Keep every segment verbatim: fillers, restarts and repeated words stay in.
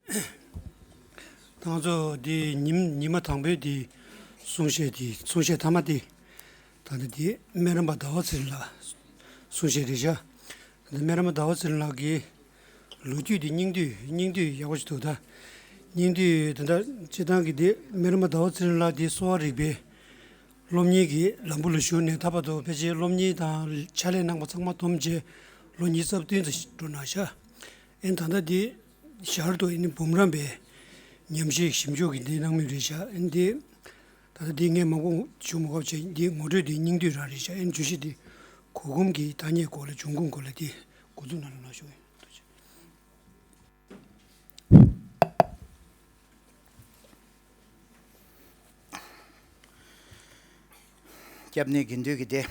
ད་ང་ཚོ་འདི་ཉིན་ཉི་མ་དང་པོའི་འདི་གསུང་བཤད་འདི་གསུང་བཤད་མཐའ་མ་འདི་ད་ལྟ་འདི་སྨན་རམས་པ་ཟླ་བ་ཚེ་རིང་ལགས་གསུང་བཤད་རེད་ཤག་ད་ལྟ་སྨན་རམས་པ་ཟླ་བ་ཚེ་རིང་ལགས་ཀྱི་ལོ་རྒྱུས་འདི་སྙིང་བསྡུས་སྙིང་བསྡུས་ཡག་པོ་ཞིག་འདུག་ད་སྙིང་བསྡུས་ད་ལྟ་སྤྱིར་བཏང་གི་འདི་སྨན་རམས་པ་ཟླ་བ་ཚེ་རིང་ལགས་འདི་གསོ་བ་རིག་པའི་སློབ་གཉེར་གྱི་ལམ་བུ་ལ་ཞུགས་ནས་ད་བར་དུ་ཕལ་ཆེར་སློབ་གཉེར་དང་ཕྱག་ལས་གནང་བ་ཚང་མ་བསྡོམས་བྱས་ལོ་ཉི་ཤུ་རྩ་བདུན་ཙམ་འགྲོ་གནང་ཤག་ཨེ་ད་ལྟ་འདི་ཞར་དུ་ཨེ་ནི་འབུམ་རམས་པའི་ཉམས་ཞིབ་ཞིབ་འཇུག་གི་འདི་གནང་མུས་རེད་ཤག་ཨེ་འདི་ད་ལྟ་འདི་ངས་མང་པོ་ཞུ་མ་དགོས་བྱས་འདི་ངོ་སྤྲོད་འདི་སྙིང་བསྡུས་རང་རེད་ཤག་ཨེ་བརྗོད་གཞི་འདི་གུར་གུམ་གྱི་ཐ་སྙད་སྐོར་ལ་འབྱུང་ཁུངས་སྐོར་ལ་འདི་འགོ་འཛུགས་གནང་རོགས་གནང་ཞུ་གི་ཡིན། ཐུགས་རྗེ་ཆེ། སྐྱབས་གནས་དགེ་འདུན་གྱི་སྡེ།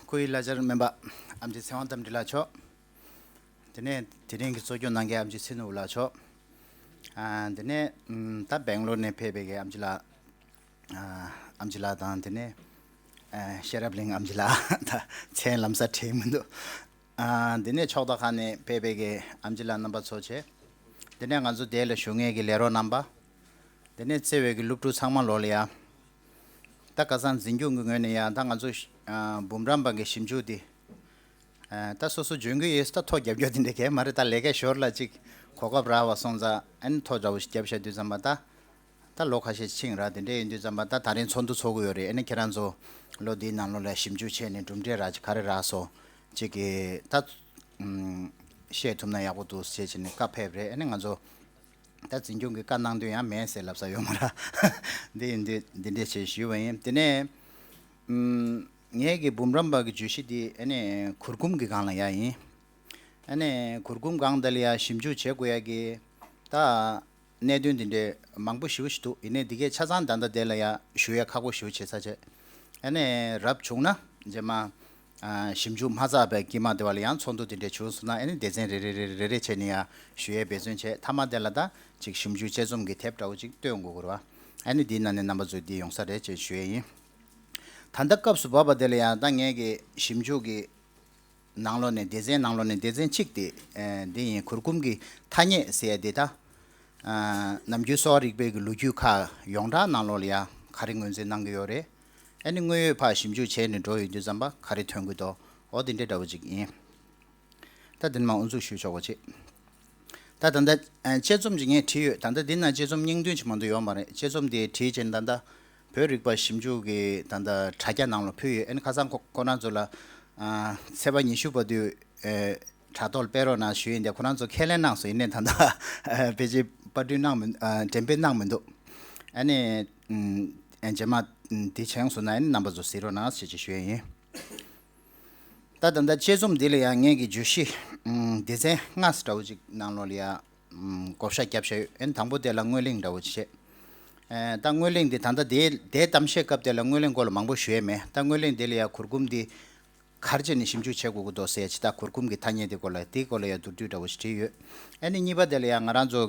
སྐུའི་བླ་བྱར་སྨན་པ་ཨེམ་ཆི་ཚེ་དབང་རྟ་མགྲིན་ལགས་མཆོག་དེ་ནས་དེ་རིང་གི་གཙོ་སྐྱོང་གནང་མཁན་ཨེམ་ཆི་ཚེ་ནོར་བུ་ལགས་མཆོག་ཨ་དེ་ནས་ཨམ་ད་སྦེང་ལོར་ནས་ཕེབས་པའི་གི་ཨེམ་ཆི་ལགས། ཨ་ཨེམ་ཆི་ལགས་དང་དེ་ནས་ཨ་ཤེས་རབ་གླིང་ཨེམ་ཆི་ལགས་ད་མཚན་ལམ་སང་དྲན་མི་འདུག་ཨ་འདི་ནས་ཕྱོགས་མཐའ་ཁག་ནས་ཕེབས་པའི་གི་ཨེམ་ཆི་ལགས་རྣམ་པ་ཚོ་བྱས། འདི་ནས་ང་ཚོ་འདི་ལ་བཞུགས་མཁན་གྱི་ལས་རོགས་རྣམ་པ། འདི་ནས་བརྩེ་བའི་གི་སློབ་ཕྲུག་ཚང་མ་ལོ་ལ་ཡ། ད་ཁ་སང་འཛིན་སྐྱོང་གི་ངོས་ནས་ཡ་ད་ང་ཚོ་ཨ་འབུམ་རམས་པ་གི་ཞིབ་འཇུག་འདི། ཨ་ད་སོ་སོ་འཇོན་གི་ཡོད་ད་ཐོ་རྒྱབ་རྒྱུ་དེ་འདྲ་གས་མ་རེད། ད་ལས་ཀའི་ཞོར་ལ་ཅིག་གོ་སྐབས་རག་པ་སོང་ཙང་ཨ་ནི་ཐོ་འདྲ་བོ་ཞིག་རྒྱབ་བཞག་དུས་ཙམ་པ་ད། ད་ལོ་ཁ་ཤས་ཕྱིན་ར་དེ་འདྲ་ཡིན་དུས་ཙམ་པ་ད་ད་རིང་ཚོགས་འདུ་ཚོགས་ཀྱི་ཡོད་རེད། ཨ་ནི་ཁྱེད་རང་ཚོ་ལོ་འདིའི་ནང་ལོགས་ལ་ཞིབ་འཇུག་བྱས་ནས་གྲུབ་འབྲས་རག་ཅིག་ག་རེ་རག་སོང་ཅིག་གི་ད་ཨམ་བཤད་ཐུབ་ན་ཡག་པོ་འདུག་ཟེར་བྱས་ནས་བཀའ་ཕེབས་རེད། ཨ་ནི་ང་ཚོ་ད་འཛིན་སྐྱོང་གི་བཀའ་གནང་དོན་ཡང་མེད་ཟེར་ལབ་ས་ཡོད་མ་རེད། འདི་ཡིན་འདི་འདི་འདྲས་བྱས་ཞུས་པ་ཡིན། དེ་ནས་ཨམ་ངའི་གི་འབུམ་རམས་པ་གི་བརྗོད་གཞི་འདི་ཨ་ནི་གུར་གུམ་གི་སྒང་ལ་ཡ་ཡིན། ཨ་ནི་གུར་གུམ་སྒང་འདི་ལ་ཡ་ཞིབ་འཇུག་བྱེད་དགོས་ཡ་གི་ད་གནད་དོན་འདི་འདྲའི་མང་པོ་ཞེ་པོ་ཞིག་འདུག་ཡིན་ནའི་འདི་གའི་ཆ་ཚང་ད་ལྟ་དེ་ལ་ཡ་ཞུ་ཡ་ཁག་པོ་ཞེ་པོ་བྱེད་ས་བྱས། ཨ་ནི་རབ་བྱུང་ན་རྗེས་མ་ཨ་ཞིབ་འཇུག་མ་ཚར་བའི་དཀྱིལ་མ་དེ་བ་ལ་ཡང་ཚོགས་འདུ་དེ་འདྲ་བྱུང་སོང་ན་ཨ་ནི་སྡེ་ཚན་རེ་རེ་རེ་རེ་རེ་བྱས་ནས་ཡ་ཞུ་ཡའི་འབད་བརྩོན་བྱས། མཐའ་མ་དེ་ལ་ད་ཅིག་ཞིབ་འཇུག་དཔྱད་རྩོམ་གྱི་དེབ་འདྲ་བོ་ཅིག་བཏོན་དགོས་ཀྱི་རེད་བ། ཨ་ནི་འདིའི་ནང་ནས་རྣམ་པ་ཚོས་འདི་ཡོང་ས་རེད་ཅེས་ཞུ་ཡས་ཡིན། ད་ལྟ་སྐབས་སུ་བབས་པ་དེ་ལ་ཡང་ད་ངས་ཀྱི་ཞིབ་འཇུག་གི་ནང་ལོགས་ནས་སྡེ་ཚན་ནང་ལོགས་ནས་སྡེ་ཚན་གཅིག་དེ་ཨེ་འདི་ཡིན། གུར་གུམ་གྱི་ཐ་སྙད་ཟེར་ཡ་དེ་ད་ཨ་ནམ་རྒྱུན་གསོ་བ་རིག་པའི་གི་ལོ་རྒྱུས་ཁག་ཡོངས་གྲགས་ནང་ལོགས་ལ་ཡ་ག་རེ་ངོས་འཛིན་གནང་གི་ཡོད་རེད། ཨ་ནི་དངོས་ཡོད་ཕར་ཞིབ་འཇུག་བྱས་ནས་འགྲོ་ཡོང་དུས་ཙམ་པ་ག་རེ་ཐོན་གི་འདུག་འོ་དེ་འདྲ་འདྲ་བོ་ཅིག་ཡིན། ད་དེ་ནས་མར་དབུ་འཛུགས་ཞུ་ཆོག་པ་བྱེད། ད་ད་ལྟ་ཨ་དཔྱད་རྩོམ་ཅིག་ངས་བྲིས་ཡོད། ད་ལྟ་འདི་ན་དཔྱད་རྩོམ་སྙིང་དོན་ཅིག་མ་གཏོགས་ཡོད་མ་རེད། དཔྱད་རྩོམ་དེ་བྲིས་བྱས་ནས་ད་ལྟ་བོད་རིག་པ་ཞིབ་འཇུག་གི་ད་ལྟ་དྲ་རྒྱ་ནང་ལ་ཕུལ་ཡོད། ཨ་ནི་ཁ་སང་ཁོ་ཁོ་རང་ཚོ་ལ་ཨ་ཚེས་པ་ཉི་ཤུ་བར་དུ་ཨེ་དྲ་ཐོག་ལ་སྤེལ་རོགས་གནང་ཞུས་ཡིན། དེ་ཁོ་རང་ཚོ་ཁས་ལེན་གནང་སོང་། ཡིན་ནའི་ད་ལྟ་ཨ་ཕལ་ཆེར་པར་སྐྲུན་གནང་མི་ཨ་འགྲེམས་སྤེལ་གནང་མི་འདུག་ཨ་ནི་ཨ་རྗེས་མ་འདི་བྱུང་སོང་ན་ཨ་ནི་རྣམ་པ་ཚོ་གཟིགས་རོགས་གནང་ཞེས་ཅིག་ཞུ་ཡས་ཡིན། ད་ད་ལྟ་དཔྱད་རྩོམ་འདི་ལ་ཡང་ངེད་ཀྱི་བརྗོད་གཞི་ཨམ་སྡེ་ཚན་ལྔ་ཙམ་འདྲ་བོ་ཅིག་ནང་ལོགས་ལ་ཡང་ཨམ་བགོ་བཤའ་བརྒྱབ་བཞག་ཡོད། ཨ་ནི་དང་པོ་དེ་ལ་སྔོན་གླེང་འདྲ་བོ་ཅིག་བྱས། ཨེ་ད་སྔོན་གླེང་འདི་ད་ལྟ་དེ་དེ་གཏམ་བཤད་སྐབས་དེ་ལ་སྔོན་གླེང་སྐོར་ལ་མང་པོ་ཞུ་ཡས་མེད། ད་སྔོན་གླེང་འདི་ལ་ཡང་གུར་གུམ་འདི་ག་རེ་བྱས་ནས་ཞིབ་འཇུག་བྱེད་དགོས་ཀྱི་འདུག་ཟེར་ཡ་ཅིག་ད་གུར་གུམ་གྱི་ཐ་སྙད་དེ་སྐོར་ལ་དེའི་སྐོར་ལ་ཡང་མདོར་བསྡུས་འདྲ་བོ་ཞིག་བྲིས་ཡོད། ཨ་ནི་གཉིས་པ་དེ་ལ་ཡང་ང་རང་ཚོ་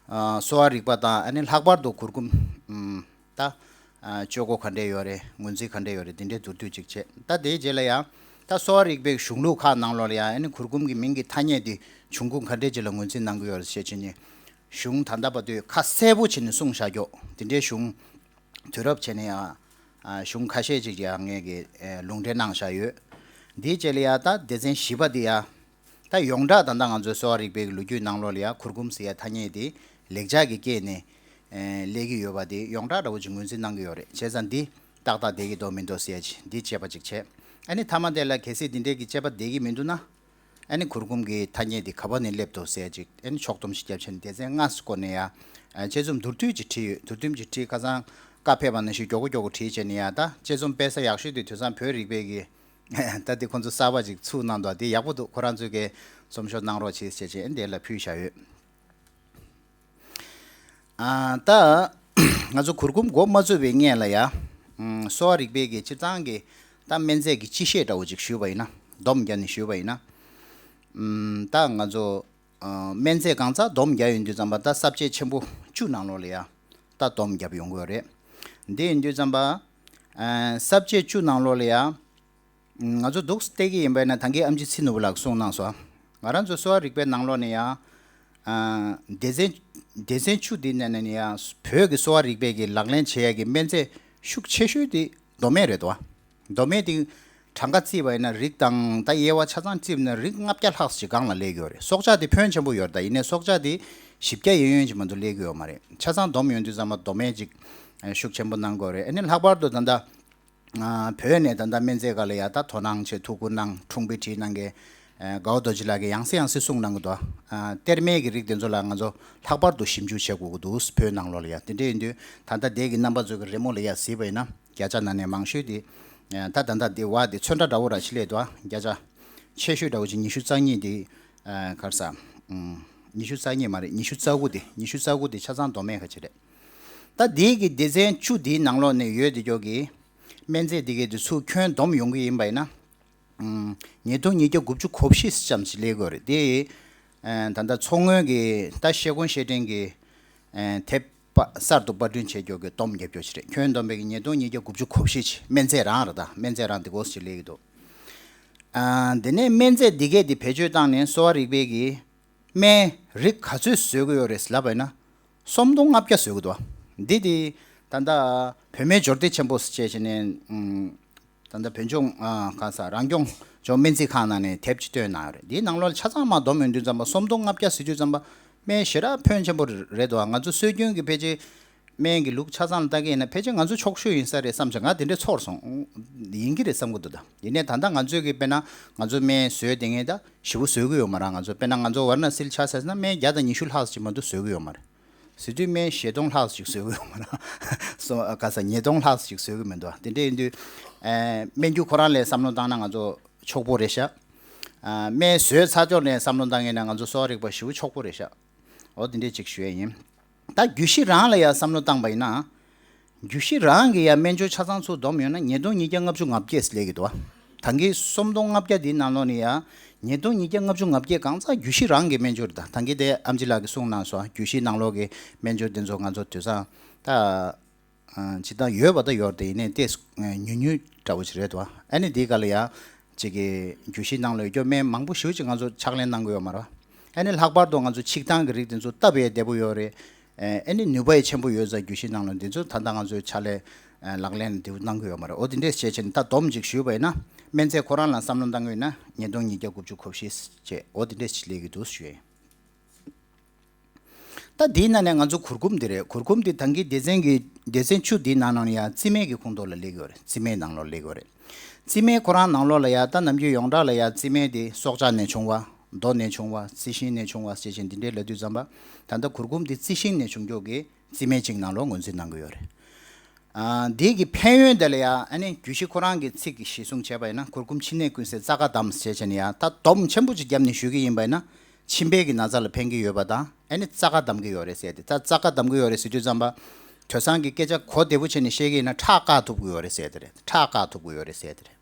ཨ་གསོ་བ་རིག་པ་དང་ཨ་ནི་ལྷག་པར་དུ་གུར་གུམ་ཨམ། ད། ཨ་སྤྱོད་སྒོ་ག་འདྲས་ཡོད་རེད། ངོས་འཛིན་ག་འདྲས་ཡོད་རེད། དེ་འདྲས་མདོར་བསྡུས་ཅིག་བྱས། ད་དེའི་རྗེས་ལ་ཡང་། ད་གསོ་བ་རིག་པའི་གཞུང་ལུགས་ཁག་ནང་ལོགས་ལ་ཡང་ཨ་ནི་གུར་གུམ་གྱི་མིང་གི་ཐ་སྙད་དེ་འབྱུང་ཁུངས་ག་འདྲས་ཅིག་ལ་ངོས་འཛིན་གནང་གི་ཡོད་རེད་ཟེར་བྱས་ནས། གཞུང་ད་ལྟ་བར་དུ་ཁ་གསལ་པོ་བྱས་ནས་གསུངས་བཞག་ཀྱོག་དེ་འདྲའི་གཞུང་། དུས་རབས་བྱས་ནས་ཡང་། ཨ་གཞུང་ཁ་ཤས་ཅིག་ཡང་ངས་ཀྱི་ཨེ་ལུང་འདྲེན་གནང་བཞག་ཡོད། དེའི་རྗེས་ལ་ཡང་ད་སྡེ་ཚན་བཞི་པ་དེ་ཡང་། ད་ཡོངས་གྲགས་ད་ལྟ་ང་ཚོའི་གསོ་བ་རིག་པའི་ལོ་རྒྱུས་ནང་ལོགས་ལ་ཡང་གུར་གུམ་ཟེར་ཡ་ཐ་སྙད་དེ་ལེགས་ཆ་གི་སྐད་ནས་ཨེ་སླེབས་ཀྱི་ཡོད་པ་དེ་ཡོངས་གྲགས་འདྲ་བོ་ཅིག་ངོས་འཛིན་གནང་གི་ཡོད་རེད། བྱས་ཙང་འདི་ཏག་ཏག་བསྡད་ཀྱི་འདུག་མི་འདུག་ཟེར་ཡ་ཅིག་འདི་དཔྱད་པ་ཅིག་བྱས། ཨ་ནི་མཐའ་མ་དེ་ལ་གལ་སྲིད་འདི་འདྲའི་གི་དཔྱད་པ་བསྡད་ཀྱི་མི་འདུག་ན། ཨ་ནི་གུར་གུམ་གྱི་ཐ་སྙད་དེ་ག་པ་ནས་སླེབས་འདུག་ཟེར་ཡ་ཅིག་ཨ་ནི་ཕྱོགས་བསྡོམས་ཤིག་བརྒྱབ་བྱས་ནས་སྡེ་ཚན་ལྔ་སྐོར་ནས་ཡ་ཨ་དཔྱད་རྩོམ་མདོར་བསྡུས་ཅིག་བྲིས་ཡོད། མདོར་བསྡུས་ཅིག་བྲིས། ཁ་སང་བཀའ་ཕེབས་པ་ནང་བཞིན་མགྱོགས་པོ་མགྱོགས་པོ་བྲིས་བྱས་ནས་ཡ། ད་དཔྱད་རྩོམ་སྤེལ་ས་ཡག་ཤོས་དེ་དེང་སང་བོད་རིག་པའི་གི་ད་དེ་ཁོང་ཚོ་གསར་པ་ཅིག་ཚུགས་གནང་འདུག་དེ་ཡག་པོ་འདུག་ཁོ་རང་ཚོས་ཀྱི་རྩོམ་ཤོག་གནང་རོགས་བྱེད་ཟེར་བྱས་འདི་ལ་ཕུལ་བཞག་ཡོད། ཨ་ད་ང་ཚོ་གུར་གུམ་འགོ་མ་བཙུགས་པའི་སྔོན་ལ་ཡ། ཨམ་གསོ་བ་རིག་པའི་གི་སྤྱིར་བཏང་གི་ད་སྨན་རྫས་ཀྱི་སྤྱི་བཤད་འདྲ་བོ་ཅིག་ཞུས་པ་ཡིན་ན། སྡོམ་བརྒྱབ་ནས་ཞུས་པ་ཡིན་ན། ཨམ་ད་ང་ཚོ་ཨ་སྨན་རྫས་གང་ཚང་སྡོམ་བརྒྱབ་ཡོང་དུས་ཙམ་པ་ད་ས་བཅད་ཆེན་པོ་བཅུ་ནང་ལོགས་ལ་ཡ་ད་སྡོམ་བརྒྱབ་ཡོང་གི་ཡོད་རེད། འདི་ཡིན་དུས་ཙམ་པ་ཨ་ས་བཅད་བཅུ་ནང་ལོགས་ལ་ཡ། ང་ཚོ་འདུག་སེ་བལྟས་ཀྱི་ཡིན་པ་ཡིན་ན་ད་གིན་ཨེམ་ཆི་ཚེ་ནོར་བུ་ལགས་གསུངས་གནང་སོང་། ང་རང་ཚོ་གསོ་བ་རིག་པའི་ནང་ལོགས་ནས་ཡང་། ཨ་སྡེ་ཚན་སྡེ་ཚན་བཅུ་འདི་ནང་ནས་ཡང་བོད་ཀྱི་གསོ་བ་རིག་པའི་གི་ལག་ལེན་བྱེད་ཡ་གི་སྨན་རྫས་ཤུགས་ཆེ་ཤོས་དེ་མདོ་སྨན་རེད་དོ། མདོ་སྨན་དེ་གྲངས་ཀ་བརྩིས་པ་ཡིན་ན་རིགས་དང་ད་དབྱེ་བ་ཆ་ཚང་བརྩིས་པ་ན་རིགས་ལྔ་བརྒྱ་ལྷག་ཅིག་སྒང་ལ་སླེབས་ཀྱི་ཡོད་རེད། སྲོག་ཆགས་དེ་ཕོན་ཆེན་པོ་ཡོད་རེད། ད་ཡིན་ནའི་སྲོག་ཆགས་དེ་བཞི་བརྒྱ་ཡན་ཡོད་ཅིག་མ་གཏོགས་སླེབས་ཀྱི་ཡོད་མ་རེད། ཆ་ཚང་བསྡོམས་ཡོང་དུས་ཙམ་པ་མདོ་སྨན་ཅིག་ཤུགས་ཆེན་པོ་གནང་དགོས་རེད། ཨ་ནི་ལྷག་པར་དུ་ད་ལྟ་ཨ་བོད་ནས་ད་ལྟ་སྨན་རྫས་སྒང་ལ་ཡ་ད་དོ་སྣང་བྱེད་ཐུགས་ཁུར་གནང་འཁྲུངས་དཔེ་བྲིས་གནང་མཁན་ཨ་དགའ་བོ་རྡོ་རྗེ་ལགས་ཀྱིས་ཡང་སེ་ཡང་སེ་གསུངས་གནང་གི་འདུག་ཨ་གཏེར་སྨན་གྱི་རིགས་དེ་ཚོ་ལ་ང་ཚོ་ལྷག་པར་དུ་ཞིབ་འཇུག་བྱེད་དགོས་ཀྱི་འདུག་བོད་ནང་ལོགས་ལ་ཡ། དེ་འདྲ་ཡིན་དུས་ད་ལྟ་དེ་གི་རྣམ་པ་ཚོ་གི་རི་མོ་ལ་ཡ་གཟིགས་པ་ཡིན་ན་བརྒྱ་ཆ་ནང་ནས་མང་ཤོས་དེ་ཨ་ད་ད་ལྟ་དེ་བ་དེ་ཚོན་ཁྲ་འདྲ་བོ་ར་ཅིག་སླེབས་འདུག་ཨ་བརྒྱ་ཆ་ཆེ་ཤོས་འདྲ་བོ་ཅིག་ཉི་ཤུ་རྩ་གཉིས་དེ་ཨ་ག་རེ་ཟ། ཨ་ཉི་ཤུ་རྩ་གཉིས་མ་རེད། ཉི་ཤུ་རྩ་དགུ་དེ་ཉི་ཤུ་རྩ་དགུ་དེ་ཆ་ཚང་མདོ་སྨན་ཁ་ཅིག་རེད། ད་དེ་གི་སྡེ་ཚན་བཅུ་དེའི་ནང་ལོགས་ནས་ཡོད་དེ་ཀྱོག་གི་སྨན་རྫས་དེ་གའི་དེ་ཚུར་ཁྱོན་བསྡོམས་ཡོང་གི་ཡིན་པ་ཡིན་ན། ཨམ། ཉིས་སྟོང་ཉིས་བརྒྱ་དགུ་བཅུ་གོ་བཞི་ཙམ་ཞིག་སླེབས་དགོས་རེད་དེ། ཨ་ད་ལྟ་མཚོ་སྔོན་གྱི་ད་ཤེལ་སྒོང་བཤད་འཕྲིན་གྱི་ཨ་དེབ་པ་གསར་དུ་པར་སྐྲུན་བྱས་ཀྱོག་གི་བསྡོམས་རྒྱབ་ཀྱོག་ཞིག་རེད། ཁྱོན་བསྡོམས་པའི་གི་ཉིས་སྟོང་ཉིས་བརྒྱ་དགུ་བཅུ་གོ་བཞི་ཅིག་སྨན་རྫས་རང་རེད། ད་སྨན་རྫས་རང་དེ་གོ་ཞིག་སླེབས་ཀྱི་འདུག་ཨ་དེ་ནས་སྨན་རྫས་འདི་གས་དེ་བེད་སྤྱོད་བཏང་ནས་གསོ་བ་རིག་པའི་གི་སྨན་རིགས་ག་ཚོད་བཟོ་གི་ཡོད་རེད་ལབ་པ་ཡིན་ན། སུམ་སྟོང་ལྔ་བརྒྱ་བཟོ་གི་འདུག་འདི་དེ་ད་ལྟ་བོད་སྨན་སྦྱོར་སྡེ་ཆེན་པོ་ཟེར་བྱས་བྱས་ནས་ཨུམ། ད་ལྟ་བོད་ལྗོངས་ཨ་གང་ས་རང་སྐྱོང་ལྗོངས་སྨན་རྩིས་ཁང་ནང་ནས་དེབ་ཅིག་བཏོན་གནང་ཡོད་རེད། འདིའི་ནང་ལོགས་ལ་ཆ་ཚང་མ་བསྡོམས་ཡོང་དུས་ཙམ་པ་སུམ་སྟོང་ལྔ་བརྒྱ་ཟེར་དུས་ཙམ་པ་སྨན་ཞེ་དྲག་ཕོན་ཆེན་པོ་རེད་འདུག་ང་ཚོ་སྲོལ་རྒྱུན་གྱི་ཕལ་ཆེར་སྨན་གྱི་ལུགས་ཆ་ཚང་ལ་ལྟ་གི་ཡིན་ན་ཕལ་ཆེར་ང་ཚོ་ཕྱོགས་བཞུད་ཡིན་ས་རེད་བསམ་བྱས། ང་དེ་འདྲའི་ཚོར་སོང་། ཡིན་གྱི་རེད་བསམ་གྱི་འདུག་ད་ཡིན་ནའི་ད་ལྟ་ང་ཚོས་ཀྱི་དཔེར་ན་ང་ཚོ་སྨན་བཟོས་བསྡད་མཁན་ད་ཞེ་པོ་བཟོ་གི་ཡོད་མ་རེད། ང་ཚོ་དཔེར་ན་ང་ཚོ་ཝཱ་ར་ཎ་སིར་ཆ་བཞག་ན་སྨན་བརྒྱ་དང་ཉི་ཤུ་ལྷག་ཅིག་མ་གཏོགས་བཟོ་གི་ཡོད་མ་རེད། ཟེར་དུས་སྨན་བཞི་སྟོང་ལྷག་ཅིག་བཟོ་གི་ཡོད་མ་རེད། སོ་ག་ས་ཉིས་སྟོང་ལྷག་ཅིག་བཟོ་གི་མི་འདུག་དེ་འདྲ་ཡིན་དུས་ཨ་སྨན་རྒྱུ་ཁོ་རང་ལ་བསམ་བློ་བཏང་ན་ང་ཚོ་ཕྱུག་པོ་རེད་ཤག་ཨ་སྨན་བཟོས་ཚར་ཕྱོགས་ནས་བསམ་བློ་བཏང་ཡིན་ན་ང་ཚོ་གསོ་བ་རིག་པ་ཞེ་པོ་ཕྱུག་པོ་རེད་ཤག་འོ་དེ་འདྲས་ཅིག་ཞུ་ཡས་ཡིན། ད་རྒྱུད་བཞི་རང་ལ་ཡང་བསམ་བློ་བཏང་པ་ཡིན་ན། རྒྱུད་བཞི་རང་གི་ཡང་སྨན་སྦྱོར་ཆ་ཚང་ཚུར་བསྡོམས་ཡོད་ན་ཉིས་སྟོང་ཉིས་བརྒྱ་ལྔ་བཅུ་ང་བརྒྱད་སླེབས་ཀྱི་འདུག་ད་གིན་སུམ་སྟོང་ལྔ་བརྒྱ་འདིའི་ནང་ལོགས་ནས་ཡང་ཉིས་སྟོང་ཉིས་བརྒྱ་ལྔ་བཅུ་ང་བརྒྱད་གང་ཚང་རྒྱུད་བཞི་རང་གི་སྨན་སྦྱོར་རེད། ད་ད་གིན་དེ་ཨེམ་ཆི་ལགས་ཀྱིས་གསུངས་གནང་སོང་། རྒྱུད་བཞིའི་ནང་ལོགས་ཀྱི་སྨན་སྦྱོར་འདི་ཚོ་ང་ཚོ་དུས་སང་ད་ཨ་སྤྱིར་བཏང་ཡོད་པ་ད་ཡོད་རེད། ཡིན་ནའི་ཏོག་ཙམ་ཉུང་ཉུང་འདྲ་བོ་ཞིག་རེད་འདུག་ཨ་ནི་འདིའི་སྒང་ལ་ཡང་ཅིག་གི་རྒྱུད་བཞིའི་ནང་ལ་ཡོད་རྒྱུ་སྨན་མང་པོ་ཞེ་པོ་ཅིག་ང་ཚོ་ཕྱག་ལེན་གནང་གི་ཡོད་མ་རེད། ཨ་ནི་ལྷག་པར་དུ་ང་ཚོ་ཆིག་ཐང་གི་རིགས་དེ་ཚོ་སྟབས་ཡང་བདེ་པོ་ཡོད་རེད། ཨ་ནི་ནུས་པ་ཡང་ཆེན་པོ་ཡོད་ས། རྒྱུད་བཞིའི་ནང་ལ་འདི་ཚོ་ད་ལྟ་ང་ཚོའི་ཕྱག་ལས་ལག་ལེན་འདི་གནང་གི་ཡོད་མ་རེད། འོ་དེ་འདྲས་བྱས་བྱས་ནས་ད་བསྡོམས་ཅིག་ཞུས་པ་ཡིན་ན་སྨན་རྫས་ཁོ་རང་ལ་བསམ་བློ་བཏང་གི་ཡོད་ན་ཉིས་སྟོང་ཉིས་བརྒྱ་དགུ་བཅུ་གོ་བཞི་བྱས་འོ་དེ་འདྲས་ཅིག་སླེབས་ཀྱི་འདུག་ཞུ་ཡ་ཡིན། ད་དེའི་ནང་ནས་ང་ཚོ་གུར་གུམ་འདི་རེད། གུར་གུམ་འདི་ད་གིན་སྡེ་ཚན་གྱི་སྡེ་ཚན་བཅུ་འདིའི་ནང་ནང་ཡང་རྩི་སྨན་གྱི་ཁོངས་གཏོགས་ལ་སླེབས་ཀྱི་ཡོད་རེད། རྩི་སྨན་ནང་ལོགས་སླེབས་ཀྱི་ཡོད་རེད། རྩི་སྨན་ཁོ་རང་ནང་ལོགས་ལ་ཡང་ད་ནམ་རྒྱུན་ཡོངས་གྲགས་ལ་ཡང་རྩི་སྨན་དེ་སྲོག་ཆགས་ནས་བྱུང་བ། རྡོ་ནས་བྱུང་བ། རྩི་ཤིང་ནས་བྱུང་བ་ཞེས་བྱས་འདི་འདྲའི་ལབ་དུས་ཙམ་པ་ད་ལྟ་གུར་གུམ་འདི་རྩི་ཤིང་ནས་བྱུང་ཀྱོག་གི་རྩི་སྨན་གཅིག་ནང་ལོགས་ངོས་འཛིན་གནང་གི་ཡོད་རེད། ཨ་འདི་གི་ཕན་ཡོན་དེ་ལ་ཡང་ཨ་ནི་རྒྱུད་བཞི་ཁོ་རང་གི་ཚིག་གི་གཞི་བཟུང་བྱས་པ་ཡིན་ན་གུར་གུམ་མཆིན་ནད་ཀུན་སེལ་རྩ་ཁ་བསྡམས་ཞེས་བྱས་ནས་ཡང་ད་སྡོམ་ཆེན་པོ་ཅིག་བརྒྱབ་ནས་ཞུ་གི་ཡིན་པ་ཡིན་ན། མཆིན་པའི་གི་ན་ཚ་ལ་ཕན་གྱི་ཡོད་པ་དང་ཨ་ནི་རྩ་ཁ་བསྡམ་གྱི་ཡོད་རེད་ཟེར་ཏེ། ད་རྩ་ཁ་བསྡམ་གྱི་ཡོད་རེད་ཟེར་དུས་ཙམ་པ། དེང་སང་གི་སྐད་ཆ་གོ་བདེ་པོ་བྱས་ནས་བཤད་ཀྱི་ཡིན་ན་ཁྲག་བཀག་ཐུབ་ཀྱི་ཡོད་རེད་ཟེར་དེ་རེད། ཁྲག་བཀག་ཐུབ་ཀྱི་ཡོད་རེད་ཟེར་དེ་རེད།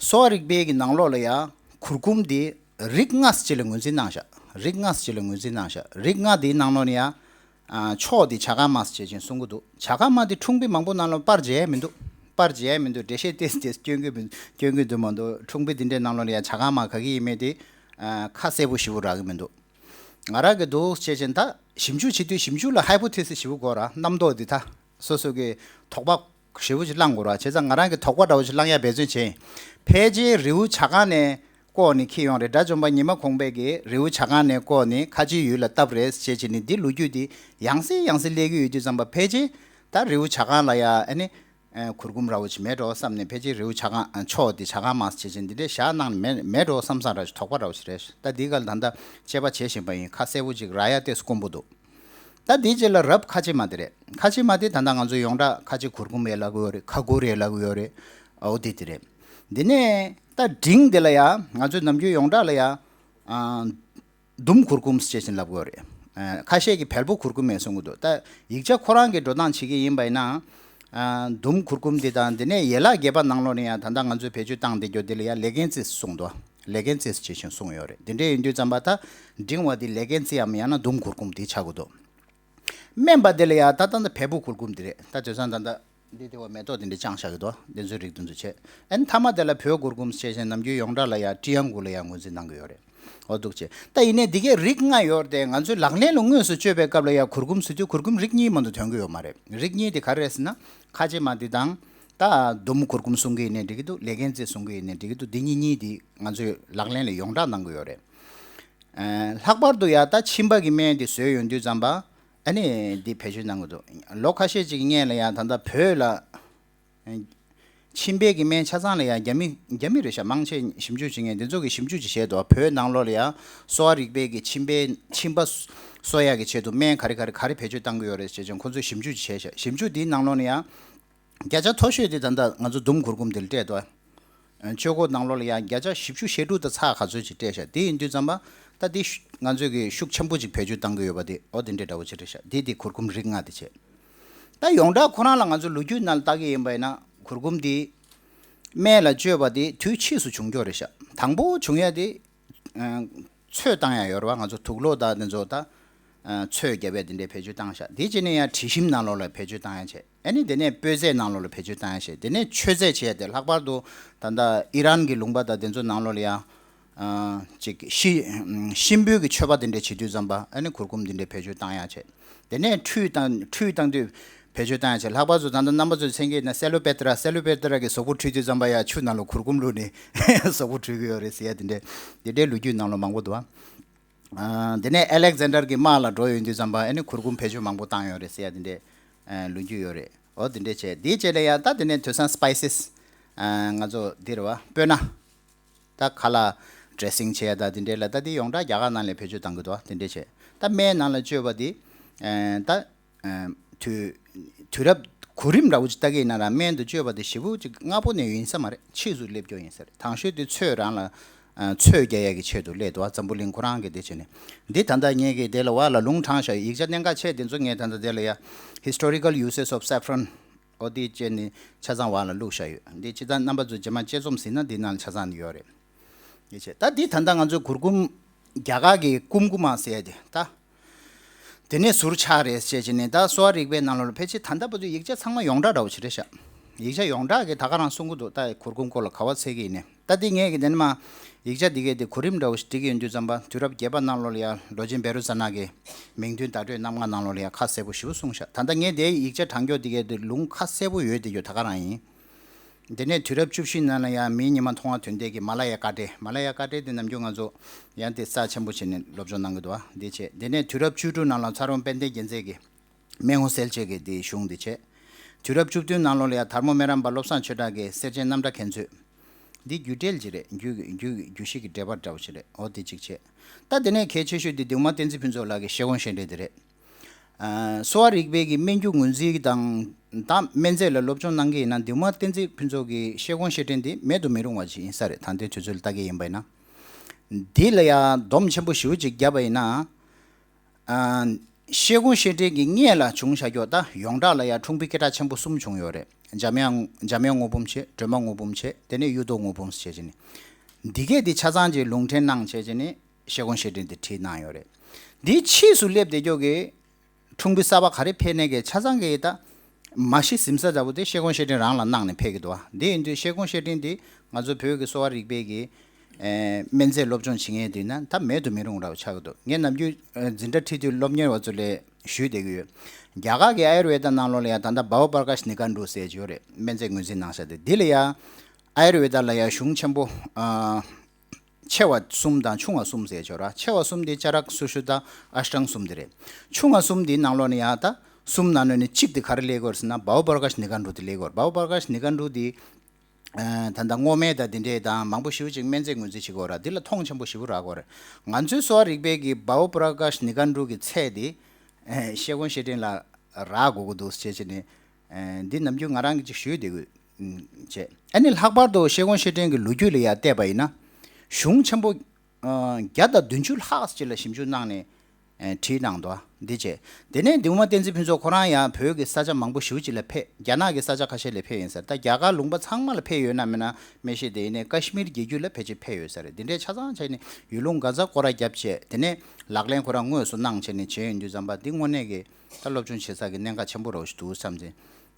གསོ་བ་རིག་པའི་གི་ནང་ལོགས་ལ་ཡང་གུར་གུམ་འདི་རིགས་ལྔ་ཅིག་ལ་ངོས་འཛིན་གནང་བཞག་རིགས་ལྔ་ཅིག་ལ་ངོས་འཛིན་གནང་བཞག་རིགས་ལྔ་འདིའི་ནང་ལོགས་ནས་ཡང་ཨ་མཆོག་འདི་བྱ་རྐང་མ་ཞེས་བྱས་གསུང་གི་འདུག་བྱ་རྐང་མ་འདི་ཁྲུང་པའི་མང་པོ་ནང་ལ་པར་བརྗེ་ཡས་མི་འདུག་པར་བརྗེ་ཡས་མི་འདུག་འགྲེལ་བཤད་ཏོག་ཙམ་སྐྱོན་གྱི་མི་སྐྱོན་གྱི་འདུག་མ་གཏོགས་ཁྲུང་པའི་འདི་འདྲའི་ནང་ལོགས་ལ་ཡང་བྱ་རྐང་མ་ག་གི་ཡིན་མིན་དེ་ཨ་ཁ་གསལ་པོ་ཞེ་པོ་རག་གི་མི་འདུག་ང་རང་གི་འདུག་བྱས་བྱས་ད་ཞིབ་འཇུག་བྱེད་དུས་ཞིབ་འཇུག་ལ་ཧའི་པོ་ཐེ་སིས་ཞེ་པོ་དགོས་ར། རྣམ་རྟོག་འདི་ད་སོ་སོ་གི་དོགས་པ་ཞེ་པོ་ཅིག་བསླང་དགོས་ར། བྱས་ཙང་ང་རང་གི་དོགས་པ་འདྲ་བོ་ཅིག་བསླང་ཡ་འབད་བརྩོན་བྱས། ཕལ་ཆེར་རི་བོ་བྱ་རྐང་ནས་བཀོག་ནས་འཁྱེར་ཡོང་རེད། དགྲ་བཅོམ་པ་ཉི་མ་གུང་པས་ཀྱིས་རི་བོ་བྱ་རྐང་ནས་བཀོག་ནས་ཁ་ཆེའི་ཡུལ་ལ་བཏབ་རེད་ཅེས་བྱས་ནས་འདི་ལོ་རྒྱུས་འདི་ཡང་སེ་ཡང་སེ་སླེབས་ཀྱི་ཡོད་དུས་ཙམ་པ་ཕལ་ཆེར་ད་རི་བོ་བྱ་རྐང་ལ་ཡ་ཨ་ནི་ཨ་གུར་གུམ་འདྲ་བོ་ཅིག་མེད་འགྲོ་བསམ་ནས། ཕལ་ཆེར་རི་བོ་བྱ་རྐང་ཨ་མཆོག་འདི་བྱ་རྐང་མ་ཅེས་བྱས་འདི་འདྲའི་བཞག་གནང་ནས་མེད་མེད་འགྲོ་བསམ་བསམ་འདྲ་ཅིག་དོགས་པ་འདྲ་བོ་ཅིག་རེད། ད་འདི་ག་ལ་ད་ལྟ་དཔྱད་པ་བྱེད་བཞིན་པ་ཡིན། ཁ་གསལ་པོ་ཅིག་རག་ཡ་ཏོག་ཙམ་དཀོན་པོ་འདུག་ད་དེའི་རྗེས་ལ་རབ་ཁ་ཆེ་མ་དེ་རེད། ཁ་ཆེ་མ་དེ་ད་ལྟ་ང་ཚོ་ཡོངས་གྲགས་ཁ་ཆེ་གུར་གུམ་ཡས་ལབ་ཀྱི་ཡོད་རེད། ཁ་གུར་ཡས་ལབ་ཀྱི་ཡོད་རེད། འོ་དེ་དེ་རེད། དེ་ནས་ད་འབྲིང་དེ་ལ་ཡ་ང་ཚོའི་ནམ་རྒྱུན་ཡོངས་གྲགས་ལ་ཡ་ཨ་ཟླུམ་གུར་གུམ་ཅེས་བཞིན་ལབ་ཀྱི་ཡོད་རེད། ཨ་ཁ་ཤས་ཀྱིས་བལ་པོ་གུར་གུམ་ཡས་གསུང་གི་འདུག་ད་ཡིག་ཆ་ཁོ་རང་གིས་འགྲོ་སྟངས་བྱེད་ཀྱི་ཡིན་པ་ཡིན་ན། ཨ་ཟླུམ་གུར་གུམ་དེ་དང་དེ་ནས་ཡན་ལག་བརྒྱད་པ་ནང་ལོགས་ནས་ཡང་ད་ལྟ་ང་ཚོས་བེད་སྤྱོད་བཏང་བསྡད་རྒྱུ་དེ་ལ་ཡང་ལེ་ཀན་ཙིས་གསུངས་འདུག་ལེ་ཀན་ཙིས་ཅེས་བཞིན་གསུངས་ཡོད་རེད། དེ་འདྲ་ཡིན་དུས་ཙམ་པ་ད་འབྲིང་བ་དེ་ལེ་ཀན་ཙིའམ་ཡང་ན་ཟླུམ་གུར་གུམ་དེ་ཆགས་ཀྱི་འདུག་སྨན་པ་དེ་ལ་ཡང་ད་ལྟ་ད་བལ་པོ་གུར་གུམ་དེ་རེད། ད་དེང་སང་ད་ལྟ་འདི་དེ་བ་མེ་ཏོག་དེ་འདྲ་བཅངས་བཞག་གི་འདུག་དེ་ཚོའི་རིགས་དེ་ཚོ་བྱས། ཨ་ནི་མཐའ་མ་དེ་ལ་བོད་གུར་གུམ་ཅེས་བྱས་ནམ་རྒྱུན་ཡོངས་གྲགས་ལ་ཡང་ཀྲི་ཡང་གུ་ལ་ཡང་ངོས་འཛིན་གནང་གི་ཡོད་རེད། འོ་འདུག་བྱས། ད་ཡིན་ནའི་འདི་གའི་རིགས་ལྔ་ཡོད་རེད་དེ། ང་ཚོའི་ལག་ལེན་ལ་དངོས་སུ་སྤྱོད་པའི་སྐབས་ལ་ཡང་གུར་གུམ་ཟེར་དུས་གུར་གུམ་རིགས་གཉིས་མ་གཏོགས་ཐོན་གྱི་ཡོད་མ་རེད། རིགས་གཉིས་དེ་ག་རེ་རེད་ཟེར་ན། ཁ་ཆེ་མ་འདི་དང་། ད་ཟླུམ་གུར་གུམ་གསུང་གི་ཡིན་ནའི་འགྲིག་གི་འདུག་ལས་མཁན་རྩེ་གསུང་གི་ཡིན་ནའི་འགྲིག་གི་འདུག་འདི་གཉིས་གཉིས་དེ་ང་ཚོས་ལག་ལེན་ལ་ཡོངས་གྲགས་གནང་གི་ཡོད་རེད། ཨ། ལྷག་པར་དུ་ཡང་ད་མཆིན་པ་གི་སྨན་དེ་བཟོས་ཡོང་དུས་ཙམ་པ། ཨ་ནི་འདི་བེད་སྤྱོད་གནང་གི་འདུག་ལོ་ཁ་ཤས་ཅིག་གི་སྔོན་ལ་ཡང་ད་ལྟ་བོད་ལ། མཆིན་པའི་གི་སྨན་ཆ་ཚང་ལ་ཡང་རྒྱ་མི་རྒྱ་མི་རེད་ཤག་མང་ཆེ་ཞིབ་འཇུག་བྱེད་མཁན་དེ་ཚོ་གི་ཞིབ་འཇུག་ཅིག་བྱས་འདུག་བོད་ནང་ལོགས་ལ་ཡང་གསོ་བ་རིག་པའི་གི་མཆིན་པའི་མཆིན་པ་གསོ་ཡག་གི་ཆེད་དུ་སྨན་ག་རེ་ག་རེ་ག་རེ་བེད་སྤྱོད་གཏང་གི་ཡོད་རེད་ཅེས་ཀྱང་ཁོ་ཚོས་ཞིབ་འཇུག་ཅིག་བྱས་ཤག་ཞིབ་འཇུག་དེའི་ནང་ལོགས་ལ་ཡང་བརྒྱ་ཆ་མཐོ་ཤོས་དེ་ད་ལྟ་ང་ཚོ་ཟླུམ་གུར་གུམ་དེ་ལ་སྤྲད་འདུག་སྤྱོད་སྒོ་ནང་ལོགས་ལ་ཡང་བརྒྱ་ཆ་བཞི་བཅུ་ཞེ་དྲུག་དང་ཚེག་ག་ཚོད་ཅིག་སྤྲད་ཤག་དེ་ཡིན་དུས་ཙམ་པ་ད་དེ་ཤུ་ང་ཚོས་གི་ཤུགས་ཆེན་པོ་ཅིག་བེད་སྤྱོད་གཏང་གི་ཡོད་པ་དེ་འོ་དེ་འདྲའི་འདྲ་བོ་ཅིག་རེད་ཤག་དེ་དེ་གུར་གུམ་རིགས་ལྔ་དེ་བྱས། ད་ཡོངས་གྲགས་ཁོ་རང་ལ་ང་ཚོ་ལོ་རྒྱུས་ནང་ལ་ལྟ་གི་ཡིན་པ་ཡིན་ན་གུར་གུམ་དེ་སྨན་ལ་སྤྱོད་པ་དེ་དུས་ཕྱིས་སུ་བྱུང་ཀྱོག་རེད་ཤག་དང་པོ་བྱུང་ཡ་དེ། ཨ། ཚོས་བཏང་ཡ་ཡོད་རེད་བ། ང་ཚོ་དུག་ལོག་དང་དེ་ཚོ་ད། ཨ། ཚོས་བརྒྱབ་ཡ་དེ་འདྲའི་བེད་སྤྱོད་བཏང་ཤག་དེ་རྗེས་ནས་ཡང་དྲི་ཞིམ་ནང་ལོགས་ལ་བེད་སྤྱོད་བཏང་ཡ་བྱས། ཨ་ནི་དེ་ནས་སྤོས་རྫས་ནང་ལོགས་ལ་བེད་སྤྱོད་བཏང་ཡ་བྱས། དེ་ནས་མཆོད་རྫས་བྱས་ཏེ་ལྷག་པར་དུ་ད་ལྟ་ཨི་རན་གྱི་ལུང་པ་དང་དེ་ཚོ་ནང་ལོགས་ལ་ཡང་། ཨ། ཅིག་ཤི་ཨམ། གཤིན་པོའི་གི་མཆོད་པ་དེ་འདྲ་བྱེད་དུས་ཙམ་པ་ཨ་ནི་གུར་གུམ་དེ་འདྲ་བེད་སྤྱོད་བཏང་ཡ་བྱས། དེ་ནས་ཁྲུས་བཏང་ཁྲུས་བཏང་དུས་བེད་སྤྱོད་བཏང་ཡ་བྱས། ལྷག་པར་དུ་ད་ལྟ་རྣམ་པ་ཚོས་མཁྱེན་གྱི་ཡིན་ན་སེ་ལོ་པེ་ཏྲ་སེ་ལོ་པེ་ཏྲ་གི་གཟུགས་པོ་འཁྲུད་དུས་ཙམ་པ་ཡ་ཆུ་ནང་ལ་གུར་གུམ་བླུགས་ནས་གཟུགས་པོ་འཁྲུད་ཀྱི་ཡོད་རེད་ཟེར་ཡ་དེ་འདྲ་དེ་འདྲའི་ལོ་རྒྱུས་ནང་ལ་མང་པོ་འདུག་ཨ། ཨ། དེ་ནས་ཨ་ལེག་ཛན་ཌར་གྱི་དམག་ལ་འགྲོ་ཡོང་དུས་ཙམ་པ་ཨ་ནི་གུར་གུམ་བེད་སྤྱོད་མང་པོ་བཏང་ཡོད་རེད་ཟེར་ཡ་དེ་འདྲའི་ཨ། ལོ་རྒྱུས་ཡོད་རེད། འོ་དེ་འདྲ་བྱས། དེའི་རྗེས་ལ་ཡང་ད་དེ་ནས་དུས་སང་སི་པའི་སི་སི། ཨ། ང་ཚོ་འདི་རེད་བ། སྤོས་སྣ། ད་ཁ་ལག་ཌེ་སིང་བྱས་ཡ་ད་དེ་འདྲའི་ལ་ད་དེ་ཡོངས་གྲགས་རྒྱ་གར་ནང་ལ་བེད་སྤྱོད་བཏང་གི་འདུག་བ། དེ་འདྲ་བྱས། ད་སྨན་ནང་ལ་སྤྱོད་པ་དེ། ཨ། ད། ཨ། དུས་དུས་རབས་གོ་རིམ་འདྲ་བོ་ཅིག་ལྟ་གི་ཡིན་ན་རང་སྨན་དུ་སྤྱོད་པ་དེ་ཞེ་པོ་ཅིག་སྔ་པོ་ནས་ཡིན་ས་མ་རེད། ཕྱིས་སུ་སླེབས་ཀྱོག་ཡིན་ས་རེད། དང་ཤོས་དེ་ཚོས་རང་ལ། ཨ། ཚོས་རྒྱག་ཡ་གི་ཆེད་དུ་སླེབས་འདུག་བ། འཛམ་བུ་གླིང་ཁོ་རང་གི་དེ་བྱས་ནས། འདི་ད་ལྟ་ངས་གི་དེ་ལ་བ་ལ་ལུང་དྲངས་བཞག་ཡོད། ཡིག་ཆ་གནད་འགག་ཆེ་དེ་ཚོ་ངས་ད་ལྟ་དེ་ལ་ཡ། Historical Uses of Saffron། འོ་དེ་བཅས་ནི་ཆ་ཚང་བ་ལ་བླུགས་བཞག་ཡོད། འདི་ཅི་ལྟར་རྣམ་པ་ཚོས་རྗེས་མ་དཔྱད་རྩོམ་ཟིན་ན་འདི་ནང་ལ་ཆ་ཚང་ནི་ཡོད་རེད། ཡིན་ཆེ། ད་འདི་ད་ལྟ་ང་ཚོའི་གུར་གུམ། རྒྱ་གར་གྱི་ཀུམ་ཀུ་མ་ཟེར་ཏེ་ད། དེ་ནས་ཟུར་ཆག་རེད་ཟེར་བྱས་ནས་ད་གསོ་བ་རིག་པའི་ནང་ལོགས་ལ་ཕལ་ཆེར་ད་ལྟ་བར་དུ་ཡིག་ཆ་ཚང་མ་ཡོངས་གྲགས་འདྲ་བོ་ཞིག་རེད་ཤག་ཡིག་ཆ་ཡོངས་གྲགས་ཀྱི་ད་ག་རང་གསུང་གི་འདུག་ད་གུར་གུམ་སྐོར་ལ་ག་བ་ཚད་ཀྱི་ཡིན་ནས། ད་འདི་ངས་ཀྱི་དེ་ནས་མ། ཡིག་ཆ་འདི་གའི་དེ་གོ་རིམ་འདྲ་བོ་ཞིག་བྲིས་ཀྱི་ཡོད་དུས་ཙམ་པ་དུས་རབས་བརྒྱད་པ་ནང་ལོགས་ལ་ཡང་ལོ་ཆེན་བེ་རུ་ཛ་ན་གི་མིང་དོན་བརྡ་སྤྲོད་རྣམ་ལྔ་ནང་ལོགས་ལ་ཡང་ཁ་གསལ་པོ་ཞེ་པོ་གསུངས་ཤག་ད་ལྟ་ངས་དེའི་ཡིག་ཆ་དྲངས་ཀྱོག་འདི་གའི་དེ་ལུང་ཁ་གསལ་པོ་ཡོད་དེ་ཡོད་ད་ག་རང་ཡིན། དེ་ནས་དུས་རབས་བཅུ་བཞི་ནང་ལ་ཡང་མིའི་ཉི་མ་མཐོང་བ་དོན་གཏད་ཀྱི་མ་ལ་ཡ་ཀ་ཏྲེ། མ་ལ་ཡ་ཀ་ཏྲེ་དེ་ནམ་རྒྱུན་ང་ཚོ་ཡང་དེ་རྩ་ཆེན་པོ་བྱས་ནས་སློབ་སྦྱོང་གནང་གི་འདུག་བ། འདི་བྱས། དེ་ནས་དུས་རབས་བཅུ་དྲུག་ནང་ལ་ཚ་རོང་དཔལ་ལྡན་རྒྱལ་མཚན་གྱི་སྨན་ཧོ་སེལ་ཅེ་གི་དེའི་གཞུང་འདི་བྱས། དུས་རབས་བཅུ་བདུན་ནང་ལོགས་ལ་ཡང་དར་མོ་སྨན་རམས་པ་བློ་བཟང་ཆོས་གྲགས་ཀྱི་གསེར་ཆེན་རྣམ་གྲྭ་མཁན་ཚོས། འདི་རྒྱུད་འགྲེལ་ཅིག་རེད། རྒྱུད་རྒྱུད་རྒྱུད་བཤད་ཀྱི་འགྲེལ་པ་འདྲ་བོ་ཞིག་རེད། འོ་དེ་གཅིག་བྱས། ད་དེ་ནས་གལ་ཆེ་ཤོས་དེ་མདུན་མ་བསྟན་འཛིན་ཕུན་ཚོགས་ལགས་ཀྱི་ཤེལ་སྒོང་བཤད་འགྲེལ་དེ་རེད། ཨ། གསོ་བ་རིག་པའི་གི་སྨན་རྒྱུ་ངོས་འཛིན་དང་ད་སྨན་རྫས་ལ་སློབ་སྦྱོང་གནང་གི་ཡིན་ན་མདུན་མ་བསྟན་འཛིན་ཕུན་ཚོགས་ཀྱི་ཤེལ་སྒོང་བཤད་འགྲེལ་འདི་མེད་དུ་མི་རུང་བ་ཅིག་ཡིན་ས་རེད། ད་ལྟའི་དུས་ཚོད་ལ་ལྟ་གི་ཡིན་པ་ཡིན་ན། འདི་ལ་ཡང་སྡོམ་ཆེན་པོ་ཞེ་པོ་ཅིག་བརྒྱབ་པ་ཡིན་ན། ཨ། ཤེལ་སྒོང་བཤད་འགྲེལ་གྱི་སྔོན་ལ་བྱུང་བཞག་ཀྱོག་ད་ཡོངས་གྲགས་ལ་ཡང་འཁྲུངས་པའི་སྐད་གྲགས་ཆེན་པོ་གསུམ་བྱུང་ཡོད་རེད། འཇམ་དབྱངས་འཇམ་དབྱངས་དངོས་འབུམ་བྱས། སྒྲོལ་མ་དངོས་འབུམ་བྱས། དེ་ནས་གཡུ་ཐོག་དངོས་འབུམ་བྱས་བྱས་ནས། འདི་གས་འདི་ཆ་ཚང་གཅིག་ལུང་འདྲེན་གནང་བྱས་བྱས་ནས་ཤེལ་སྒོང་བཤད་འགྲེལ་འདི་བྲིས་གནང་ཡོད་རེད། འདི་ཕྱིས་སུ་སླེབས་བསྡད་ཀྱོག་གི་འཁྲུངས་པའི་གསར་པ་ག་རེ་ཕེབས་ནས་གི་ཆ་ཚང་གི་ད། མ་གཞི་ཟིན་ས་འདྲ་བོ་དེ་ཤེལ་སྒོང་བཤད་འགྲེལ་རང་ལ་གནང་ནས་ཕེབས་ཀྱི་འདུག་བ། འདི་ཡིན་དུས་ཤེལ་སྒོང་བཤད་འགྲེལ་འདི་ང་ཚོ་བོད་ཀྱི་གསོ་བ་རིག་པའི་གི། ཨེ། སྨན་རྫས་སློབ་སྦྱོང་བྱེད་མཁན་དེ་ན་ད་མེད་དུ་མི་རུང་འདྲ་བོ་ཆགས་ཀྱི་འདུག་ངས་ནམ་རྒྱུན་ཨེ། འཛིན་གྲྭ་ཁྲིད་དུས་སློབ་གཉེར་བ་ཚོ་ལ་ཞུས་བསྡད་ཀྱི་ཡོད། རྒྱ་གར་གྱི་ཨ་ཡུར་ཝེ་ད་ནང་ལོགས་ལ་ཡང་ད་ལྟ་བྷ་བ་པྲ་ཀཱཤ་ནི་གྷན་དྷུ་ཟེར་གྱི་ཡོད་རེད། སྨན་རྫས་ངོས་འཛིན་གནང་བཞག་དེ། འདི་ལ་ཡང་ཨ་ཡུར་ཝེ་ད་ལ་ཡང་གཞུང་ཆེན་པོ། ཨ། ཆེ་བ་གསུམ་དང་ཆུང་བ་གསུམ་ཟེར་ཆོག་ར། ཆེ་བ་གསུམ་དེ་ཅ་རཀ་སུ་ཤུ་ཏ་ཨ་ཤ་ཏང་གསུམ་དེ་རེད། ཆུང་བ་གསུམ་དེའི་ནང་ལོགས་ནས་ཡང་ད་གསུམ་ནང་ནས་གཅིག་དེ་ག་རེ་སླེབས་ཀྱི་ཡོད་རེད་ཟེར་ན་བྷ་བ་པྲ་ཀཱཤ་ནི་གྷན་དྷུ་དེ་སླེབས་ཀྱི་ཡོད་རེད། བྷ་བ་པྲ་ཀཱཤ་ནི་གྷན་དྷུ་དེ། ཨ། ད་ལྟ་སྔོ་སྨན་དང་དེ་འདྲས་དང་མང་པོ་ཞེ་པོ་ཅིག་སྨན་རྫས་ངོས་འཛིན་བྱེད་ཀྱི་ཡོད་ར། འདི་ལ་མཐོང་ཆེན་པོ་ཞེ་པོ་རག་གི་ཡོད་རེད། ང་ཚོའི་གསོ་བ་རིག་པའི་གི་བྷ་བ་པྲ་ཀཱཤ་ནི་གྷན་དྷུ་གི་ཚད་དེ། ཨེ། ཤེལ་སྒོང་བཤད་འགྲེལ་ལ་རག་དགོས་ཀྱི་འདུག་ཅེས་བྱས་ནས། ཨེ། འདི་ནམ་རྒྱུན་ང་རང་གིས་ཅིག་ཞུས་བསྡད་ཀྱི་ཡོད། ཨུམ། བྱས། ཨ་ནི་ལྷག་པར་དུ་ཤེལ་སྒོང་བཤད་འགྲེལ་གྱི་ལོ་རྒྱུས་ལ་ཡང་བལྟས་པ་ཡིན་ན། གཞུང་ཆེན་པོ། ཨ། བརྒྱ་དང་བདུན་ཅུ་ལྷག་ཅིག་ལ་ཞིབ་འཇུག་གནང་ནས། ཨེ། བྲིས་གནང་འདུག་བ། འདི་བྱས། དེ་ནས་མདུན་མ་བསྟན་འཛིན་ཕུན་ཚོགས་ཁོ་རང་ཡང་བོད་ཀྱི་ས་ཆ་མང་པོ་ཞེ་པོ་ཅིག་ལ་ཕེབས། རྒྱ་ནག་གི་ས་ཆ་ཁ་ཤས་ལ་ཕེབས་ཡིན་ཟེར། ད་རྒྱ་གར་ལུང་པ་ཚང་མ་ལ་ཕེབས་ཡོད་ན་མེད་ན་མི་ཤེས། དེ་ཡིན་ནའི་ཀ་ཤི་མིར་རྒྱལ་རྒྱུད་ལ་ཕལ་ཆེར་ཕེབས་ཡོད་ས་རེད། འདི་འདྲའི་ཆ་ཚང་བྱས་ནས་ཡུལ་ལུང་ག་ས་སྐོར་ར་བརྒྱབ་བྱས། དེ་ནས་ལག་ལེན་ཁོ་རང་དངོས་སུ་གནང་བྱས་ནས་བྱས་ཡོང་དུས་ཙམ་པ་འདི་དངོས་གནས་ཀྱི་ད་སློབ་སྦྱོང་བྱེད་ས་གི་གནད་འགག་ཆེན་པོ་རེད་འདུག་བསམ་ཚེ།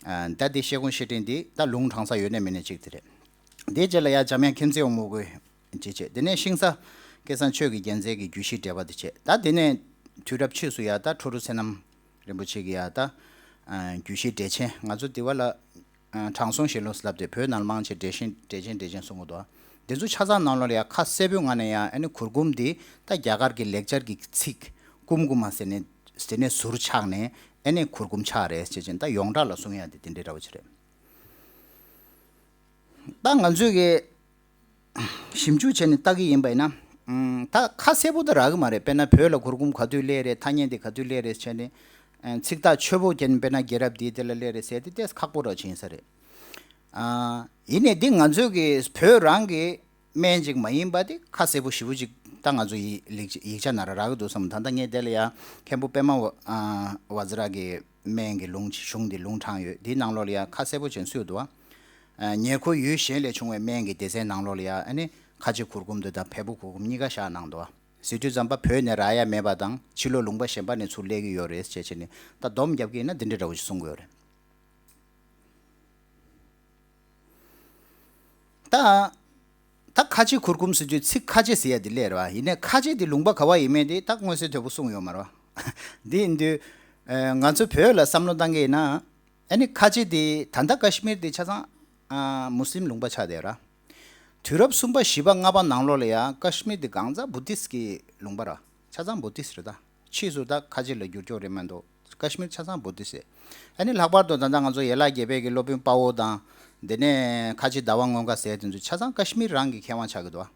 ཨ། ད་འདི་ཤེལ་སྒོང་བཤད་འགྲེལ་འདི་ད་ལུང་དྲངས་ས་ཡོད་ན་མེད་ན་གཅིག་དེ་རེད། དེའི་རྗེས་ལ་ཡང་འཇམ་དབྱངས་མཁྱེན་བརྩེ་དབང་མོ་གིས་བྲིས་བྱས། དེ་ནས་ཤིང་ས་ སྐལ་བཟང་ཆོས་ཀྱི་རྒྱལ་མཚན་གྱི་རྒྱུད་བཞིའི་འགྲེལ་པ་དེ་བྱས། ད་དེ་ནས་དུས་རབས་ཕྱིས་སུ་ཡང་ད་ཁྲོ་རུ་ཚེ་རྣམ་རིན་པོ་ཆེ་གི་ཡང་ད་རྒྱུད་བཞིའི་འགྲེལ་ཆེན། ང་ཚོ་འདི་བ་ལ་དྲང་སྲོང་ཤེས་རབ་ལབ་སྟེ་བོད་ནང་མང་ཆེ་འགྲེལ་ཆེན་འགྲེལ་ཆེན་འགྲེལ་ཆེན་གསུང་གི་འདུག་དེ་ཚོ་ཆ་ཚང་ནང་ལོགས་ལ་ཡང་ཁ་གསལ་པོའི་ངང་ནས་ཡང་ཨ་ནི་གུར་གུམ་འདི་ད་རྒྱ་གར་གྱི་ལེགས་སྦྱར་གྱི་ཚིག་ཀུམ་ཀུ་མ་ཟེར་ནས་ཟེར་ནས་ཟུར་ཆག་ནས་ཨ་ནི་གུར་གུམ་ཆག་རེད་ཅེས་ཅན། ད་ཡོངས་གྲགས་ལ་གསུང་ཡ་དེ་དེ་འདྲའི་འདྲ་བོ་ཅིག་རེད། ད་ང་ཚོས་ཀྱི་ཞིབ་འཇུག་བྱས་ནས་ལྟ་གི་ཡིན་པ་ཡིན་ན། ཨམ། ད་ཁ་གསལ་པོ་ད་རག་གི་མ་རེད། དཔེར་ན་བོད་ལ་གུར་གུམ་ག་དུས་སླེབས་རེད། ཐ་སྙད་འདི་ག་དུས་སླེབས་རེད་བྱས་ནས། ཨ། ཚིག་ཐག་ཆོད་པོ་བྱས་ནས་དཔེར་ན་རྒྱལ་རབས་འདིའི་དེ་ལ་སླེབས་རེད་ཟེར་དེ་ཏོག་ཙམ་ཁག་པོ་ར་ཕྱིན་ས་རེད། ཨ། ཡིན་ནའི་འདི་ང་ཚོའི་གི་བོད་རང་གི་སྨན་ཅིག་མ་ཡིན་པ་དེ་ཁ་གསལ་པོ་ཞེ་པོ་ཅིག་ད་ང་ཚོ་ཡི་ལིག་ཡིག་ཆ་ནང་ར་རག་གི་འདུག་བསམ། ད་ལྟ་ངས་དེ་ལ་ཡ་མཁན་པོ་པད་མ་བ་ཨ། བཛྲ་གི་སྨན་གྱི་ལུང་གཞུང་འདི་ལུང་དྲངས་ཡོད། འདིའི་ནང་ལོགས་ལ་ཡ་ཁ་གསལ་པོ་བྱས་ནས་གསུངས་འདུག་བ། ཨ། ཉེར་མཁོ་ཡུལ་གཞན་ལས་བྱུང་བའི་སྨན་གྱི་སྡེ་ཚན་ནང་ལོགས་ལ་ཡ་ཨ་ནི་ཁ་ཆེ་གུར་གུམ་འདི་དང་བལ་པོ་གུར་གུམ་གཉིས་ཀ་བཞག་གནང་འདུག་བ། ཟེར་དུས་ཙམ་པ་བོད་ནས་རག་ཡ་མེད་པ་དང་ཕྱི་ལོགས་ལུང་པ་གཞན་པ་ནས་ཚུར་སླེབས་ཀྱི་ཡོད་རེད་ཅེས་བྱས་ནས་ད་སྡོམ་རྒྱབ་ཀྱི་ཡིན་ན་འདི་འདྲའི་འདྲ་བོ་ཞིག་གསུང་གི་ཡོད་རེད། ད་ད་ཁ་ཆེ་གུར་གུམ་ཟེར་དུས་ཚིག་ཁ་ཆེ་ཟེར་ཡ་འདི་སླེབས་རེད་བ། ཡིན་ནའི་ཁ་ཆེ་འདི་ལུང་པ་ག་བ་ཡིན་མིན་དེ་ད་མངོན་གསལ་དོད་པོ་གསུངས་ཡོད་མ་རེད་བ། འདི་ཡིན་དུས་ཨ། ང་ཚོ་བོད་ལ་བསམ་བློ་བཏང་གི་ཡིན་ན། ཨ་ནི་ཁ་ཆེ་དེ་ད་ལྟ་ཀ་ཤི་མིར་དེ་ཆ་ཚང་ཨ། མུ་སི་ལིམ་ལུང་པ་ཆགས་བསྡད་ར། དུས་རབས་གསུམ་པ་བཞི་པ་ལྔ་པ་ནང་ལོགས་ལ་ཡང་ཀ་ཤི་མིར་དེ་གང་ཚང་བུ་དིས་ཀྱི་ལུང་པ་ར། ཆ་ཚང་བུ་དིས་རེད་ད། ཕྱིས་སུ་ད་ཁ་ཆེ་ལ་འགྱུར་ཀྱོག་རེད་མ་གཏོགས་ཀ་ཤི་མིར་ཆ་ཚང་བུ་དིས་རེད། ཨ་ནི་ལྷག་པར་དུ་ད་ལྟ་ང་ཚོ་ཡན་ལག་བརྒྱད་པའི་གི་སློབ་དཔོན་དཔའ་བོ་དང་། དེ་ནས་ཁ་ཆེ་ཟླ་བ་སྔོན་ཁ་ཟེར་དེ་ཚོ་ཆ་ཚང་ཀ་ཤི་མིར་རང་གི་མཁས་དབང་ཆགས་ཀྱི་འདུག་བ།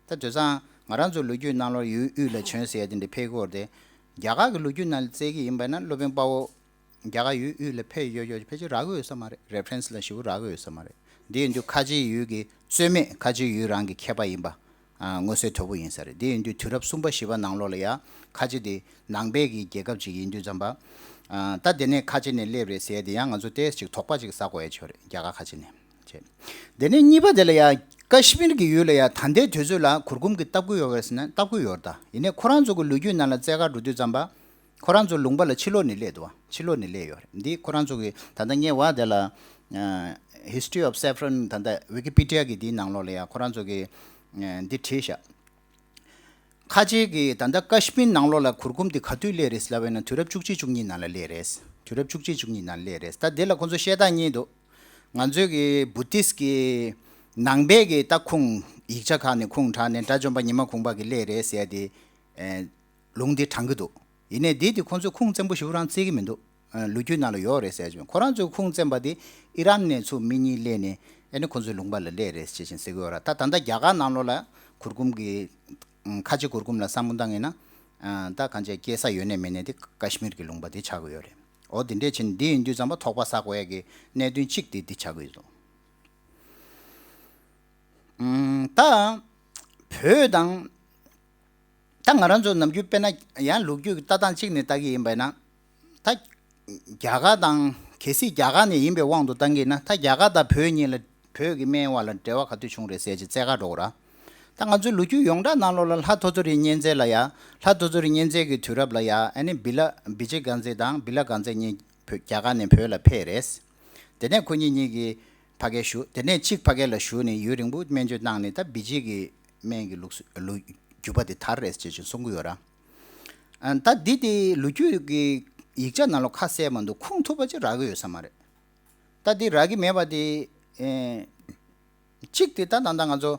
ད་དེང་སང་ང་རང་ཚོའི་ལོ་རྒྱུས་ནང་ལོགས་ཡུལ་དབུས་ལ་བྱོན་ཟེར་ཡ་དེ་འདྲ་ཕལ་སྐོར་དེ། རྒྱ་གར་གྱི་ལོ་རྒྱུས་ནང་ལ་བཙལ་གྱི་ཡིན་པ་ན་སློབ་དཔོན་དཔའ་བོ་རྒྱ་གར་ཡུལ་དབུས་ལ་ཕེབས་ཡོད་ཡོད་ཕལ་ཆེར་རག་གི་ཡོད་ས་མ་རེད། རེ་ཕ་རན་སི་ལ་ཞེ་པོ་རག་གི་ཡོད་ས་མ་རེད། འདི་ཡིན་དུས་ཁ་ཆེའི་ཡུལ་གྱི་རྩོད་མེད་ཁ་ཆེའི་ཡུལ་རང་གི་མཁས་པ་ཡིན་པ། ཨ། མངོན་གསལ་དོད་པོ་ཡིན་ས་རེད། འདི་ཡིན་དུས་དུས་རབས་གསུམ་པ་བཞི་པ་ནང་ལོགས་ལ་ཡང་ཁ་ཆེ་དེ་ནང་པའི་གི་རྒྱལ་ཁབ་ཅིག་ཡིན་དུས་ཙམ་པ། ཨ། ད་དེ་ནས་ཁ་ཆེ་ནས་སླེབས་རེད་ཟེར་ཡ་དེ་ཡང་ང་ཚོ་ཏོག་ཙམ་ཅིག་དོགས་པ་ཅིག་ཟ་དགོས་ཡ་ཅིག་ཡོད་རེད། རྒྱ་གར་ཁ་ཆེ་ནས། བྱས། དེ་ནས་གཉིས་པ་དེ་ལ་ཡ་ཀ་ཤི་མིར་གྱི་ཡུལ་ལ་ཡ་ད་ལྟའི་དུས་ཚོད་ལ་གུར་གུམ་གྱི་ལྟ་སྐུལ་ཡོད་རེད་ཟེར་ན་ལྟ་སྐུལ་ཡོད་རེད་ད། ཡིན་ནའི་ཁོ་རང་ཚོ་གི་ལོ་རྒྱུས་ནང་ལ་བཙལ་ག་འགྲོ་དུས་ཙམ་པ། ཁོ་རང་ཚོ་ལུང་པ་ལ་ཕྱི་ལོགས་ནས་སླེབས་འདུག་བ། ཕྱི་ལོགས་ནས་སླེབས་ཡོད་རེད། འདི་ཁོ་རང་ཚོ་གི་ད་ལྟ་ངས་བ་དེ་ལ་ཨ། History of Saffron ད་ལྟ་Wikipedia གི་འདིའི་ནང་ལོགས་ལ་ཡ་ཁོ་རང་ཚོ་གི་ཨ། འདི་བྲིས་ཤག་ཁ་ཆེ་གི་ད་ལྟ་ཀ་ཤི་མིར་ནང་ལོགས་ལ་གུར་གུམ་འདི་ག་དུས་སླེབས་རེད་ལབ་པ་ཡིན་ན་དུས་རབས་བཅུ་གཅིག་བཅུ་གཉིས་ནང་ལ་སླེབས་རེད། དུས་རབས་བཅུ་གཅིག་བཅུ་གཉིས་ནང་སླེབས་རེད། ད་འདི་ལ་ཁོང་ཚོ་བཤད་སྟངས་གཉིས་འདུག་ང་ཚོའི་གི་བུ་དིས་ཀྱི་ནང་པའི་གི་ད་ཁུངས་ཡིག་ཆ་ཁག་ནས་ཁུངས་དྲངས་ནས་དགྲ་བཅོམ་པ་ཉི་མ་གུང་པ་གི་སླེབས་རེད་ཟེར་ཏེ། ཨེ། ལུང་འདི་དྲངས་ཀྱི་འདུག་ཡིན་ནའི་འདི་དེ་ཁོང་ཚོས་ཁུངས་བཙན་པོ་ཞེ་པོ་རང་བརྩི་གི་མི་འདུག་ཨ། ལོ་རྒྱུས་ནང་ལ་ཡོད་རེད་ཟེར་ཅིང་ཁོ་རང་ཚོས་ཁུངས་བཙན་པ་དེ་ཨི་རན་ནས་ཚུར་མི་གཉིས་སླེབས་ནས་ཨ་ནི་ཁོང་ཚོའི་ལུང་པ་ལ་སླེབས་རེད་ཅེས་བྱས་ཟེར་གི་ཡོད་ར། ད་ད་ལྟ་རྒྱ་གར་ནང་ལོགས་ལ་གུར་གུམ་གྱི་ཁ་ཆེ་གུར་གུམ་ལ་བསམ་བློ་བཏང་ཡིན་ན། ཨ། ད་གང་ཅི་སྐྱེས་ས་ཡོད་ནའི་མེད་ནའི་དེ་ཀ་ཤི་མིར་གྱི་ལུང་པ་དེ་ཆགས་ཀྱི་ཡོད་རེད། འོ་དེ་འདྲས་བྱས་ནས་འདི་ཡིན་དུས་ཙམ་པ་དོགས་པ་ཟ་དགོས་ཡ་གི་གནད་དོན་གཅིག་དེ་འདི་ཆགས་ཀྱི་ཡོད་དོ། ཨུམ། ད་བོད་དང་། ད་ང་རང་ཚོ་ནམ་རྒྱུན་དཔེར་ན་ཡང་ལོ་རྒྱུས་ཀྱི་ལྟ་སྟངས་གཅིག་ནས་ལྟ་གི་ཡིན་པ་ཡིན་ན། ད་རྒྱ་གར་དང་གལ་སྲིད་རྒྱ་གར་ནས་ཡིན་པའི་དབང་དུ་བཏང་གི་ཡིན་ན་ད་རྒྱ་གར་དང་བོད་གཉིས་ལ་བོད་ཀྱི་སྨན་བ་ལ་འབྲེལ་བ་ག་དུས་བྱུང་རེད་ཟེར་ཅིག་བཙལ་ག་འགྲོ་དགོས་ར། ད་ང་ཚོའི་ལོ་རྒྱུས་ཡོངས་གྲགས་ནང་ལོགས་ལ་ལྷ་ཐོ་ཐོ་རི་གཉན་བཙན་ལ་ཡ། ལྷ་ཐོ་ཐོ་རི་གཉན་བཙན་གྱི་དུས་རབས་ལ་ཡ་ཨ་ནི་བི་ལ་བི་ཇི་གྷན་ཛེ་དང་བི་ལ་གྷན་ཛེ་གཉིས་བོད་རྒྱ་གར་ནས་བོད་ལ་ཕེབས་རེད། དེ་ནས་ཁོ་གཉིས་གཉིས་ཀྱིས་ཕ་གིར་བཞུགས། དེ་ནས་གཅིག་ཕ་གི་ལ་བཞུགས་ནས་ཡུན་རིང་པོ་སྨན་བཅོས་གནང་ནས་ད་བི་ཇི་གི་སྨན་གྱི་ལུགས་སུ་ལུགས་རྒྱུད་པ་དེ་དར་རེད་ཅེས་ཅིག་གསུང་གི་ཡོད་ར། ཨ། ད་འདི་དེ་ལོ་རྒྱུས་ཀྱི་ཡིག་ཆ་ནང་ལ་ཁ་གསལ་མ་འདུག་ཁུངས་ཐུབ་པ་ཅིག་རག་གི་ཡོད་ས་མ་རེད། ད་འདི་རག་གི་མེད་པ་དེ། ཨེ། གཅིག་དེ་ད་ད་ལྟ་ང་ཚོ་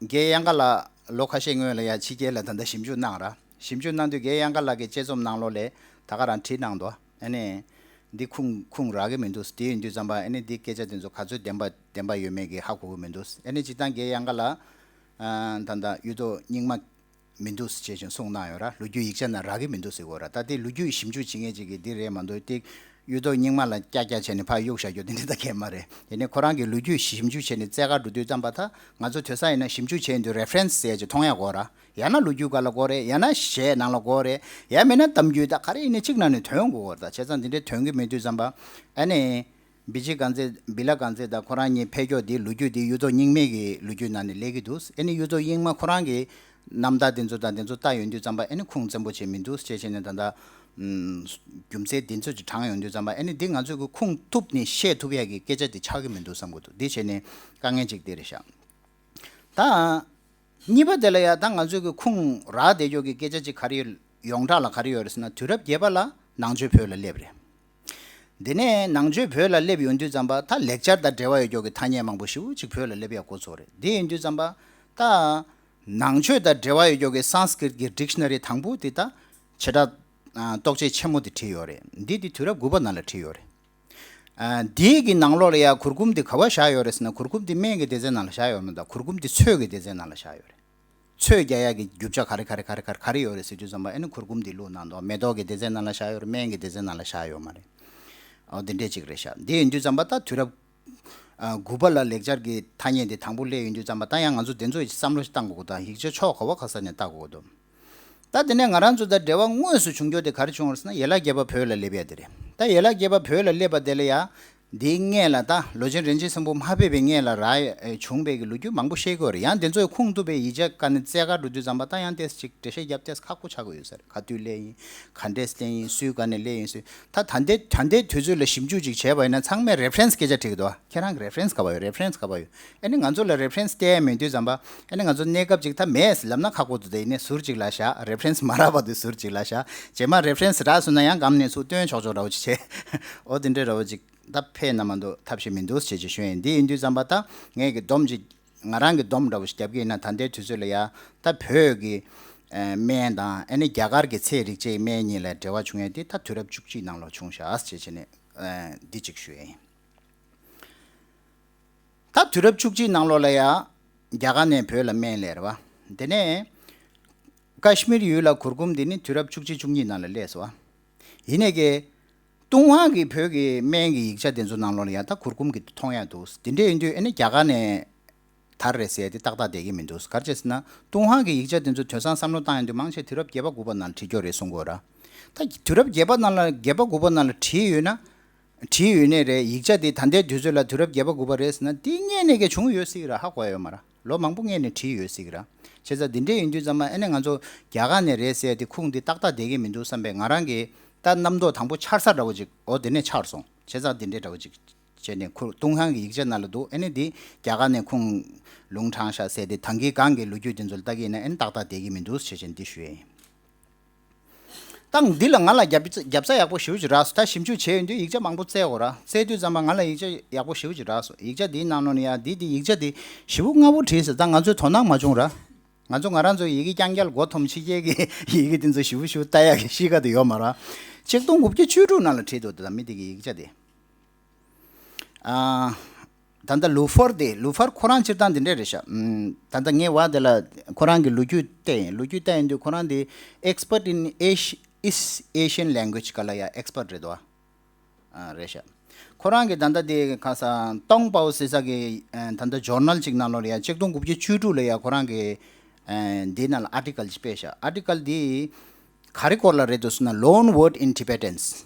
རྒན་གཡང་དཀར་ལགས་ལོ་ཁ་ཤས་སྔོན་ལ་ཡ་ཕྱི་རྒྱལ་ལ་ད་ལྟ་ཞིབ་འཇུག་གནང་ར། ཞིབ་འཇུག་གནང་དུས་རྒན་གཡང་དཀར་ལགས་ཀྱི་དཔྱད་རྩོམ་ནང་ལོགས་ལས་ད་ག་རང་བྲིས་གནང་འདུག་ཨ་ནི། འདི་ཁུངས་ཁུངས་རག་གི་མི་འདུག་དེ་ཡིན་དུས་ཙམ་པ་ཨ་ནི་འདི་སྐད་ཆ་དེ་ཚོ་ག་ཚོད་བདེན་པ་བདེན་པ་ཡོད་མེད་ཀྱི་ཧ་གོ་གི་མི་འདུག་ཨ་ནི་སྤྱིར་བཏང་རྒན་གཡང་དཀར་ལགས། ཨ། ད་ལྟ་གཡུ་ཐོག་རྙིང་མ་མི་འདུག་ཅེས་ཀྱང་གསུངས་གནང་ཡོད་ར། ལོ་རྒྱུས་ཡིག་ཆ་ནང་རག་གི་མི་འདུག་ཟེར་གོ་ར། ད་དེ་ལོ་རྒྱུས་ཞིབ་འཇུག་བྱེད་མཁན་ཅིག་གིས་འདི་རེད་མ་གཏོགས་དེ་གཡུ་ཐོག་རྙིང་མ་ལ་ཀྱག་ཀྱག་བྱས་ནས་ཕར་གཡུག་བཞག་རྒྱུ་དེ་འདྲ་ད་གས་མ་རེད། དེ་ནས་ཁོ་རང་གིས་ལོ་རྒྱུས་ཞིབ་འཇུག་བྱས་ནས་བཙལ་ག་འགྲོ་དུས་ཙམ་པ་ད་ང་ཚོ་དེང་སང་ཡིན་ན་ཞིབ་འཇུག་བྱས་ཡོང་དུས་རེ་ཕ་རན་སི་ཟེར་ཅིག་མཐོང་ཡ་གོ་ར། ཡང་ན་ལོ་རྒྱུས་སྒང་ལ་གོ་རེད། ཡང་ན་གཞས་ནང་ལ་གོ་རེད། ཡང་མིན་ན་གཏམ་རྒྱུད་ད་ག་རེ་ཡིན་ནའི་གཅིག་ནང་ནས་ཐོན་དགོས་གོ་ར། ད་བྱས་ཙང་འདི་འདྲའི་ཐོན་གི་མེད་དུས་ཙམ་པ་ཨ་ནི། བི་ཇི་གྷན་ཛེ་བི་ལ་གྷན་ཛེ་དང་ཁོ་རང་གཉིས་ཕེབས་ཕྱོགས་འདི་ལོ་རྒྱུས་འདི་གཡུ་ཐོག་རྙིང་མའི་གི་ལོ་རྒྱུས་ནང་ནས་སླེབས་ཀྱི་འདུག་ཨ་ནི་གཡུ་ཐོག་རྙིང་མ་ཁོ་རང་གི་རྣམ་ཐར་འདི་ཚོ་དང་འདི་ཚོ་ལྟ་ཡོང་དུས་ཙམ་པ་ཨ་ནི་ཁུངས་བཙན་པོ་བྱས་མི་འདུག་ཅེས་བྱས་ནས་ད་ལྟ་ཨམ། རྒྱུ་མཚན་འདི་ཚོ་ཅིག་དྲངས་ཡོང་དུས་ཙམ་པ་ཨ་ནི་འདི་ང་ཚོས་གི་ཁུངས་ཐུབ་ནས་བཤད་ཐུབ་ཡ་གི་སྐད་ཆ་འདི་ཆགས་ཀྱི་མི་འདུག་བསམ་གི་འདུག་འདི་བྱས་ནས་དཀའ་ངལ་ཅིག་འདི་རེད་ཤག་ད། གཉིས་པ་དེ་ལ་ཡ་ད་ང་ཚོའི་གི་ཁུངས་རག་བསྡད་ཀྱོག་གི་སྐད་ཆ་ཅིག་ག་རེ་ཡོད། ཡོངས་གྲགས་ལ་ག་རེ་ཡོད་རེད་ཟེར་ན། དུས་རབས་བརྒྱད་པ་ལ་ནང་ཆོས་བོད་ལ་སླེབས་རེད། དེ་ནས་ནང་ཆོས་བོད་ལ་སླེབས་ཡོང་དུས་ཙམ་པ་ད་ལེགས་སྦྱར་དང་འབྲེལ་བ་ཡོད་ཀྱོག་གི་ཐ་སྙད་མང་པོ་ཞེ་པོ་ཅིག་བོད་ལ་སླེབས་ཡག་འགོ་ཚུགས་རེད། དེ་ཡིན་དུས་ཙམ་པ་ད་ནང་ཆོས་དང་འབྲེལ་བ་ཡོད་ཀྱོག་གི་སཾ་སྐྲྀཏ་གི་ཌིག་ཤ་ན་རི་དང་པོ་དེ་ད་བྱེ་བྲག་ཨ་རྟོགས་བྱེད་ཆེན་མོ་དེ་བྲིས་ཡོད་རེད། འདི་དེ་དུས་རབས་དགུ་པ་ནང་ལ་བྲིས་ཡོད་རེད། ཨ་འདིའི་གི་ནང་ལོགས་ལ་ཡ་གུར་གུམ་དེ་ག་པར་བཞག་ཡོད་རེད་ཟེར་ན། གུར་གུམ་དེ་སྨན་གྱི་སྡེ་ཚན་ནང་ལ་བཞག་ཡོད་མ་གཏོགས་གུར་གུམ་དེ་ཚོས་ཀྱི་སྡེ་ཚན་ནང་ལ་བཞག་ཡོད་རེད། ཚོས་རྒྱག་ཡག་གི་རྒྱུ་ཆ་ག་རེ་ག་རེ་ག་རེ་ག་རེ་ག་རེ་ཡོད་རེད་ཟེར་དུས་ཙམ་པ་ཨ་ནི་གུར་གུམ་དེ་བླུགས་གནང་འདུག་མེ་ཏོག་གི་སྡེ་ཚན་ནང་ལ་བཞག་ཡོད་རེད། སྨན་གྱི་སྡེ་ཚན་ནང་ལ་བཞག་ཡོད་མ་རེད། འོ་དེ་འདྲས་ཅིག་རེད་ཤག་འདི་ཡིན་དུས་ཙམ་པ་ད་དུས་རབས་ཨ་དགུ་པ་ལ་ལེགས་སྦྱར་གྱི་ཐ་སྙད་དེ་དང་པོ་སླེབས་ཡོང་དུས་ཙམ་པ་ད་ཡང་ང་ཚོ་དེ་ཚོ་ཡི་བསམ་བློ་ཞིག་བཏང་དགོས་ཀྱི་འདུག་ཡིག་ཆ་ཕྱོགས་ག་བ་ག་ས་ནས་བལྟ་དགོས་ཀྱི་འདུག་ད་དེ་ནས་ང་རང་ཚོ་ད་འབྲེལ་བ་དངོས་སུ་བྱུང་རྒྱུ་དེ་ག་རེ་བྱུང་བ་རེད་ཟེར་ན། ཡན་ལག་བརྒྱད་པ་བོད་ལ་སླེབས་ཡ་དེ་རེད། ད་ཡན་ལག་བརྒྱད་པ་བོད་ལ་སླེབས་པ་དེ་ལ་ཡ་འདིའི་སྔོན་ལ་ད་ལོ་ཆེན་རིན་ཆེན་བཟང་པོ་མ་ཕེབས་པའི་སྔོན་ལ་རག་ཡ་བྱུང་བའི་གི་ལོ་རྒྱུས་མང་པོ་བཤད་ཀྱི་ཡོད་རེད། ཡང་དེ་ཚོའི་ཁུངས་གཏུགས་པའི་ཡིག་ཆ་ག་ནས་བཙལ་ག་འགྲོ་དུས་ཙམ་པ་ད་ཡང་ཏོག་ཙམ་ཅིག་འགྲེལ་བཤད་རྒྱབ་ཏོག་ཙམ་ཁག་པོ་ཆགས་ཀྱི་ཡོད་ས་རེད། ག་དུས་སླེབས་ཡིན། ག་འདྲས་སླེབས་ཡིན། སུའི་སྒང་ནས་སླེབས་ཡིན། སུའི་ད་ད་ལྟའི་ད་ལྟའི་དུས་ཚོད་ལ་ཞིབ་འཇུག་ཅིག་བྱས་པ་ཡིན་ན་ཚང་མས་རེ་ཕ་རན་སི་སྐད་ཆ་དྲིས་ཀྱི་འདུག་ཁྱེད་རང་གི་རེ་ཕ་རན་སི་ག་པར་ཡོད། རེ་ཕ་རན་སི་ག་པར་ཡོད། ཨ་ནི་ང་ཚོ་ལ་རེ་ཕ་རན་སི་སྟེར་ཡ་མེད་དུས་ཙམ་པ་ཨ་ནི་ང་ཚོ་གནས་སྐབས་ཅིག་ད་མེད་ལབ་ན་ཁག་པོ་འདུག་ད་ཡིན་ནའི་ཟུར་ཅིག་ལ་བཞག་རེ་ཕ་རན་སི་མ་རག་པ་དེ་ཟུར་ཅིག་ལ་བཞག་རྗེས་མ་རེ་ཕ་རན་སི་རག་སོང་ན་ཡང་སྒམ་ནས་ཚུར་བཏོན་ཆོག་ཆོག་འདྲ་བོ་ཅིག་བྱས། འོ་དེ་འདྲའི་འདྲ་བོ་ཅིག་ད་ཕན་ན་མ་གཏོགས་ཐབས་ཤེས་མི་འདུག་ཅེས་ཅིག་ཞུ་ཡིན། འདི་ཡིན་དུས་ཙམ་པ་ད་ངས་ཀྱི་སྡོམ་ཅིག་ང་རང་གི་སྡོམ་འདྲ་བོ་ཞིག་རྒྱབ་ཀྱི་ཡིན་ན། ད་ལྟའི་དུས་ཚོད་ལ་ཡ་ད་བོད་ཀྱི་ཨ་སྨན་དང་ཨ་ནི་རྒྱ་གར་གྱི་ཚེ་རིག་བྱེད་སྨན་གཉིས་ལ་འབྲེལ་བ་བྱུང་ཡ་དེ་ད་དུས་རབས་བཅུ་གཅིག་ནང་ལོགས་བྱུང་ཤག་ཅེས་བྱས་ནས་ཨ་འདི་གཅིག་ཞུ་ཡ་ཡིན། ད་དུས་རབས་བཅུ་གཅིག་ནང་ལོགས་ལ་ཡ་རྒྱ་གར་ནས་བོད་ལ་སྨན་སླེབས་རེད་བ། དེ་ནས་ཀ་ཤི་མིར་ཡུལ་ལ་གུར་གུམ་འདི་ནི་དུས་རབས་བཅུ་གཅིག་བཅུ་གཉིས་ནང་ལ་སླེབས་སོང་བ། ཡིན་ནའི་གི་ཏུན་ཧོང་གི་བོད་ཀྱི་སྨན་གྱི་ཡིག་ཆ་དེ་ཚོ་ནང་ལོགས་ལ་ཡང་ད་གུར་གུམ་གྱི་མཐོང་ཡ་འདུག་དེ་འདྲ་ཡིན་དུས་ཨ་ནི་རྒྱ་གར་ནས་དར་རེད་ཟེར་ཏེ་ཏག་ཏག་བསྡད་ཀྱི་མི་འདུག་ག་རེ་བྱས་ཟེར་ན་ཏུན་ཧོང་གི་ཡིག་ཆ་དེ་ཚོ་དེང་སང་བསམ་བློ་བཏང་ཡོང་དུས་མང་ཆེ་དུས་རབས་བརྒྱད་པ་དགུ་པ་ནང་ལ་བྲིས་ཀྱོག་རེད་གསུང་གི་ཡོད་ར། ད་དུས་རབས་བརྒྱད་པ་ནང་ལ་བརྒྱད་པ་དགུ་པ་ནང་ལ་བྲིས་ཡོད་ན། བྲིས་ཡོད་ནའི་རེད། ཡིག་ཆ་དེ་ད་ལྟའི་དུས་ཚོད་ལ་དུས་རབས་བརྒྱད་པ་དགུ་པ་རེད་ཟེར་ན་དེ་སྔོན་ནས་ཀྱང་བྱུང་ཡོད་སྲིད་ཀྱི་ར། ཧ་གོ་ཡོད་མ་ར། ལོ་མང་པོ་སྔོན་ནས་བྲིས་ཡོད་སྲིད་ཀྱི་ར། བྱས་ཙང་དེ་འདྲ་ཡིན་དུས་ཙམ་པ་ཨ་ནི་ང་ཚོ་རྒྱ་གར་ནས་རེད་ཟེར་ཏེ་ཁུངས་དེ་ཏག་ཏག་བསྡད་ཀྱི་མི་འདུག་བསམ་པས་ང་རང་གི་ད་རྣམ་རྟོག་དང་པོ་འཆར་ས་འདྲ་བོ་ཅིག་འོ་དེ་ནས་འཆར་སོང་། བྱས་ཙང་དེ་འདྲ་འདྲ་བོ་ཅིག་བྱས་ནས་ཁུར་ཏུན་ཧོང་གི་ཡིག་ཆ་ནང་ལ་འདུག་ཨ་ནི་འདི་རྒྱ་གར་ནས་ཁུངས་ལུང་དྲངས་ཤག་ཟེར་ཏེ་ད་གིན་གང་གི་ལོ་རྒྱུས་དེ་ཚོ་ལ་ལྟ་གི་ཡིན་ན་ཨ་ནི་ཏག་ཏག་བསྡད་ཀྱི་མི་འདུག་ཞེས་བྱས་འདི་ཞུ་ཡ་ཡིན། ད་འདི་ལ་ང་ལ་རྒྱབ་རྒྱབ་ས་ཡག་པོ་ཞེ་པོ་ཅིག་རག་སོང་། ད་ཞིབ་འཇུག་བྱས་ཡོང་དུས་ཡིག་ཆ་མང་པོ་བཙལ་དགོས་ར། བཙལ་དུས་ཙམ་པ་ང་ལ་ཡིག་ཆ་ཡག་པོ་ཞེ་པོ་ཅིག་རག་སོང་། ཡིག་ཆ་འདིའི་ནང་ལོགས་ནས་ཡ་འདི་འདི་ཡིག་ཆ་འདི་ཞེ་པོ་སྔ་པོ་བྲིས་ཟེར། ད་ང་ཚོས་དོ་སྣང་མ་བྱུང་ར། ང་ཚོ་ང་རང་ཚོ་ཡི་གེ་རྐྱང་རྐྱང་མགོ་འཐོམ་ཕྱི་རྒྱལ་གྱི་ཡི་གེ་འདི་ཚོ་ཞེ་པོ་ཞེ་པོ་ལྟ་ཡག་གི་གཤིས་ཀ་དེ་ཡོད་མ་ར། ཆིག་སྟོང་དགུ་བརྒྱ་བཅུ་དྲུག་ནང་ལ་བྲིས་འདུག་ད་མི་དེ་གི་ཡིག་ཆ་དེ། ཨ། ད་ལྟ་ལུ་ཧྥར་དེ། ལུ་ཧྥར་ཁོ་རང་སྤྱིར་བཏང་དེ་འདྲས་རེད་ཤག་ཨམ། ད་ལྟ་ངས་བ་དེ་ལ་ཁོ་རང་གི་ལོ་རྒྱུས་བལྟས་ཡིན། ལོ་རྒྱུས་བལྟས་ཡིན་དུས་ཁོ་རང་དེ་Expert in Asi- East Asian Language ག་ལ་ཡ་Expert རེད་དོ། ཨ། རེད་ཤག་ཁོ་རང་གི་ད་ལྟ་དེ་ག་ས་ཏོང་པའོ་ཟེར་ས་གི་ཨ། ད་ལྟ་ཇོར་ནལ་ཅིག་ནང་ལོགས་ལ་ཡ་ཆིག་སྟོང་དགུ་བརྒྱ་བཅུ་དྲུག་ལ་ཡ་ཁོ་རང་གི་ཨ། འདི་ནང་ལ་ཨར་ཊི་ཀལ་ཅིག་སྤེལ་ཤག་ཨར་ཊི་ཀལ་འདི་ག་རེ་སྐོར་ལ་རེད་འདུག་ཟེར་ན། Loan Word in Tibetans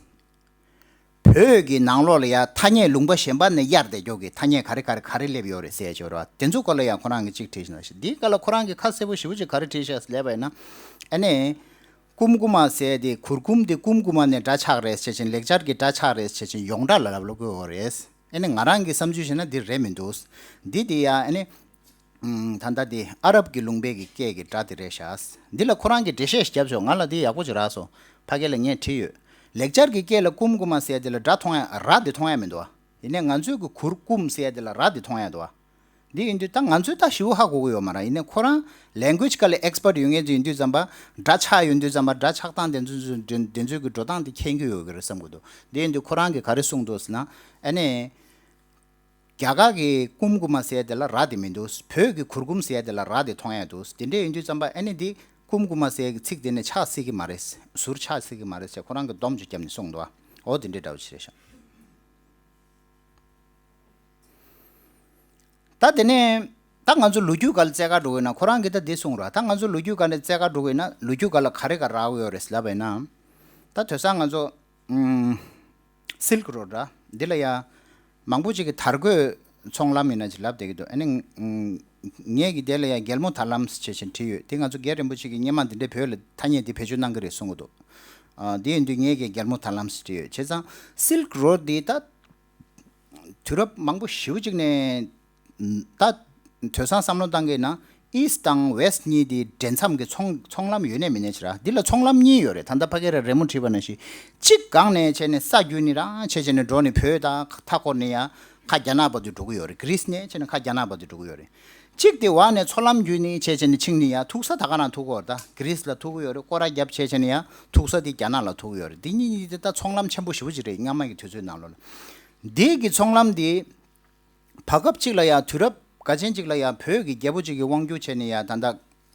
བོད་ཀྱི་ནང་ལོགས་ལ་ཡ་ཐ་སྙད་ལུང་པ་གཞན་པ་ནས་གཡར་བསྡད་ཀྱོག་གི་ཐ་སྙད་ག་རེ་ག་རེ་ག་རེ་སླེབས་ཡོད་རེད་ཟེར་ཡ་ཅིག་ཡོད་རེད་བ། དེ་ཚོ་སྐོར་ལ་ཡང་ཁོ་རང་གིས་ཅིག་བྲིས་ཤག་འདིའི་སྐབས་ལ་ཁོ་རང་གིས་ཁ་གསལ་པོ་ཞེ་པོ་ཅིག་ག་རེ་བྲིས་ཤག་ལབ་པ་ཡིན་ན། ཨ་ནི། ཀུམ་ཀུ་མ་ཟེར་དེ་གུར་ཀུམ་དེ་ཀུམ་ཀུ་མ་ནས་སྒྲ་ཆགས་རེད་ཟེར་བཞིན། ལེགས་སྦྱར་གྱི་སྒྲ་ཆགས་རེད་ཟེར་བཞིན་ཡོངས་གྲགས་ལ་ལབ་ལབ་ཀྱི་ཡོད་རེད། ཨ་ནི་ང་རང་གི་བསམ་ཚུལ་བྱས་ན་འདི་རེད་མི་འདུག་འདི་དེ་ཡ་ཨ་ནི། ཨུམ། ད་ལྟ་འདི་ཨ་རབ་ཀྱི་ལུང་པའི་གི་སྐད་ཀྱི་སྒྲ་དེ་རེད་ཤག་འདི་ལ་ཁོ་རང་གིས་འགྲེལ་བཤད་ཞིག་བརྒྱབ་ཤོག་ང་ལ་འདི་ཡག་པོ་ཅིག་རག་སོང་། ཕ་གི་ལ་ངས་བྲིས་ཡོད། ལེགས་སྦྱར་གྱི་སྐད་ལ་ཀུམ་ཀུ་མ་ཟེར་ཡ་དེ་ལ་སྒྲ་མཐོང་ཡ་ར་དེ་མཐོང་ཡ་མི་འདུག་བ། ཡིན་ནའི་ང་ཚོའི་གི་གུར་ཀུམ་ཟེར་ཡ་དེ་ལ་ར་དེ་མཐོང་ཡ་འདུག་བ། འདི་ཡིན་དུས་ད་ང་ཚོས་ད་ཞེ་པོ་ཧ་གོ་གི་ཡོད་མ་རེད། ཡིན་ནའི་ཁོ་རང་ལེང་གུ་ཨེཇ་སྒང་ལ་ཨེག་སི་པར་ཊི་ཡོད་མཁན་ཅིག་ཡིན་དུས་ཙམ་པ། སྒྲ་ཆགས་ཡོང་དུས་ཙམ་པ། སྒྲ་ཆགས་སྟངས་དེ་ཚོ་དེ་ཚོའི་གི་འགྲོ་སྟངས་དེ་མཁྱེན་གྱི་ཡོད་ཀྱི་རེད་བསམ་གྱི་འདུག་འདི་ཡིན་དུས་ཁོ་རང་གིས་ག་རེ་གསུངས་འདུག་ཟེར་ན། ཨ་ནི། རྒྱ་གར་གྱི་ཀུམ་ཀུ་མ་ཟེར་ཡ་དེ་ལ་ར་དེ་མི་འདུག་བོད་ཀྱི་གུར་ཀུམ་ཟེར་ཡ་དེ་ལ་ར་དེ་མཐོང་ཡ་འདུག་དེ་འདྲ་ཡིན་དུས་ཙམ་པ་ཨ་ནི་འདི་ཀུམ་ཀུ་མ་ཟེར་ཡ་གི་ཚིག་དེ་ནི་ཆགས་སྲིད་ཀྱི་མ་རེད། ཟུར་ཆགས་སྲིད་ཀྱི་མ་རེད་ཟེར་ཁོ་རང་གིས་སྡོམ་ཅིག་བརྒྱབ་ནས་གསུངས་འདུག་འོ་དེ་འདྲའི་འདྲ་བོ་ཞིག་རེད་ཤག་ད་དེ་ནས་ད་ང་ཚོ་ལོ་རྒྱུས་སྒང་ལ་བཙལ་ག་འགྲོ་དགོས་ན། ཁོ་རང་གིས་ད་འདི་གསུངས་ར། ད་ང་ཚོ་ལོ་རྒྱུས་སྒང་ལ་བཙལ་ག་འགྲོ་དགོས་ན་ལོ་རྒྱུས་སྒང་ལ་ག་རེ་ག་རག་ཡོད་རེད་ལབ་པ་ཡིན་ན། ད་དེང་སང་ང་ཚོ་ཨུམ། སིལཀ་རོཌ་ར། འདི་ལ་ཡ་མང་པོ་ཅིག་གིས་དར་གོས་ཚོང་ལམ་ཡིན་ན་ཅིག་ལབ་བསྡད་ཀྱི་འདུག་ཨ་ནི་ངས་ཀྱི་དེ་ལ་ཡ་རྒྱལ་མོ་དར་ལམ་ཟེར་བྱས་བྲིས་ཡོད། དེ་ང་ཚོ་རྒན་རིན་པོ་ཆེ་གིས་སྔོན་མ་འདི་འདྲའི་བོད་ལ་ཐ་སྙད་འདི་བེད་སྤྱོད་གནང་གི་རེད་གསུང་གི་འདུག་ཨ། འདི་ཡིན་དུས་ངས་ཀྱི་རྒྱལ་མོ་དར་ལམ་ཟེར་བྲིས་ཡོད། བྱས་ཙང་སིལཀ་རོཌ་འདི་ད་དུས་རབས་མང་པོ་ཞེ་པོ་ཅིག་ནས། ད་དེང་སང་བསམ་བློ་བཏང་གི་ན་ ཨིསཊ་དང་ཝེསཊ་གཉིས་དེ་འདྲེས་མཚམས་ཀྱི་ཚོང་ཚོང་ལམ་ཡོད་ནས་མེད་ནས་ཅིག་ར། འདི་ལ་ཚོང་ལམ་གཉིས་ཡོད་རེད། ད་ལྟ་ཕ་གིར་རེ་མོ་བྲིས་པ་ནང་བཞིན་གཅིག་སྒང་ནས་བྱས་ནས་ས་བརྒྱུད་ནས་རང་བྱས་བྱས་ནས་འགྲོ་ནས་བོད་དང་མཐའ་འཁོར་ནས་ཡང་ཁ་རྒྱ་ནག་བར་དུ་འགྲོ་གི་ཡོད་རེད། གྷི་རིས་ནས་བྱས་ནས་ཁ་རྒྱ་ནག་བར་དུ་འགྲོ་གི་ཡོད་རེད། གཅིག་དེ་འོག་ནས་མཚོ་ལམ་བརྒྱུད་ནས་བྱས་བྱས་ནས་ཕྱིན་ནས་ཡང་ཐུག་ས་ད་ག་རང་ཐུག་གི་ཡོད་རེད། ད་གྷི་རིས་ལ་ཐུག་གི་ཡོད་རེད། སྐོར་ར་བརྒྱབ་བྱས་བྱས་ནས་ཡང་ཐུག་ས་དེ་རྒྱ་ནག་ལ་ཐུག་གི་ཡོད་རེད། འདི་གཉིས་གཉིས་དེ་ད་ཚོང་ལམ་ཆེན་པོ་ཞེ་པོ་ཅིག་རེད། སྔ་མ་གི་དུས་ཚོད་ནང་ལོགས་ལ། འདི་གི་ཚོང་ལམ་འདི་བར་སྐབས་གཅིག་ལ་ཡང་དུས་རབས་འགའ་ཅན་གཅིག་ལ་ཡང་བོད་ཀྱི་རྒྱལ་པོ་གཅིག་གི་དབང་སྒྱུར་བྱས་ནས་ཡང་ད་ལྟ་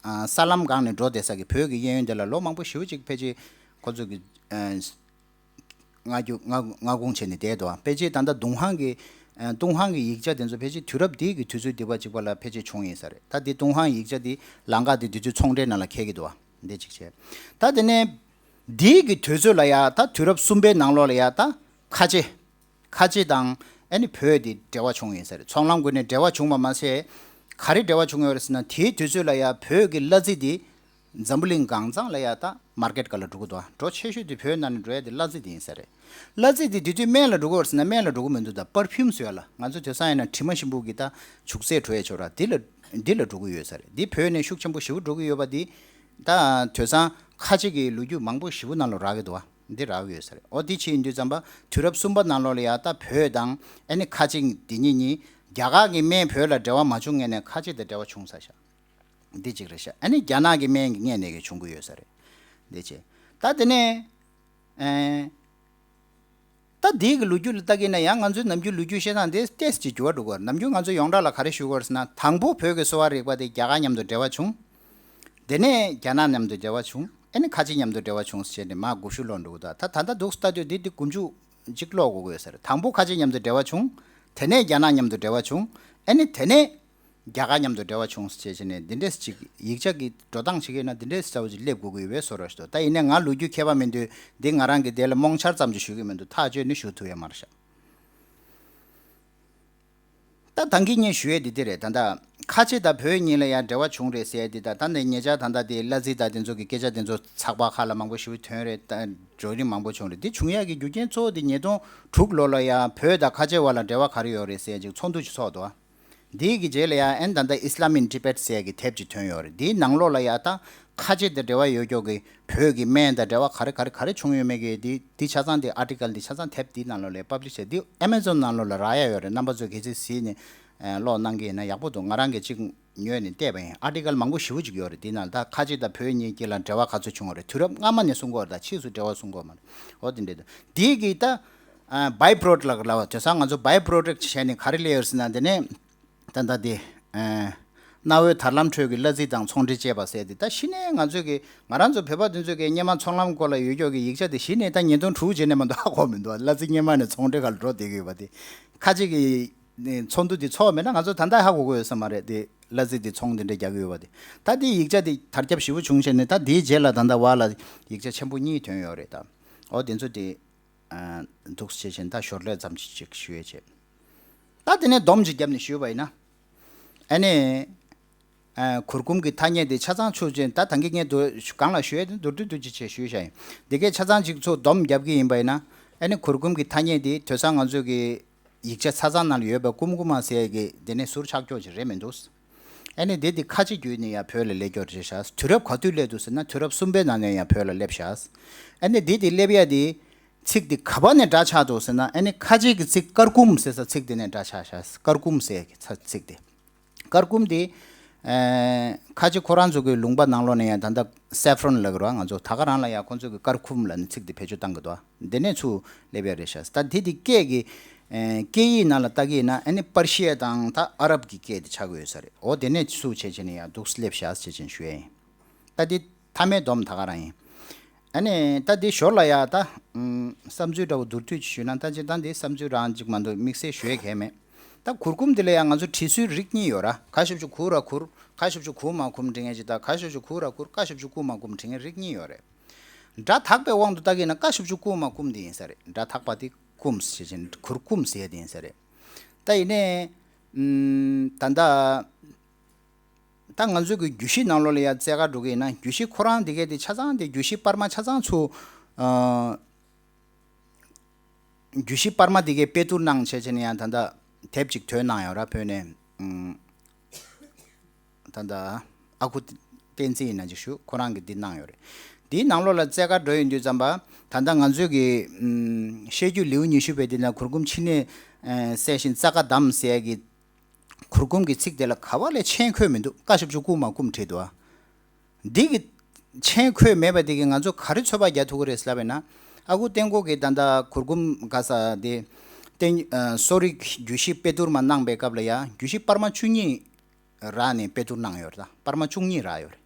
ཨ་ས་ལམ་སྒང་ནས་འགྲོ་བསྡད་ས་གི་བོད་ཀྱི་གཡས་གཡོན་དེ་ལ་ལོ་མང་པོ་ཞེ་པོ་ཅིག་ཕལ་ཆེར་ཁོ་ཚོ་གི་ཨ་མངའ་རྒྱུ་མངའ་མངའ་ཁོངས་བྱས་ནས་བསྡད་འདུག་ཕལ་ཆེར་ད་ལྟ་ཏུན་ཧོང་གི་ཨ་ཏུན་ཧོང་གི་ཡིག་ཆ་དེ་ཚོ་ཕལ་ཆེར་དུས་རབས་འདི་གི་དུས་ཚོད་འདི་པ་གཅིག་པ་ལ་ཕལ་ཆེར་བྱུང་ཡིན་ས་རེད། ད་འདི་ཏུན་ཧོང་ཡིག་ཆ་འདི་ལམ་ཁ་འདི་དུས་ཚོད་ཚོང་འབྲེལ་ནང་ལ་འཁེལ་གི་འདུག་འདི་གཅིག་བྱས། ད་དེ་ནས་འདི་གི་དུས་ཚོད་ལ་ཡ་ད་དུས་རབས་གསུམ་པའི་ནང་ལོགས་ལ་ཡ་ད་ཁ་ཆེ། ཁ་ཆེ་དང་ཨ་ནི་བོད་དེ་འབྲེལ་བ་བྱུང་ཡོད་ས་རེད། ཚོང་ལམ་སྒོ་ནས་འབྲེལ་བ་བྱུང་བ་མ་ཟད། ག་རེ་འབྲེལ་བ་བྱུང་ཡོད་རེད་ཟེར་ན། དེའི་དུས་ཚོད་ལ་ཡ་བོད་ཀྱི་གླ་རྩི་དེ་འཛམ་བུ་གླིང་གང་ཚང་ལ་ཡ་ད་མར་ཀེཊ་སྒང་ལ་འགྲོ་གི་འདུག་འགྲོ་ཆེ་ཤོས་དེ་བོད་ནང་ནས་འགྲོ་ཡ་དེ་གླ་རྩི་དེ་ཡིན་ས་རེད། གླ་རྩི་དེ་དུས་ཚོད་སྨན་ལ་འགྲོ་གི་ཡོད་རེད་ཟེར་ན་སྨན་ལ་འགྲོ་གི་མི་འདུག་ད་པར་ཕིའུམ་བཟོ་ཡ་ལ་ང་ཚོ་དེང་སང་ཡིན་ན་དྲི་མ་ཞིམ་པོ་གི་ད་བྱུག་རྫས་བྲོ་ཡ་ཆོག་ར། འདི་ལ་འདི་ལ་འགྲོ་གི་ཡོད་ས་རེད། འདི་བོད་ནས་ཤུགས་ཆེན་པོ་ཞེ་པོ་འགྲོ་གི་ཡོད་པ་འདི་ད་དེང་སང་ཁ་ཆེ་གི་ལོ་རྒྱུས་མང་པོ་ཞེ་པོ་ནང་ལ་རག་གི་འདུག་བ། འདི་རག་ཡོད་ས་རེད། ཨོ་འདི་ཕྱིན་དུས་ཙམ་པ་དུས་རབས་གསུམ་པ་ནང་ལོགས་ལ་ཡ་ད་བོད་དང་ཨ་ནི་ཁ་ཆེ་འདི་གཉིས་གཉིས་རྒྱ་གར་གྱི་སྨན་བོད་ལ་འབྲེལ་བ་མ་བྱུང་སྔོན་ནས་ཁ་ཆེ་དང་འབྲེལ་བ་བྱུང་ས་ཤག་འདི་གཅིག་རེད་ཤག་ཨ་ནི་རྒྱ་ནག་གི་སྨན་གྱི་སྔོན་ནས་གི་བྱུང་གི་ཡོད་ས་རེད། འདི་བྱས། ད་དེ་ནས་ཨེ། ད་འདི་གི་ལོ་རྒྱུས་ལ་ལྟ་གི་ན་ཡང་ང་ཚོའི་ནམ་རྒྱུན་ལོ་རྒྱུས་བཤད་སྟངས་དེ་ཏོག་ཙམ་འགྱུར་བ་འགྲོ་གི་ཡོད་རེད། ནམ་རྒྱུན་ང་ཚོ་ཡོངས་གྲགས་ལ་ག་རེ་ཞུ་གི་ཡོད་རེད་ཟེར་ན། དང་པོ་བོད་ཀྱི་གསོ་བ་རིག་པ་དེ་རྒྱ་གར་མཉམ་དུ་འབྲེལ་བ་བྱུང་། དེ་ནས་རྒྱ་ནག་མཉམ་དུ་འབྲེལ་བ་བྱུང་། ཨ་ནི་ཁ་ཆེ་མཉམ་དུ་འབྲེལ་བ་བྱུང་ཟེར་བྱས་ནས་མར་དགུ་བཅུ་ལོ་འགྲོ་གི་འདུག་ད་ད་ལྟ་འདུག་ལྟ་དུས་འདི་འདི་དགུ་བཅུ་གཅིག་ལོ་འགྲོ་གི་ཡོད་ས་རེད། དང་པོ་ཁ་ཆེ་མཉམ་དུ་འབྲེལ་བ་བྱུང་། དེ་ནས་རྒྱ་ནག་མཉམ་དུ་འབྲེལ་བ་བྱུང་། ཨ་ནི་དེ་ནས་རྒྱ་གར་མཉམ་དུ་འབྲེལ་བ་བྱུང་ཟེར་བྱས་ནས་འདི་འདྲས་ཅིག་ཡིག་ཆ་གི་འགྲོ་སྟངས་ཅིག་ཡིན་ན་འདི་འདྲས་ཚ་བོ་ཅིག་སླེབས་དགོས་ཀྱི་ཡོད་པའི་བཟོ་འདྲ་ཞིག་འདུག་ད་ཡིན་ནའི་ང་ལོ་རྒྱུས་མཁས་པ་མིན་དུས་འདི་ང་རང་གི་དེ་ལ་རྨོངས་འཆར་ཙམ་ཅིག་ཞུ་གི་མི་འདུག་ཐག་གཅོད་ནི་ཞུ་ཐུབ་ཡ་མ་རེད་ཤག་ད་ད་གིན་ངས་ཞུ་ཡས་འདི་འདི་རེད། ད་ལྟ་ཁ་ཆེ་དང་བོད་གཉིས་ལ་ཡང་འབྲེལ་བ་བྱུང་རེད་ཟེར་ཡས་འདི་དང་། ད་ནི་ཉེ་ཆར་ད་ལྟ་དེ་གླ་རྩི་དང་དེ་ཚོ་གི་སྐད་ཆ་དེ་ཚོ་ཚགས་པར་ཁག་ལ་མང་པོ་ཞེ་པོ་ཐོན་རེད། ད་བགྲོ་གླེང་མང་པོ་བྱུང་རེད། འདི་བྱུང་ཡག་གི་རྒྱུ་རྐྱེན་གཙོ་བོ་དེ་ཉིས་སྟོང་དྲུག་ལོ་ལ་ཡང་བོད་དང་ཁ་ཆེ་བར་ལ་འབྲེལ་བ་ག་རེ་ཡོད་རེད་ཟེར་ཡས་ཅིག་ཚོགས་འདུ་ཅིག་ཚོགས་འདུག་འདི་གི་རྗེས་ལ་ཡང་ཨན་ད་ལྟ་Islam in Tibet ཟེར་ཡག་གི་དེབ་ཅིག་ཐོན་ཡོད་རེད། འདིའི་ནང་ལོགས་ལ་ཡང་ད་ཁ་ཆེ་དང་འབྲེལ་བ་ཡོད་ཀྱོག་གི་བོད་ཀྱི་སྨན་དང་འབྲེལ་བ་ག་རེ་ག་རེ་ག་རེ་བྱུང་ཡོད་མེད་ཀྱི་འདི་འདི་ཆ་ཚང་འདི་ཨར་ཊི་ཀལ་འདི་ཆ་ཚང་དེབ་འདིའི་ནང་ལོགས་ལ་པབ་ལི་ཤི་བྱས། འདི་Amazon ནང་ལོགས་ལ་རག་ཡག་ཡོད་རེད། རྣམ་པ་ཚོས་གལ་སྲིད་གཟིགས་ནས་ཀློག་གནང་གི་ཡིན་ན་ཡག་པོ་འདུག་ང་རང་གིས་ཅིག་ཉོས་ནས་བལྟས་པ་ཡིན། ཨར་ཊི་ཀལ་མང་པོ་ཞེ་པོ་ཅིག་ཡོད་རེད། འདི་ནང་ད་ཁ་ཆེ་དང་བོད་གཉིས་དཀྱིལ་ལ་འབྲེལ་བ་ག་ཚོད་བྱུང་བ་རེད། དུས་རབས་སྔ་མ་ནས་གསུང་གི་ཡོད་རེད། ད་ཕྱིས་སུ་འབྲེལ་བ་གསུང་གི་ཡོད་མ་རེད། འོ་དེ་འདྲ་འདུག་འདི་གི་ད་བའི་པྲོ་ཌག་ལ་ལབ་པ་དེང་སང་ང་ཚོ་བའི་པྲོ་ཌག་བྱས་ནས་ག་རེ་སླེབས་ཡོད་ཟེར་ན། འདི་ནས་ད་ད་དེ་གནའ་བོའི་དར་ལམ་ཁྲོད་ཀྱི་གླ་རྩི་དང་ཚོང་འབྲེལ་བཅས་པ་ཟེར་དེ། ད་གཞི་ནས་ང་ཚོས་ཀྱི་ང་རང་ཚོ་བོད་པ་དེ་ཚོས་ཀྱི་སྔོན་མ་ཚོང་ལམ་སྐོར་ལ་ཡོད་ཀྱོག་གི་ཡིག་ཆ་དེ་གཞི་ནས་ད་ཉིས་སྟོང་དྲུག་རྗེས་ནས་མ་གཏོགས་ཧ་གོ་མི་འདུག་གླ་རྩི་སྔོན་མ་ནས་ཚོང་འབྲེལ་སྒང་ལ་འགྲོ་བསྡད་ཀྱི་ཡོད་པ་དེ། ཁ་ཅིག་གི་ནས་ཚོགས་འདུ་འདི་ཚོགས་མེད་ན་ང་ཚོ་ད་ལྟ་ཧ་གོ་གི་ཡོད་ས་མ་རེད་དེ། གླ་རྩི་འདི་ཚོང་འདི་འདྲ་རྒྱག་གི་ཡོད་པ་དེ། ད་དེ་ཡིག་ཆ་དེ་དར་ཁྱབ་ཞེ་པོ་བྱུང་བྱས་ནས་ད་དེའི་རྗེས་ལ་ད་ལྟ་བར་ལ་ཡིག་ཆ་ཆེན་པོ་གཉིས་ཐོན་ཡོད་རེད་ད། འོ་དེ་ཚོ་དེ་འདུག་སེ་བྱས་བྱས་ནས་ད་ཞོར་ལས་ཙམ་ཅིག་ཅིག་ཞུ་ཡས་བྱས། ད་དེ་ནས་སྡོམ་ཅིག་བརྒྱབ་ནས་ཞུས་པ་ཡིན་ན། ཨ་ནི། གུར་གུམ་གྱི་ཐ་སྙད་དེ་ཆ་ཚང་ཆུ་ཅན་ད་ད་གིན་ངས་དུ་གང་ལ་ཞུ་ཡས་དེ་མདོར་བསྡུས་བསྡུས་ཅིག་བྱས་ཞུས་བཞག་ཡིན། འདི་གས་ཆ་ཚང་ཅིག་ཚུར་སྡོམ་བརྒྱབ་ཀྱི་ཡིན་པ་ཡིན་ན། ཨ་ནི་གུར་གུམ་གྱི་ཐ་སྙད་དེ་དེང་སང་ང་ཚོས་ཀྱི་ཡིག་ཆ་ཆ་ཚང་ནང་ལ་ཡོད་པའི་ཀུམ་ཀུ་མ་ཟེར་གི་དེ་ནས་ཟུར་ཆག་ཀྱོག་ཅིག་རེད་མི་འདུག་ཨ་ནི་དེ་དེ་ཁ་ཆེ་བརྒྱུད་ནས་ཡང་བོད་ལ་སླེབས་ཀྱོག་རེད་ཤག་དུས་རབས་ག་དུས་སླེབས་འདུག་ཟེར་ན་དུས་རབས་གསུམ་པའི་ནང་ནས་ཡང་བོད་ལ་སླེབས་ཤག་ཨ་ནི་དེ་དེ་སླེབས་ཡ་དེ་ཚིག་དེ་ག་པ་ནས་འདྲ་ཆགས་འདུག་ཟེར་ན། ཨ་ནི་ཁ་ཆེ་གི་ཚིག་ཀར་ཀུམ་ཟེར་ས་ཚིག་དེ་ནས་འདྲ་ཆགས་ཤག་ཀར་ཀུམ་ཟེར་གི་ཚ་ཚིག་དེ། ཀར་ཀུམ་དེ། ཨེ། ཁ་ཆེ་ཁོ་རང་ཚོ་གི་ལུང་པ་ནང་ལོགས་ནས་ཡང་ད་ལྟ་སེ་ཕ་རོན་ལབ་ཀྱི་རེད་བ། ང་ཚོ་ད་ག་རང་ལ་ཡང་ཁོང་ཚོ་གི་ཀར་ཀུམ་ལབ་ནས་ཚིག་དེ་བེད་སྤྱོད་བཏང་གི་འདུག་བ། དེ་ནས་ཚུར་སླེབས་ཡ་རེད་ཤག་ད་དེ་དེ་སྐད་ཀྱི། ཨེ། སྐད་ཡིག་ནང་ལ་ལྟ་གི་ཡིན་ན་ཨ་ནི་པར་ཤི་ཡ་དང་ད་ཨ་རབ་ཀྱི་སྐད་དེ་ཆགས་ཀྱི་ཡོད་ས་རེད། འོ་དེ་ནས་ཚུར་བྱས་བྱས་ནས་ཡང་འདུག་སླེབས་ཤག་བྱས་བྱས་ཞུ་ཡ་ཡིན། ད་འདི་མཐའ་མའི་སྡོམ་ད་ག་རང་ཡིན། ཨ་ནི་ད་འདི་ཞོར་ལ་ཡ་ད་ཨམ་བསམ་ཚུལ་འདྲ་བོ་མདོར་བསྡུས་ཅིག་ཞུས་ན། ད་ཅི་ད་འདི་བསམ་ཚུལ་རང་ཅིག་མ་གཏོགས་དམིགས་བསལ་ཞུ་ཡས་གང་ཡང་མེད། ད་གུར་གུམ་འདི་ལ་ཡ་ང་ཚོ་བྲིས་སྲོལ་རིགས་གཉིས་ཡོད་ར། ཁ་ཤབ་ཆུ་གུ་ར་གུར། ཁ་ཤབ་ཆུ་གུ་མ་གུམ་འབྲི་མཁན་ཅིག་དང་། ཁ་ཤབ་ཆུ་གུ་ར་གུར། ཀ་ཤབ་ཆུ་ཀུ་མ་ཀུམ་འབྲི་མཁན་རིགས་གཉིས་ཡོད་རེད། སྒྲ་དག་པའི་དབང་དུ་བལྟ་གི་ཡིན་ན་ཀ་ཤབ་ཆུ་ཀུ་མ་ཀུམ་འདི་ཡིན་ས་རེད། སྒྲ་དག་པ་འདི་ཀུམ་ཟེར་བཞིན་གུར་ཀུམ་ཟེར་ཡ་འདི་ཡིན་ས་རེད། ད་ཡིན་ནའི། ཨམ་ད་ལྟ། ད་ང་ཚོའི་གི་རྒྱུད་བཞི་ནང་ལོགས་ལ་ཡ་རྩེ་ག་འགྲོ་གི་ཡིན་ན། རྒྱུད་བཞི་ཁོ་རང་འདི་གའི་དེ་ཆ་ཚང་དེ་རྒྱུད་བཞི་པར་མ་ཆ་ཚང་ཚུར། ཨ། རྒྱུད་བཞི་པར་མ་འདི་གའི་དཔེ་བསྡུར་གནང་བྱས་བྱས་ནས་ཡང་ད་ལྟ་དེབ་ཅིག་ཐོན་གནང་ཡོད་ར། བོད་ནས། ཨུམ། ད་ལྟ་ཨ་ཁུ་བསྟན་འཛིན་ཡིན་ན་ཅིག་ཞུ། ཁོ་རང་གིས་འདི་གནང་ཡོད་རེད། འདིའི་ནང་ལོགས་ལ་རྩེ་དགའ་འགྲོ་ཡོང་དུས་ཙམ་པ། ད་ལྟ་ང་ཚོས་ཀྱི་ཨམ་བཤད་རྒྱུད་ལེའུ་ཉི་ཤུ་པའི་འདི་ན་གུར་གུམ་ཕྱི་ནས་ཨེ་གསལ་ཞིང་རྩ་ཁ་བསྡམས་ཟེར་ཡ་གི་གུར་གུམ་གྱི་ཚིག་དེ་ལ་ག་བ་ལས་མཆན་འཁོད་མི་འདུག། ཀ་ཞབས་ཀྱུ་ཀུ་མ་ཀུམ་བྲིས་འདུག་ཨ། འདི་གི་མཆན་འཁོད་མེད་པ་དེ་གིས་ང་ཚོ་ག་རེ་ཚོད་དཔག་རྒྱག་ཐུབ་ཀྱི་རེད་ལབ་པས་ན། ཨ་ཁུ་བསྟན་འཁོར་གྱིས་ད་ལྟ་གུར་གུམ་ག་ས་དེ་བསྟན་ཨ་གསོ་རིག་རྒྱུད་བཞི་དཔེ་བསྡུར་མ་གནང་པའི་སྐབས་ལ་ཡ་རྒྱུད་བཞི་པར་མ་བཅུ་གཉིས་རག་ནས་དཔེ་བསྡུར་གནང་ཡོད་རེད་ད། པར་མ་བཅུ་གཉིས་རག་ཡོད་རེད།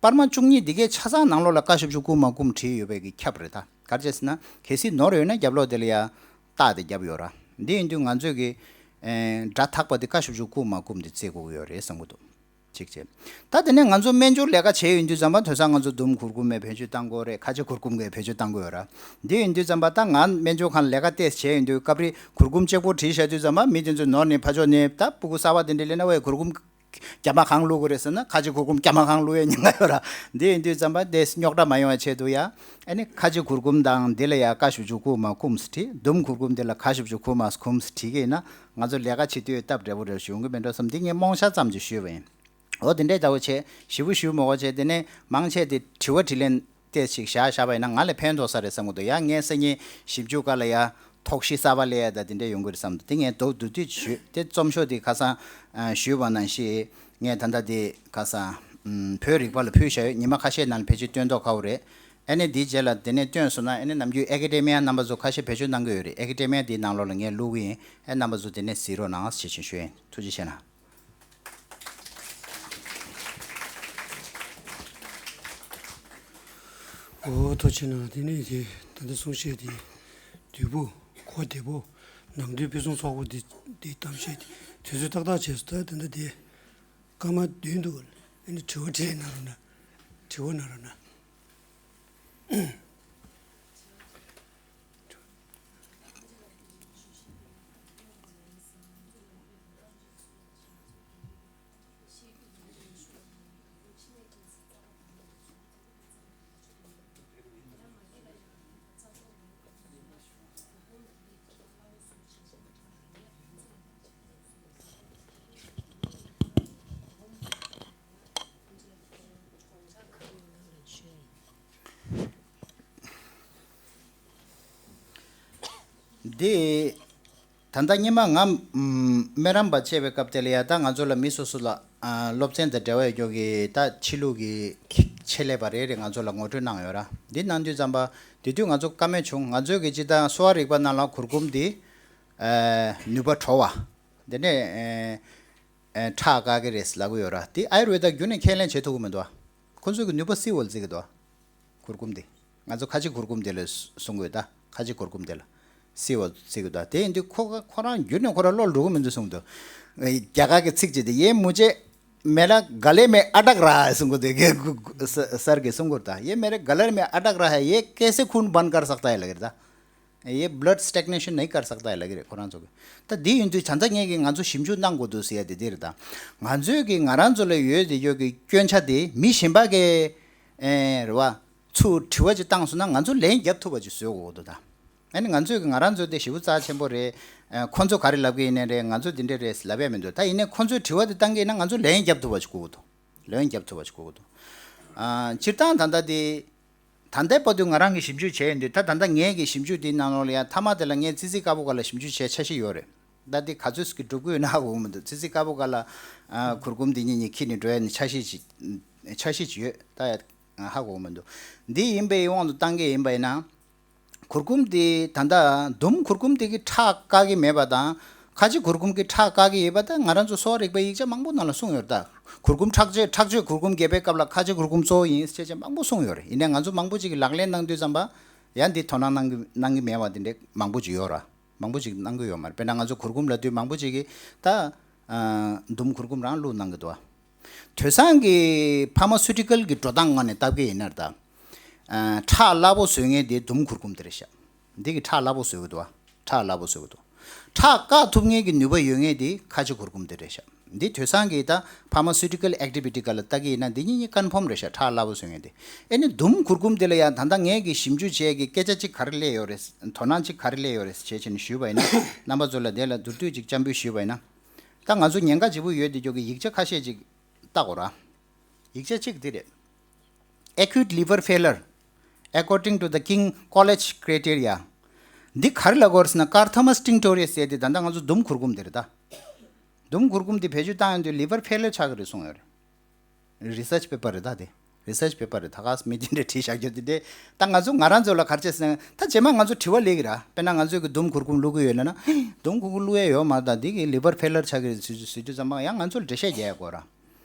པར་མ་བཅུ་གཉིས་འདི་གའི་ཆ་ཚང་ནང་ལོགས་ལ་ཀ་ཞབས་ཀྱུ་ཀུ་མ་ཀུམ་བྲིས་ཡོད་པའི་གི་ཁྱབ་རེད་ད། ག་རེ་བྱས་ཟེར་ན་གལ་སྲིད་ནོར་ཡོད་ན་རྒྱབ་ལོགས་དེ་ལ་ཡ་རྟགས་དེ་བརྒྱབ་ཡོད་ར། འདི་ཡིན་དུས་ང་ཚོས་གི་ཨེ་སྒྲ་དག་པ་འདི་ཀ་ཞབས་ཀྱུ་ཀུ་མ་ཀུམ་འདི་བརྩི་དགོས་ཀྱི་ཡོད་རེད་བསམ་གྱི་འདུག། གཅིག་བྱས། ད་དེ་ནས་ང་ཚོ་སྨན་སྦྱོར་ལས་ཀ་བྱས་ཡོང་དུས་ཙམ་པ་དེང་སང་ང་ཚོ་ལྡུམ་གུར་གུམ་མའི་བེད་སྤྱོད་བཏང་དགོས་རེད། ཁ་ཆེ་གུར་གུམ་གྱི་བེད་སྤྱོད་བཏང་དགོས་ཡོད་ར། འདི་ཡིན་དུས་ཙམ་པ་ད་ང་སྨན་སྦྱོར་ཁང་ལས་ཀ་ཏོག་ཙམ་བྱས་ཡོང་དུས་སྐབས་རེ་གུར་གུམ་གཅིག་པོ་བྲིས་བཞག་དུས་ཙམ་པ་མི་དེ་ཚོས་ནོར་ནས་ཕར་ཕྱོགས་ནས་ད་སྤུ་གུ་གསར་པ་དེ་འདྲས་སླེབས་ན་ཝེ་གུར་གུམ་རྒྱ་མ་གང་བླུག་དགོས་རེད་ཟེར་ན་ཁ་ཆེ་གུར་གུམ་རྒྱ་མ་གང་བླུག་ཡ་ཉེན་ཁ་ཡོད་ར། འདི་ཡིན་དུས་ཙམ་པ་དེ་རྙོག་དྲ་མ་ཡོང་བའི་ཆེད་དུ་ཡ། ཨ་ནི་ཁ་ཆེ་གུར་གུམ་དང་འདི་ལ་ཡ་ཀ་ཞབས་ཀྱུ་ཀུ་མ་ཀུམ་ཟེར་བྲིས། ལྡུམ་གུར་གུམ་འདི་ལ་ག་ཞབས་ཀྱུ་གུ་མ་ཀུམ་ཟེར་བྲིས་ཀྱི་ཡིན་ན་ང་ཚོ་ལས་ཀ་བྱེད་དུས་སྟབས་བདེ་པོ་རེད་ཞུ་གི་མེད་འགྲོ་བསམ། འདི་ངས་རྨོངས་བྱ་ཙམ་ཅིག་ཞུས་པ་ཡིན། འོ་དེ་འདྲའི་ལྟ་བུ་བྱས་ཞིབ་པོ་ཞུ་མ་དགོས་བྱས། དེ་ནས་མང་ཆེ་དེ་དྲི་བ་དྲིས་ལན་ཏོག་ཙམ་ཞིག་བཞག་བཞག་པ་ཡིན་ན་ང་ལ་ཕན་ཐོགས་ས་རེད་བསམ་གྱི་འདུག། ཡང་ངས་སང་ཉིན་ཞིབ་འཇུག་སྒང་ལ་ཡ་ཐོག་གཞི་གསར་པ་སླེབས་ཡ་ད་དེ་འདྲ་ཡོང་གི་རེད་བསམ་འདུག། དེ་ངས་མདོར་བསྡུས་བསྡུས་ཞུས་ཏེ་རྩོམ་ཤོག་དེ་ཁ་སང་ཨ་ཞུས་པ་ནང་བཞིན་ངས་ད་ལྟ་དེ་ཁ་སང་ཨམ་བོད་རིག་པ་ལ་ཕུལ་བཞག་ཡོད། ཉི་མ་ཁ་ཤས་ནང་ལ་ཕལ་ཆེར་སྟོན་མདོག་ཁ་པོ་རེད། ཨ་ནི་དེའི་རྗེས་ལ་དེ་ནས་སྟོན་སོང་ན་ཨ་ནི་ནམ་རྒྱུན་ཨེ་ཀེ་ཌེ་མི་ཡ་རྣམ་པ་ཚོ་ཁ་ཤས་བེད་སྤྱོད་གནང་གི་ཡོད་རེད། ཨེ་ཀེ་ཌེ་མི་ཡ་དེའི་ནང་ལོགས་ལ་ངས་བླུག་གི་ཡིན། ཨ་རྣམ་པ་ཚོ་དེ་ནས་གཟིགས་རོགས་གནང་ཞེས་ཞུ་ཡིན། ཐུགས་རྗེ་ཆེ་གནང་། འོ་ཐུགས་རྗེ་གནང་། དེ་ནས་དེ་ད་ལྟ་གསུང་བཤད་དེ་བདུད་པོ་གོ་བདེ་པོ་ནང་དོན་ཕུན་སུམ་ཚོགས་པོ་འདི་འདི་གཏམ་བཤད་དེ་དུས་ཚོད་ཏག་ཏག་བྱས་སོང་། ད་ད་ལྟ་དེ་སྐར་མ་བདུན་འདུག། ཨ་ནི་དྲི་བ་དྲིས་གནང་རོགས་གནང་། དྲི་བ་གནང་རོགས་གནང་། འདི་ད་ལྟ་སྔོན་མ་ང་ཨམ་སྨན་རམས་པ་བྱས་པའི་སྐབས་དེ་ལ་ཡ་ད་ང་ཚོ་ལ་མི་སོ་སོ་ལ་ཨ་སློབ་ཚན་དང་འབྲེལ་བ་ཡོད་རྒྱུ་གི་ད་ཕྱི་ལུགས་ཀྱི་ཆེད་ལས་པ་རེ་རེ་ང་ཚོ་ལ་ངོ་སྤྲོད་གནང་ཡོད་ར། འདི་གནང་དུས་ཙམ་པ་དེ་དུས་ང་ཚོ་བཀའ་མོལ་བྱུང་། ང་ཚོའི་གི་སྤྱིར་བཏང་གསོ་བ་རིག་པ་ནང་ལ་གུར་གུམ་འདི་ཨ་ནུས་པ་དྲོ་བ། དེ་ནས་ཨ་ཨ་ཁྲག་བཀག་གི་རེད་ལབ་ཀྱི་ཡོད་ར། དེ་ཨ་ཡུར་ཝེ་ད་རྒྱུན་ནས་ཁས་ལེན་བྱེད་ཐུབ་ཀྱི་མི་འདུག་ཨ། ཁོ་ཚོས་ཀྱི་ནུས་པ་སིལ་བ་ལ་བརྩི་གི་འདུག་ཨ། གུར་གུམ་དེ། ང་ཚོ་ཁ་ཆེ་གུར་གུམ་དེ་ལ་གསུང་གི་ཡོད་ད། ཁ་ཆེ་གུར་གུམ་དེ་ལ་སིལ་བ་བརྩི་གི་འདུག་ཨ། དེ་ཡིན་དུས་ཁོ་ཁོ་རང་རྒྱུན་ནས་ཁོ་རང་བློ་འགྲོ་གི་མི་འདུག་གསུང་འདུག། རྒྱ་གར་གྱི་ཚིག་ཅིག་དེ། ये मुझे मेरा गले में अटक रहा है གསུང་གི་འདུག། གསར་གྱི་གསུང་གི་འདུག་ད། ये मेरे गले में अटक रहा है, ये कैसे खून बंद कर सकता है ལབ་ཀྱི་རེད་ད། ये ब्लड स्टैग्नेशन नहीं कर सकता है ལབ་ཀྱི་རེད་ཁོ་རང་ཚོ་གི། ད་འདི་ཡིན་དུས་ད་ལྟ་ངས་ཀྱི་ང་ཚོ་ཞིབ་འཇུག་གནང་དགོས་འདུག་ཟེར་ཡ་དེ་འདི་རེད་ད། ང་ཚོས་ཀྱི་ང་རང་ཚོ་ལ་ཡོད་དེ་ཡོད་ཀྱི་སྐྱོན་ཆ་དེ་མི་གཞན་པ་གི་ཨེ་རེད་བ། ཚུར་དྲི་བ་ཅིག་བཏང་སོང་ན་ང་ཚོ་ལན་རྒྱབ་ཐུབ་པ་ཅིག་བཟོ་དགོས་འདུག་ད། ཨ་ནི་ང་ཚོས་ཀྱི་ང་རང་ཚོ་དེ་ཞེ་པོ་རྩ་ཆེན་པོ་རེད། ཨེ་ཁོ་ཚོ་ག་རེ་ལབ་ཀྱི་ཡིན་ནའི་རེད། ང་ཚོ་འདི་འདྲས་རེད་ལབ་ཡ་མི་འདུག། ད་ཡིན་ནའི་ཁོ་ཚོས་དྲི་བ་དེ་བཏང་གི་ཡིན་ན་ང་ཚོ་ལན་རྒྱབ་ཐུབ་པ་ཅིག་དགོས་འདུག། ལན་རྒྱབ་ཐུབ་པ་ཅིག་དགོས་འདུག། ཨ་སྤྱིར་བཏང་ད་ལྟ་དེ། ད་ལྟའི་བར་དུ་ང་རང་གིས་ཞིབ་འཇུག་བྱས་ཡོད་དུས་ད་ད་ལྟ་ངའི་གི་ཞིབ་འཇུག་དེའི་ནང་ལོགས་ལ་ཡང་མཐའ་མ་དེ་ལ་ངས་ཙི་ཙི་དཀར་པོ་སྒང་ལ་ཞིབ་འཇུག་བྱས་འཆར་གཞི་ཡོད་རེད། ད་དེ་ག་ཚོད་ཀྱི་འགྲུབ་ཀྱི་ཡོད་ན་ཧ་གོ་གི་མི་འདུག། ཙི་ཙི་དཀར་པོ་སྒང་ལ་ཨ་གུར་གུམ་དེ་གཉིས་གཉིས་འཁྱེར་ནས་འགྲོ་ཡ་ནི་འཆར་གཞི་ཅིག་འཆར་གཞི་ཅིག་ཡོད། ད་ཡ་ཧ་གོ་གི་མི་འདུག། འདི་ཡིན་པའི་དབང་དུ་བཏང་གི་ཡིན་པ་ཡིན་ན། གུར་གུམ་དེ་ད་ལྟ་ལྡུམ་གུར་གུམ་དེ་གི་ཁྲག་བཀག་གི་མེད་པ་དང་། ཁ་ཆེ་གུར་གུམ་གི་ཁྲག་བཀག་གི་ཡོད་པ་དེ་ང་རང་ཚོ་གསོ་བ་རིག་པའི་ཡིག་ཆ་མང་པོ་ནང་ལ་གསུངས་ཡོད་རེད་ད། གུར་གུམ་ཁྲག་གཅོད་ཁྲག་གཅོད་གུར་གུམ་རྒྱས་པའི་སྐབས་ལ་ཁ་ཆེ་གུར་གུམ་གཙོ་བོ་ཡིན་ཞེས་བྱས་མང་པོ་གསུངས་ཡོད་རེད། ཡིན་ནའི་ང་ཚོ་མང་པོ་ཅིག་གིས་ལག་ལེན་གནང་དུས་ཙམ་པ་ཡང་འདི་དོ་སྣང་གནང་གི་གནང་གི་མེད་པ་དེ་འདྲས་མང་པོ་ཅིག་ཡོད་ར། མང་པོ་ཅིག་གནང་གི་ཡོད་མ་རེད། དཔེར་ན་ང་ཚོ་གུར་གུམ་ལབ་དུས་མང་པོ་ཅིག་གིས་ད་ཨ་ལྡུམ་གུར་གུམ་རང་བླུགས་གནང་གི་འདུག་བ། དེང་སང་གི་ཕ་མ་སུ་ཊི་ཀལ་གི་འགྲོ་སྟངས་ངོས་ནས་བལྟ་གི་ཡིན་ན་ད། ཨ་ཁྲག་སླ་པོ་བཟོ་མཁན་དེ་ལྡུམ་གུར་གུམ་དེ་རེད་ཤག། འདི་གིས་ཁྲག་སླ་པོ་བཟོ་གི་འདུག་བ། ཁྲག་སླ་པོ་བཟོ་གི་འདུག། ཁྲག་བཀག་ཐུབ་མཁན་གྱི་ནུས་པ་ཡོད་མཁན་དེ་ཁ་ཆེ་གུར་གུམ་དེ་རེད་ཤག། འདི་དེང་སང་གི་ད་ཕ་མ་སུ་ཊི་ཀལ་ཨེག་ཊི་བི་ཊི་སྒང་ལ་བལྟ་གི་ཡིན་ན་འདི་གཉིས་གཉིས་ཀོན་ཕོམ་རེད་ཤག། ཁྲག་སླ་པོ་བཟོ་མཁན་དེ། ཨེ་ནི་ལྡུམ་གུར་གུམ་དེ་ལ་ཡང་ད་ལྟ་ངས་ཀྱི་ཞིབ་འཇུག་བྱས་ཀྱི་སྐད་ཆ་གཅིག་ག་རེ་སླེབས་ཡོད་རེད། དོ་སྣང་གཅིག་ག་རེ་སླེབས་ཡོད་རེད་ཅེས་བྱས་ནས་ཞུས་པ་ཡིན་ན། རྣམ་པ་ཚོ་ལ་དེ་ལ་མདོར་བསྡུས་ཅིག་སྤྱན་འབུལ་ཞུས་པ་ཡིན་ན། ད་ང་ཚོ་ཉེན་ཁ་ལྗིད་པོ་ཡོད་དེ་ཅོག་གི་ཡིག་ཆ་ཁ་ཤས་ཅིག་ ལྟ་དགོས་ར། ཡིག་ཆ་གཅིག་འདི་རེད། Acute liver failure according to the King College criteria. འདི་ག་རེ་ལབ་དགོས་རེད་ཟེར་ན། Carthamus tinctorius ཟེར་དེ་ད་ལྟ་ང་ཚོ་ལྡུམ་གུར་གུམ་དེ་རེད་ད། ལྡུམ་གུར་གུམ་དེ་བེད་སྤྱོད་བཏང་ཡོང་དུས་liver failure ཆགས་ཀྱི་རེད་གསུངས་ཡོད་རེད། Research paper རེད་ད་དེ། Research paper རེད། ད་ག་མི་དེ་འདྲས་བྲིས་བཞག་རྒྱུ་དེ་འདྲས། ད་ང་ཚོ་ང་རང་ཚོ་ལ་ག་རེ་བྱས་ཟེར་ན། ད་རྗེས་མ་ང་ཚོ་དྲི་བ་སླེབས་ཀྱི་ར། དཔེར་ན་ང་ཚོས་ཀྱི་ལྡུམ་གུར་གུམ་བླུག་གི་ཡོད་ལབ་ན། ལྡུམ་གུར་གུམ་བླུག་ཡས་ཡོད་མ་རེད། ད་འདི་གི་liver failure ཆགས་ཀྱི་རེད་ཟེར་ཟེར་དུས་ཙམ་པ་ཡང་ང་ཚོ་ལ་འགྲེལ་བཤད་རྒྱག་ཡས་དགོས་ར།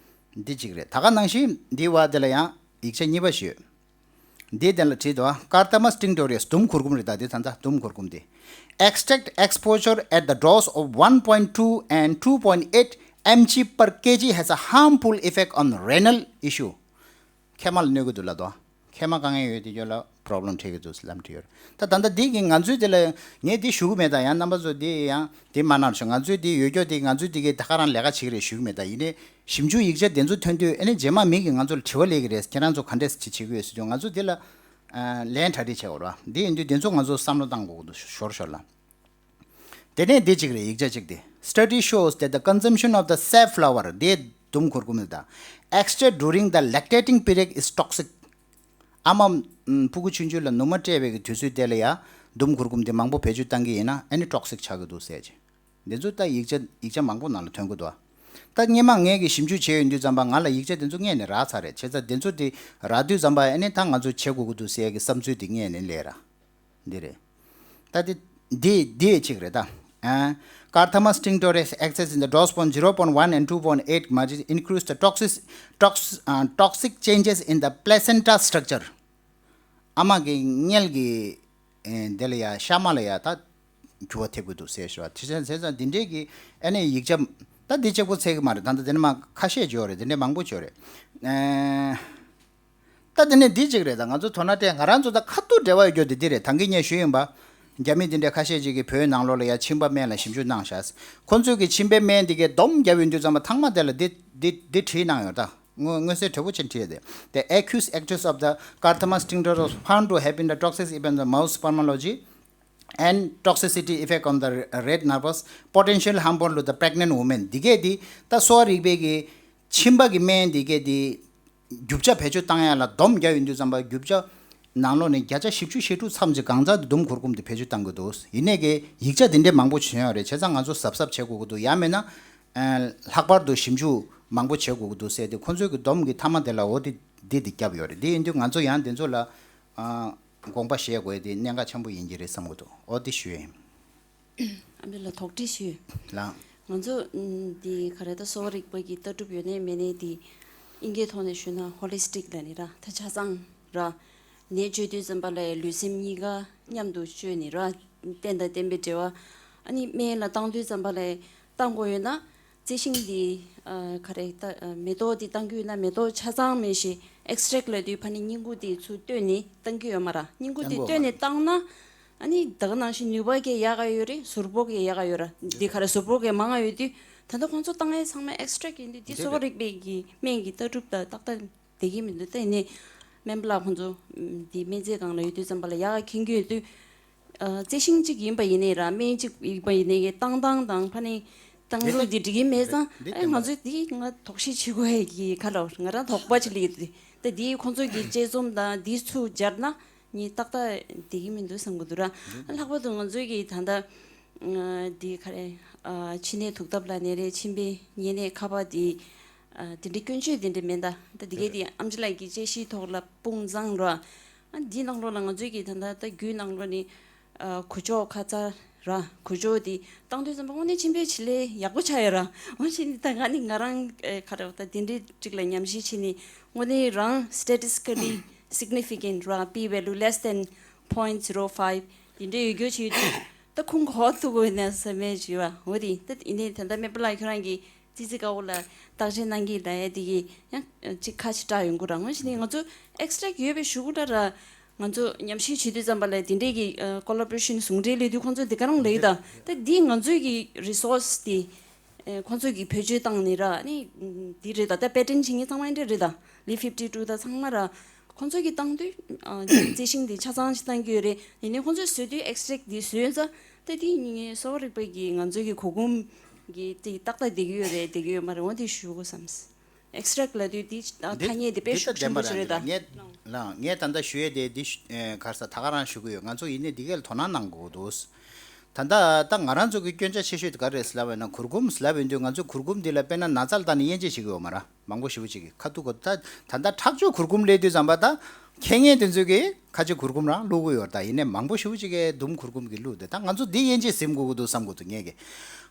འདི་གཅིག་རེད། ད་ག་ནང་བཞིན་འདི་བ་དེ་ལ་ཡང་ཡིག་ཆ་གཉིས་པ་ཞིག་ཡོད། འདི་དེ་ལ་བྲིས་འདུག Carthamus tinctorius ལྡུམ་གུར་གུམ་རེད། ད་འདི་ད་ལྟ་ལྡུམ་གུར་གུམ་འདི། Extract exposure at the dose of one point two and two point eight mg per kg has a harmful effect on renal issue. མཁལ་མ་ལ་གནོད་ཀྱི་འདུག་ལབ་འདུག་མཁལ་མ་དཀའ་ངལ་ཡོད་དེ་ཡོད་ལ་problem འཕྲད་ཀྱི་འདུག་ལབ་བྲིས་ཡོད། ད་ད་ལྟ་འདི་གི་ང་ཚོའི་དེ་ལ་ངས་འདི་ཞུ་གི་མེད། ད་ཡང་རྣམ་པ་ཚོ་འདི་ཡང་འདི་མ་གནང་ཤོག་ང་ཚོའི་འདི་ཡོད་སྐྱོ་འདི་ང་ཚོའི་འདི་གི་ད་ག་རང་ལས་ཀ་བྱེད་ཀྱི་རེད་ཞུ་གི་མེད། ད་ཡིན་ནའི་ཞིབ་འཇུག་ཡིག་ཆ་དེ་ཚོ་ཐོན་དུས་ཨ་ནི་རྗེས་མ་མི་གིས་ང་ཚོ་ལ་དྲི་བ་སླེབས་ཀྱི་རེད། ཁྱེད་རང་ཚོ་ག་འདྲས་ཅིག་བྱེད་ཀྱི་ཡོད་ཟེར་དུས་ང་ཚོ་འདི་ལ་ལན་གྲ་སྒྲིག་བྱེད་དགོས་རེད་བ། འདི་ཡིན་དུས་འདི་ཚོ་ང་ཚོ་བསམ་བློ་བཏང་དགོས་ཀྱི་འདུག་ཞོར་ཞོར་ལ། དེ་ནས་འདི་གཅིག་རེད། ཡིག་ཆ་གཅིག་དེ། Study shows that the consumption of the safflower དེ་ལྡུམ་གུར་གུམ་ལ་ད། Extract during the lactating period is toxic. ཨ་མ་ཕྲུ་གུ་ཆུང་ཆུང་ལ་ནུ་མ་སྤྲད་པའི་གི་དུས་ཚོད་དེ་ལ་ཡ་ལྡུམ་གུར་གུམ་དེ་མང་པོ་བེད་སྤྱོད་བཏང་གི་ཡིན་ན་ཨ་ནི་toxic ཆགས་ཀྱི་འདུག་ཟེར་གྱི། འདི་ཚོ་ད་ཡིག་ཆ་ཡིག་ཆ་མང་པོ་ནང་ལ་ཐོན་གྱི་འདུག་ད་སྔོན་མ་ངས་གི་ཞིབ་འཇུག་བྱས་ཡོང་དུས་ཙམ་པ་ང་ལ་ཡིག་ཆ་དེ་ཚོ་སྔས་ནས་རག་ཚར་རེད། བྱས་ཙང་དེ་ཚོ་དེ་རག་དུས་ཙམ་པ་ཨ་ནི་ད་ང་ཚོ་བྱེད་དགོས་ཀྱི་འདུག་ཟེར་གི་བསམ་ཚུལ་དེ་སྔས་ནས་སླེབས་ར། འདི་རེད། ད་འདི་འདི་འདི་གཅིག་རེད་ད། ཨ། Carthamus tinctorius excess in the dose point zero point one and two point eight margin increase the toxic tox uh, toxic changes in the placenta structure. ཨ་མ་གི་མངལ་གི་ཨེ་འདི་ལ་ཡ་ཤ་མ་ལ་ཡ་ད་འགྱུར་བ་ཐེབས་ཀྱི་འདུག་ཟེར་ཞུ་བ། དེ་ཚོ་དེ་ཚོ་འདི་འདྲས་ཀྱི་ཨ་ནི་ཡིག་ཆ་ད་འདི་གཅིག་པོ་ཚད་ཀྱི་མ་རེད། ད་ད་དེ་ནས་མ་ཁ་ཤས་ཅིག་ཡོད་རེད། དེ་འདྲས་མང་པོ་ཅིག་ཡོད་རེད། ཨེ། ད་དེ་ནས་འདི་གཅིག་རེད། ད་ང་ཚོ་དོ་སྣང་སྤྲད། ང་རང་ཚོ་ད་ཁ་ཐུག་འབྲེལ་བ་ཡོད་རྒྱུ་དེ་འདི་རེད། ད་གིན་ངས་ཞུས་ཡིན་པ། རྒྱ་མི་འདི་འདྲས་ཁ་ཤས་ཅིག་གིས་བོད་ནང་ལོགས་ལ་ཡ་མཆིན་པ་སྨན་ལ་ཞིབ་འཇུག་གནང་ཤག་ཁོ་ཚོས་ཀྱི་མཆིན་པའི་སྨན་འདི་གའི་སྡོམ་བརྒྱབ་ཡོང་དུས་ཙམ་པ་ཚང་མ་དེ་ལ་འདི་འདི་འདི་བྲིས་གནང་ཡོད། ད་མངོན་མངོན་གསལ་དོད་པོ་ཅན་བྲིས་ཡོད་དེ། The acute excess of the Carthamus tinctorius found to have been the toxic event the mouse spermology and toxicity effect on the red nerves potential harmful to the pregnant woman. འདི་གས་འདི་ད་གསོ་བ་རིག་པའི་གི་མཆིན་པ་གི་སྨན་འདི་གས་འདི་རྒྱུ་ཆ་བེད་སྤྱོད་བཏང་ཡ་ལ་སྡོམ་རྒྱག་ཡོང་དུས་ཙམ་པ་རྒྱུ་ཆ་ནང་ལོགས་ནས་བརྒྱ་ཆ་བཞི་བཅུ་ཞེ་དྲུག་ཙམ་ཅིག་གང་ཚང་དེ་ལྡུམ་གུར་གུམ་དེ་བེད་སྤྱོད་བཏང་གི་འདུག་ཡིན་ནའི་གི་ཡིག་ཆ་འདི་འདྲས་མང་པོ་བྱུང་ཡོད་རེད། བྱས་ཙང་ང་ཚོ་གཟབ་གཟབ་བྱེད་དགོས་ཀྱི་འདུག་ཡང་མིན་ན་ལྷག་པར་དུ་ཞིབ་འཇུག་མང་པོ་བྱེད་དགོས་ཀྱི་འདུག་ཟེར་ཏེ་ཁོ་ཚོས་ཀྱི་སྡོམ་གྱི་མཐའ་མ་དེ་ལ་འོ་དེ་འདི་འདི་བརྒྱབ་ཡོད་རེད། འདི་ཡིན་དུས་ང་ཚོ་ཡང་དེ་ཚོ་ལ་དགོངས་པ་བཞེས་དགོས་དེ་གནད་འགག་ཆེན་པོ་ཡིན་གྱི་རེད་བསམ་གྱི་འདུག་འོ་དེ་ཞུ་ཡིན། ཨ་མི་ལ་དོགས་འདྲི་ཞུ། ལགས། ང་ཚོ་འདི་ག་རེ་ད་གསོ་བ་རིག་པ་གི་ལྟ་གྲུབ་ཡོད་ནའི་མེད་ནའི་འདི་ཨིན་སྐད་ཐོག་ནས་ཞུས་ན་ཧོ་ལི་སི་ཊིག་ལབ་ནི་ར། ད་ཆ་ཚང་ར། ནད་བཅོས་དུས་ཙམ་པ་ལ་ལུས་སེམས་གཉིས་ཀ་མཉམ་དུ་བཅོས་ནི་ར། རྟེན་དང་བརྟེན་པའི་འབྲེལ་བ། ཨ་ནི་སྨན་ལ་བཏང་དུས་ཙམ་པ་ལ་བཏང་དགོས་ཡོད་ན། རྩི་ཤིང་འདི་ཨ་ག་རེ་ད་ཨ་མེ་ཏོག་འདི་བཏང་གི་ཡོད་ན་མེ་ཏོག་ཆ་ཚང་མེད་ཞེས་ཨེག་སི་ཊེག་ལབ་དུས་ཕ་ནི་སྙིང་ཁུ་འདི་ཚུར་བཏོན་ནས་བཏང་གི་ཡོད་མ་ར། སྙིང་ཁུ་འདི་བཏོན་ནས་བཏང་ན་ཨ་ནི་ད་ག་ནང་བཞིན་ནུས་པ་གས་ཡག་ག་ཡོད་རེད། ཟུར་ཕོག་གས་ཡག་ག་ཡོད་ར། འདི་ག་རེ་ཟུར་ཕོག་གས་མང་ང་ཡོད་དུས་ད་ལྟ་ཁོང་ཚོ་བཏང་ཡས་ཚང་མ་ཨེག་སི་ཊེག་ཡིན་དུས་འདི་གསོ་བ་རིག་པའི་གི་སྨན་གྱི་ལྟ་གྲུབ་དང་ཏག་ཏག་བསྡད་ཀྱི་མི་འདུག་ད་ཡིན་ནའི་སྨན་པ་ལགས་ཁོང་ཚོ་འདི་སྨན་རྫས་སྒང་ལ་ཡོད་དུས་ཙམ་པ་ལ་ཡག་ག་མཁྱེན་གྱི་ཡོད་དུས། ཨ་རྩི་ཤིང་གཅིག་ཡིན་པ་ཡིན་ནའི་ར་སྨན་གཅིག་ཡིན་པ་ཡིན་ནའི་གི་བཏང་སྟངས་དང་ཕ་ནི་བཏང་ལུགས་འདི་འགྲིག་གི་མེད་ཙང་། ཨེ་ང་ཚོས་འདི་ང་དོགས་གཞི་ཆེ་གོ་ཧེ་གི་ཁ་ལ་ང་རང་དོགས་པ་ཅིག་སླེབས་ཀྱི་འདུག་ད་འདི་ཁོང་ཚོ་གི་དཔྱད་རྩོམ་དང་འདི་ཚུར་སྦྱར་ན་ངས་ཏག་ཏག་བསྡད་ཀྱི་མི་འདུག་བསམ་གྱི་འདུག་ར། ལྷག་པར་དུ་ང་ཚོའི་གི་ད་ལྟ་འདི་ག་རེ་ཕྱི་ནད་དུག་ཐབས་ལ་ནད་རེད། མཆིན་པའི་གཉན་ནད་ཁ་པར་འདི་དེ་འདྲའི་སྐྱོན་བརྗོད་དེ་འདྲ་མེད། ད་ད་དེ་གས་དེ་ཨམ་ཅི་ལགས་ཀྱི་དཔྱད་གཞིའི་ཐོག་ལ་དཔུང་བཟང་ར། ཨ་འདི་ནང་ལོགས་ལ་ང་ཚོའི་གི་ད་ལྟ་ད་རྒྱུད་ནང་ལོགས་ནི་ཨ་གོས་ཆོག་ཁ་ཚ་ར། གོས་ཆོག་དེ་བཏང་དུས་ཙམ་པ་དངོས་གནས་མཆིན་པའི་བྱེད་ལས་ཡག་པོ་ཆགས་ཡོད་ར། འོ་བྱས་ནི་ད་ང་ནི་ང་རང་ཨེ་ག་རེ་ད་དེ་འདྲའི་ཅིག་ལ་ཉམས་ཞིབ་བྱས་ནི་དངོས་གནས་རང་statistically significant ར་p value less than point zero five དེ་འདྲའི་ཡོད་རྒྱུ་བྱས་ཡོད་དུས་ད་ཁུངས་གོ་ཐུབ་དགོས་ན་བསམ་མེད་བྱས་བ། འོ་དེ་ད་ཡིན་ནའི་ད་ལྟ་སྨན་པ་ལགས་ཁྱོད་རང་གི་ཙི་ཙི་དཀར་པོ་ལ་བརྟག་དཔྱད་གནང་གི་ད་ཡ་དེ་གི་ཡང་ཅིག་ཁ་ཅིག་སྐྲག་ཡོང་གི་ར། ངོ་ཤེས་ནི་ང་ཚོ་ཨེག་སི་ཊེག་ཡོད་པའི་གཞུག་གུ་ལ་ར་ང་ཚོ་ཉམས་ཞིབ་བྱེད་དུས་ཙམ་པ་ལ་དེ་འདྲའི་གི་ཀོ་ལ་བོ་རེ་ཤན་ཟུང་འབྲེལ་ལས་དུས་ཁོང་ཚོ་འདི་ག་རང་ལས་ད་ད་འདི་ང་ཚོའི་གི་རི་སོར་སི་དེ་ཁོང་ཚོ་གི་བེད་སྤྱོད་བཏང་ནི་ར་ནི་འདི་རེད་ད། ད་པེ་ཊན་བྱེད་མཁན་ཚང་མ་འདྲ་རེད་ད། ལི་ཕིབ་ཊི་ཊུ་ད་ཚང་མ་ར་ཁོང་ཚོ་གི་བཏང་དུས་རྩི་ཤིང་འདི་ཆ་ཚང་ཞིག་བཏང་གི་ཡོད་རེད། ཡིན་ནའི་ཁོང་ཚོས་བཟོས་དུས་ཨེག་སི་ཊེག་འདི་བཟོས་ཡོད་ཙང་ད་འདི་ངས་གསོ་བ་རིག་པའི་གི་ང་ཚོའི་གི་གོ་གུམ་གི་དེ་ཏག་ཏག་བསྡད་ཀྱི་ཡོད་རེད་བསྡད་ཀྱི་ཡོད་མ་རེད། འོ་དེ་ཞུ་དགོས་བསམས། ཨེགས་ཊེག་ལབ་དུས་འདི་ཨ་འདི་ཐ་སྙད་དེ་དཔེ་འདི་ཤུགས་ད་ཆེན་པོ་བདེན་པ་ཞིག་རེད་ད། རང་རེད། ངས་ལ་ངས་ད་ལྟ་ཞུ་ཡས་དེ་འདི་ཤུ- ཨེ་ག་རེ་ཟ་ད་ག་རང་ཞུ་གི་ཡོད། ང་ཚོ་ཡིན་ནའི་འདི་གས་ལ་དོ་སྣང་གནང་དགོས་འདུག་ད་ལྟ་ད་ང་རང་ཚོ་གི་སྐྱོན་ཆ་ཆེ་ཤོས་དེ་ག་རེ་རེད་ཟེར་ལབ་པ་ཡིན་ན། གུར་གུམ་ཟེར་ལབ་ཡོང་དུས་ང་ཚོ་གུར་གུམ་འདི་ལ་དཔེར་ན་ན་ཚ་ལ་བཏང་ནས་དབྱེ་འབྱེད་བྱེད་ཀྱི་ཡོད་མ་རེད། མང་པོ་ཞེ་པོ་ཅིག་གིས་ཁ་ཐུག་གོ་ད་ད་ལྟ་ཁྲག་སྦྱོར་གུར་གུམ་སླེབས་དུས་ཙམ་པ་ད་མཁས་མཁན་དེ་ཚོས་ཀྱིས་ཁ་ཆེ་གུར་གུམ་རང་བླུག་གི་ཡོད་རེད། ད་ཡིན་ནའི་མང་པོ་ཞེ་པོ་ཅིག་གིས་ཟླུམ་གུར་གུམ་གྱིས་བླུགས་འདུག་ད་ང་ཚོ་འདི་དབྱེ་འབྱེད་ཟིན་དགོས་ཀྱི་འདུག་བསམ་གྱི་འདུག་ངས་ཀྱིས།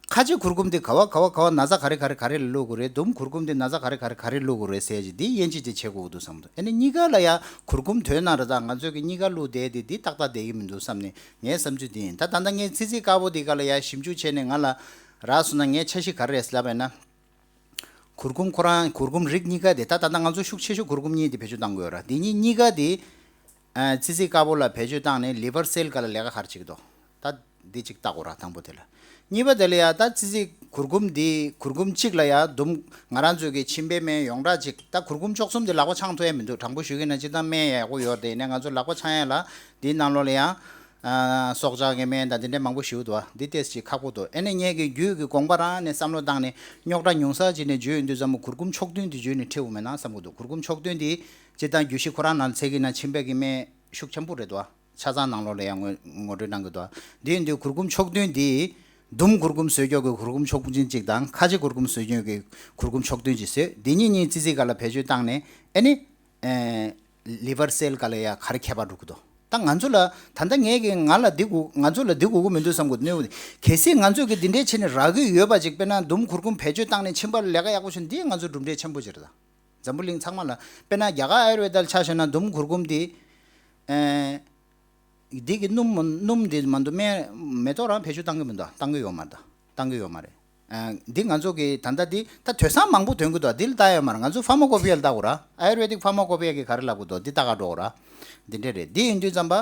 ཁ་ཆེ་གུར་གུམ་དེ་ག་བ་ག་བ་ག་བ་ན་ཚ་ག་རེ་ག་རེ་ག་རེ་ལ་བླུག་དགོས་རེད། ཟླུམ་གུར་གུམ་དེ་ན་ཚ་ག་རེ་ག་རེ་ག་རེ་བླུག་དགོས་རེད་ཟེར་ཅིག་འདི་དབྱེ་འབྱེད་ཅིག་བྱེད་དགོས་ཀྱི་འདུག་བསམ་གྱི་འདུག་ཨ་ནི་གཉིས་ཀ་ལ་ཡ་གུར་གུམ་དོན་གནང་རེད། ད་ང་ཚོས་ཀྱིས་གཉིས་ཀ་བླུགས་བསྡད་དེ་འདི་ཏག་ཏག་བསྡད་ཀྱི་མི་འདུག་བསམ་ནས་ངའི་བསམ་ཚུལ་འདི་ཡིན། ད་ད་ལྟ་ངས་ཚིག་ཚིག་དཀར་པོ་འདི་ག་ལ་ཡ་ཞིབ་འཇུག་བྱས་ནས་ང་ལ་རག་སོང་ན་ངས་འཆར་གཞི་ག་རེ་རེད་ལབ་པ་ཡིན་ན། གུར་གུམ་ཁོ་རང་གུར་གུམ་རིགས་གཉིས་ཀ་དེ་ད་ད་ལྟ་ང་ཚོ་ཤུགས་ཆེ་ཤོས་གུར་གུམ་གཉིས་དེ་བེད་སྤྱོད་གཏང་དགོས་ར། དེ་གཉིས་གཉིས་ཀ་དེ་ཨ་ཙི་ཙི་དཀར་པོ་ལ་བེད་སྤྱོད་བཏང་ནས་ལི་ཝར་སེལ་ག་ལ་ལས་ཀ་ག་རེ་བྱེད་ཀྱི་འདུག་ད་འདི་གཅིག་བལྟ་དགོས་ར་དང་པོ་དེ་ལ། གཉིས་པ་དེ་ལ་ཡ་ད་ཙི་ཙི་གུར་གུམ་འདི་གུར་གུམ་གཅིག་ལ་ཡ་ཟླུམ་ང་རང་ཚོའི་གི་མཆིན་པའི་སྨན་ཡོངས་གྲགས་གཅིག་ད་གུར་གུམ་བཅུ་གསུམ་དེ་ལག་པ་འཆང་ཐུབ་ཡ་མི་འདུག་དྲང་པོ་ཞུ་གི་ན་སྤྱིར་བཏང་སྨན་ཡག་པོ་ཡོད་དེ་ཡིན་ན་ང་ཚོ་ལག་པ་འཆང་ཡ་ལ་འདིའི་ནང་ལོགས་ལ་ཡང་ཨ་སྲོག་ཆགས་ཀྱི་སྨན་དང་དེ་འདྲ་མང་པོ་ཞིག་འདུག་འདི་ཏོག་ཙམ་ཁག་པོ་འདུག་ཨ་ནི་ངས་ཀྱི་རྒྱུད་ཀྱི་དགོངས་པ་རང་ནས་བསམ་བློ་བཏང་ནས་རྙོག་དྲ་ཉུང་ས་ཅིག་ནས་བརྗོད་ཡོང་དུས་ཙམ་པ་གུར་གུམ་ཕྱོགས་བདུན་དེ་བརྗོད་ནས་ཁྲིད་འོང་མེད་ན་བསམ་གྱི་འདུག་གུར་གུམ་ཕྱོགས་བདུན་དེ་སྤྱིར་བཏང་རྒྱུད་བཞི་ཁོ་རང་ནང་ཚད་ཀྱི་ན་མཆིན་པ་གི་སྨན་ཤུགས་ཆེན་པོ་རེད་དོ། ཆ་ཚང་ནང་ལོགས་ལ་ཡང་ངོ་ངོ་སྤྲོད་གནང་གི་འདུག་འདི་ཡིན་དུས་གུར་གུམ་ཕྱོགས་བདུན་འདི་ཟླུམ་གུར་གུམ་བཟོས་ཀྱོག་གི་གུར་གུམ་ཕྱོགས་བདུན་གཅིག་དང་ཁ་ཆེ་གུར་གུམ་བཟོས་ཀྱོག་གི་གུར་གུམ་ཕྱོགས་བདུན་གཅིག་བཟོས། འདི་གཉིས་གཉིས་ཙི་ཙི་ག་ལ་བེད་སྤྱོད་བཏང་ནས་ཨ་ནི་ཨེ་ལི་ཝར་སེལ་ག་ལ་ཡ་ག་རེ་ཁྱད་པར་འགྲོ་གི་འདུག་ད་ང་ཚོ་ལ་ད་ལྟ་ངས་ཀྱི་ང་ལ་འདི་དགོས་ང་ཚོ་ལ་འདི་དགོས་ཀྱི་མི་འདུག་བསམ་གྱི་འདུག་གལ་སྲིད་ང་ཚོས་ཀྱི་འདི་འདྲའི་བྱས་ནས་རག་གི་ཡོད་པ་ཅིག་དཔེར་ན་ཟླུམ་གུར་གུམ་བེད་སྤྱོད་བཏང་ནས་མཆིན་པ་ལ་ལས་ཀ་ཡག་པོ་བྱུང་འདི་ང་ཚོ་གྲུབ་འབྲས་ཆེན་པོ་ཅིག་རེད་ད། འཛམ་བུ་གླིང་ཚང་མ་ལ་དཔེར་ན་རྒྱ་གར་ཨ་ཡུར་ཝེ་དར་ཆ་བཞག་ན་ཟླུམ་གུར་གུམ་འདི་ཨེ། འདི་གི་སྣུམ་སྣུམ་འདི་མ་འདུག་སྨན་མེ་ཏོག་རང་བེད་སྤྱོད་བཏང་གི་མི་འདུག་བཏང་གི་ཡོད་མ་རེད། བཏང་གི་ཡོད་མ་རེད། ཨ་འདི་ང་ཚོ་གི་ད་ལྟ་འདི་ད་དུས་སང་མང་པོ་ཐོན་གི་འདུག་འདི་ལ་ལྟ་ཡོད་མ་རེད། ང་ཚོ་ཕ་མ་ཀོ་པི་ཡ་ལ་ལྟ་དགོས་ར། ཨ་ཡུར་ཝེ་དིག་ཕ་མ་ཀོ་པི་ཡ་གི་ག་རེ་ལབ་གི་འདུག་འདི་ལྟ་ག་འགྲོ་དགོས་ར། འདི་འདྲ་རེད། འདི་ཡིན་དུས་ཙམ་པ་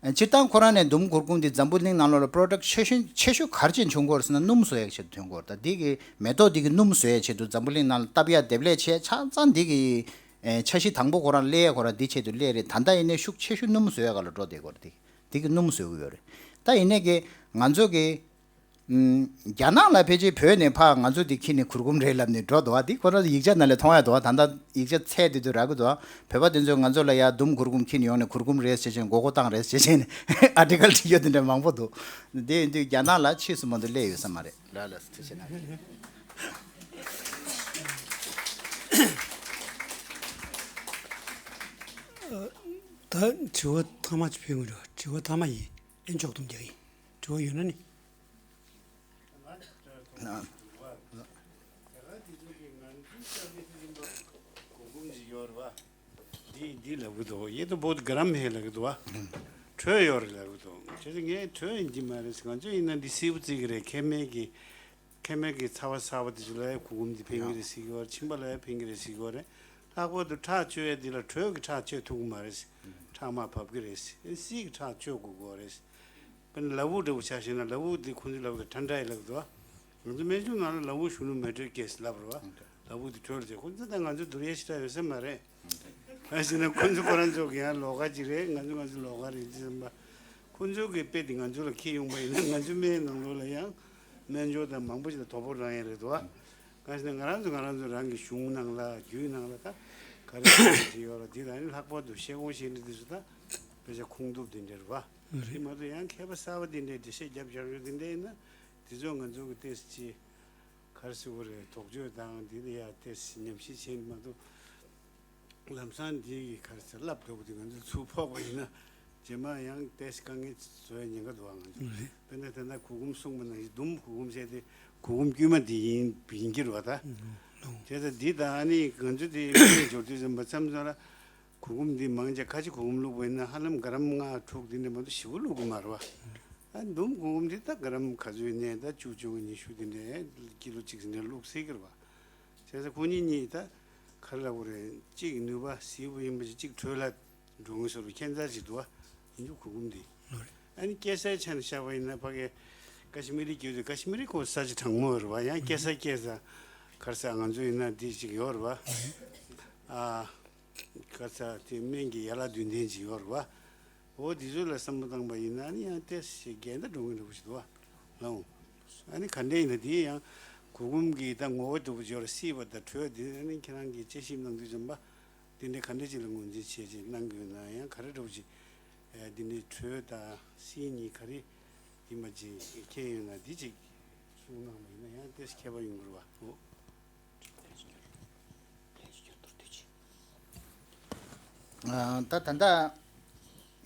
སྤྱིར་བཏང་ཁོ་རང་ནས་ཟླུམ་གུར་གུམ་འདི་འཛམ་བུ་གླིང་ནང་ལོགས་ལ་པྲོ་ཌག་ཆེ་ཤོས་ཆེ་ཤོས་ག་རེ་བྱས་བྱུང་གི་ཡོད་རེད་ཟེར་ན་སྣུམ་བཟོ་ཡག་ཆེད་དུ་ཐོན་གི་ཡོད་རེད། ད་འདི་གི་མེ་ཏོག་འདི་གི་སྣུམ་བཟོ་ཡག་ཆེད་དུ་འཛམ་བུ་གླིང་ནང་ལ་བཏབ་ཡག་འདེབས་ལས་བྱས་ཆ་ཚང་འདི་གི་ཨེ་འཆར་གཞི་དང་པོ་ཁོ་རང་སླེབས་ཡ་ཁོ་རང་འདི་ཆེད་དུ་སླེབས་རེད། ད་ལྟ་ཡིན་ནའི་ཤུགས་ཆེ་ཤོས་སྣུམ་བཟོ་ཡ་ག་ལ་འགྲོ་བསྡད་ཀྱི་ཡོད་རེད། འདི་འདི་གི་སྣུམ་བཟོ་གི་ཡོད་རེད། ད་ཡིན་ནའི་གི་ང་ཚོ་གི་ཨམ་རྒྱ་ནག་ལ་ཕལ་ཆེར་བོད་ནས་ཕར་ང་ཚོ་འདི་འཁྱེར་ནས་གུར་གུམ་རེད་ལབ་ནས་འགྲོ་འདུག་བ། འདི་ཁོ་རང་ཡིག་ཆ་ནང་ལ་མཐོང་ཡ་འདུག་བ། ད་ལྟ་ཡིག་ཆ་ཚད་དེ་དུས་རག་གི་འདུག་བ། བོད་པ་དེ་ཚོས་ང་ཚོ་ལ་ཡ་ཟླུམ་གུར་གུམ་འཁྱེར་ནས་ཡོང་ནས་གུར་གུམ་རེད་ཟེར་བྱས་མགོ་སྐོར་བཏང་རེད་ཟེར་བྱས་ནས་ཨ་ཊི་ཀལ་བྲིས་ཡོད་དེ་འདྲ་མང་པོ་འདུག་འདི་ཡིན་དུས་རྒྱ་ནག་ལ་ཕྱིས་སུ་མ་གཏོགས་སླེབས་ཡོད་ས་མ་རེད། ལགས་ལགས་སོ། ཐུགས་རྗེ་གནང་། ད་དྲི་བ་ཐ་མ་ཅིག་ཕུལ་གྱི་རེད། དྲི་བ་ཐ་མ་ཡིན། ཨེ་འཇོག་སྡོམ་རྒྱག་གི་ཡིན། དྲི་བ་ཡོད་ན་ནི། འདི་འདི་ལབ་གི་འདུག་ཡེ་ཏོ་བོད་ག་རམ་ཧེ་ལབ་གི་འདུག་བ། དྲོད་ཡོད་རེད་ལབ་གི་འདུག་བྱས་ཙང་ངས་དྲོད་ཡིན་གྱི་མ་རེད། ང་ཚོ་ཡིན་ན་འདི་སིལ་བུ་བརྩི་གི་རེད། མཁལ་མའི་གི་མཁལ་མའི་གི་ཚ་བ་ཚ་བ་དེ་ཚོ་ལ་ཡ་གུར་གུམ་འདི་ཕན་གི་རེད་ཟེར་གི་ཡོད་རེད། མཆིན་པ་ལ་ཡ་ཕན་གི་རེད་ཟེར་གི་ཡོད་རེད། ལྷག་པར་དུ་ཁྲག་བཅོས་ཡ་འདི་ལ་དྲོད་ཀྱི་ཁྲག་བཅོས་ཐུབ་གི་མ་རེད། ཁྲག་དམར་བབས་གི་རེད། སིལ་གྱི་ཁྲག་བཅོས་དགོས་གི་རེད། དཔེར་ན་ལ་འུག་འདྲ་བོ་ཆ་བཞག་ན་ལ་འུག་འདི་ཁོང་ཚོས་ལ་འུག་དང་ཁྲ་འདྲ་ཡི་ལབ་འདུག་ང་ཚོ་སྨན་གཞུང་ནང་ལ་ལ་འུག་ཞུ་ནུ་མེ་དྲོད་སྐྱེས་ལབ་རེད་བ། ལ་འུག་འདི་དྲོད་ལ་བྱས། ཁོང་ཚོ་དང་ང་ཚོ་བསྡུར་ཡ་ཞེ་དྲག་ཡོད་ས་མ་རེད། ག་ཟེར་ན་ཁོང་ཚོ་ཁོ་རང་ཚོ་གི་ཡང་ལོགས་ཀ་ཅིག་རེད། ང་ཚོ་ང་ཚོ་ལོགས་ཀ་རེད་ཅེས་བསམ་པ། ཁོང་ཚོ་གི་དཔེ་འདི་ང་ཚོ་ལ་འཁྱེར་ཡོང་པ་ཡིན་ན་ང་ཚོ་སྨན་ནང་ལོགས་ལ་ཡང་སྨན་སྦྱོར་དང་མང་པོ་ཞིག་ལ་དོ་ཕོག་རང་ཡ་རེད་འདུག་བ། ག་ཟེར་ན་ང་རང་ཚོ་ང་རང་ཚོ་རང་གི་གཞུང་ནང་ལ་རྒྱུད་ནང་ལ་ད་ག་རེ་བྱས་ཡོད་ར། འདི་ལ་ནི་ལྷག་པར་དུ་བཤད་ཁུངས་བཤད་འདི་འདི་ཚོ་ད་དཔེ་ཆ་ཁུངས་ཐུབ་འདི་འདྲ་རེད་བ། འདི་མ་གཏོགས་ཡང་མཁས་པ་གསར་པ་འདི་འདྲའི་འགྲེལ་བཤད་རྒྱབ་བཞག་ཡོད་འདི་འདྲ་ཡིན་ན། དེ་ཚོ་ང་ཚོ་གི་ཏོག་ཙམ་ཅིག་ག་རེ་ཟེར་དགོས་རེད། དོགས་གཅོད་དང་འདི་ལ་ཡ་ཏོག་ཙམ་ཉམས་ཞིབ་བྱས་ནས་མ་གཏོགས། ལམ་སང་འདི་གི་ག་རེ་ཟེར་ལབ་འགྲོ་གི་འདུག་ང་ཚོ་ཚུར་ཕོག་པ་ཡིན་ན་རྗེས་མ་ཡང་ཏོག་ཙམ་དཀའ་ངལ་བཟོ་ཡ་ཉེན་ཁ་འདུག་ཨ། ང་ཚོ་རེད། དཔེར་ན་ད་ལྟ་གུར་གུམ་གསུངས་པ་ནང་བཞིན་ཟླུམ་གུར་གུམ་བྱས་ཏེ་གུར་གུམ་དཀྱུས་མ་འདི་ཡིན་ཡིན་གྱི་རེད་བ་ད། ཨོ། དེ་ལྟ་འདི་ད་ཨ་ནི་ང་ཚོ་དེ་སྨན་སྦྱོར་དུས་ཙམ་པ་མཚམས་མཚམས་ལ། གུར་གུམ་འདི་མང་ཆེ་ཁ་ཆེ་གུར་གུམ་བླུགས་པ་ཡིན་ན་ཧ་ལམ་ག་རམ་ལྔ་དྲུག་འདི་འདྲ་མ་གཏོགས་ཞེ་པོ་བླུགས་ཀྱི་མ་རེད་བ། ཨ་ཟླུམ་གུར་གུམ་འདི་ད་ག་རམ་ག་ཚོད་ཡིན་ནའི་ད་བཅུ་བཅོ་ལྔ་ཉི་ཤུ་འདི་འདྲའི་ཀི་ལོ་གཅིག་ཟིན་ནས་བླུགས་སྲིད་ཀྱི་རེད་བ། བྱས་ཙང་ཁོ་གཉིས་གཉིས་ད་ག་རེ་ལབ་དགོས་རེད། གཅིག་ནུས་པ་ཟིལ་པོ་ཡིན་པ་ཞིག་གཅིག་དྲོད་ལ་འགྲོ་ངེས་བཟོ་འདྲ་ཁྱད་མཚར་ཞིག་འདུག་བ། ཡིན་རྒྱུ་གུར་གུམ་འདི། ཨ་ནི་སྐྱེ་སའི་ཆ་ནས་བཞག་པ་ཡིན་ན་ཕ་གི་ཀ་ཤི་མི་རི་སྐྱེ་དུས་ཀ་ཤི་མི་རི་ཁོ་ས་ཆ་གྲང་མོ་རེད་བ། ཡང་སྐྱེ་ས་སྐྱེ་ས་ག་རེ་ཟ་ང་ཚོ་ཡིན་ན་འདི་ཅིག་ཡོད་རེད་བ། ཨ། ག་རེ་ཟ་དེ་སྨན་གྱི་ཡན་ལག་བདུན་ལྡན་ཅིག་ཡོད་རེད་བ། འོ་འདི་ཚོ་ལ་བསམ་བློ་བཏང་པ་ཡིན་ན་ནི་ཡང་ཏོག་ཙམ་འགལ་ཟླ་འགྲོ་མཁན་འདྲ་པོ་ཞིག་འདུག་བ། ལགས་འོང་། ཨ་ནི་ག་འདྲ་ཡིན་ན་དེ་ཡང་ གུར་གུམ་གྱི་ད་ངོ་བོ་འདྲ་པོ་ཅིག་ཡོད་རེད། བསིལ་བ་དང་དྲོད་དེ་ནི་ཁྱེད་རང་གིས་དཔྱད་ཞིབ་གནང་དུས་ཙམ་པ་དེ་འདྲའི་ག་འདྲ་ཅིག་ལ་ངོས་འཛིན་བྱས་ཅིག་གནང་དགོས་ན་ཡང་ག་རེ་འདྲ་པོ་ཅིག་དེ་འདྲའི་དྲོད་དང་བསིལ་གཉིས་ག་རེ་ཡིན་པ་ཅིག་མཁྱེན་ཡོད་ན་འདི་ཅིག་གསུངས་གནང་བ་ཡིན་ན་ཡང་ཏོག་ཙམ་ཁྱད་པར་ཡོང་གི་རེད་བ། འོ། ད་ད་ལྟ་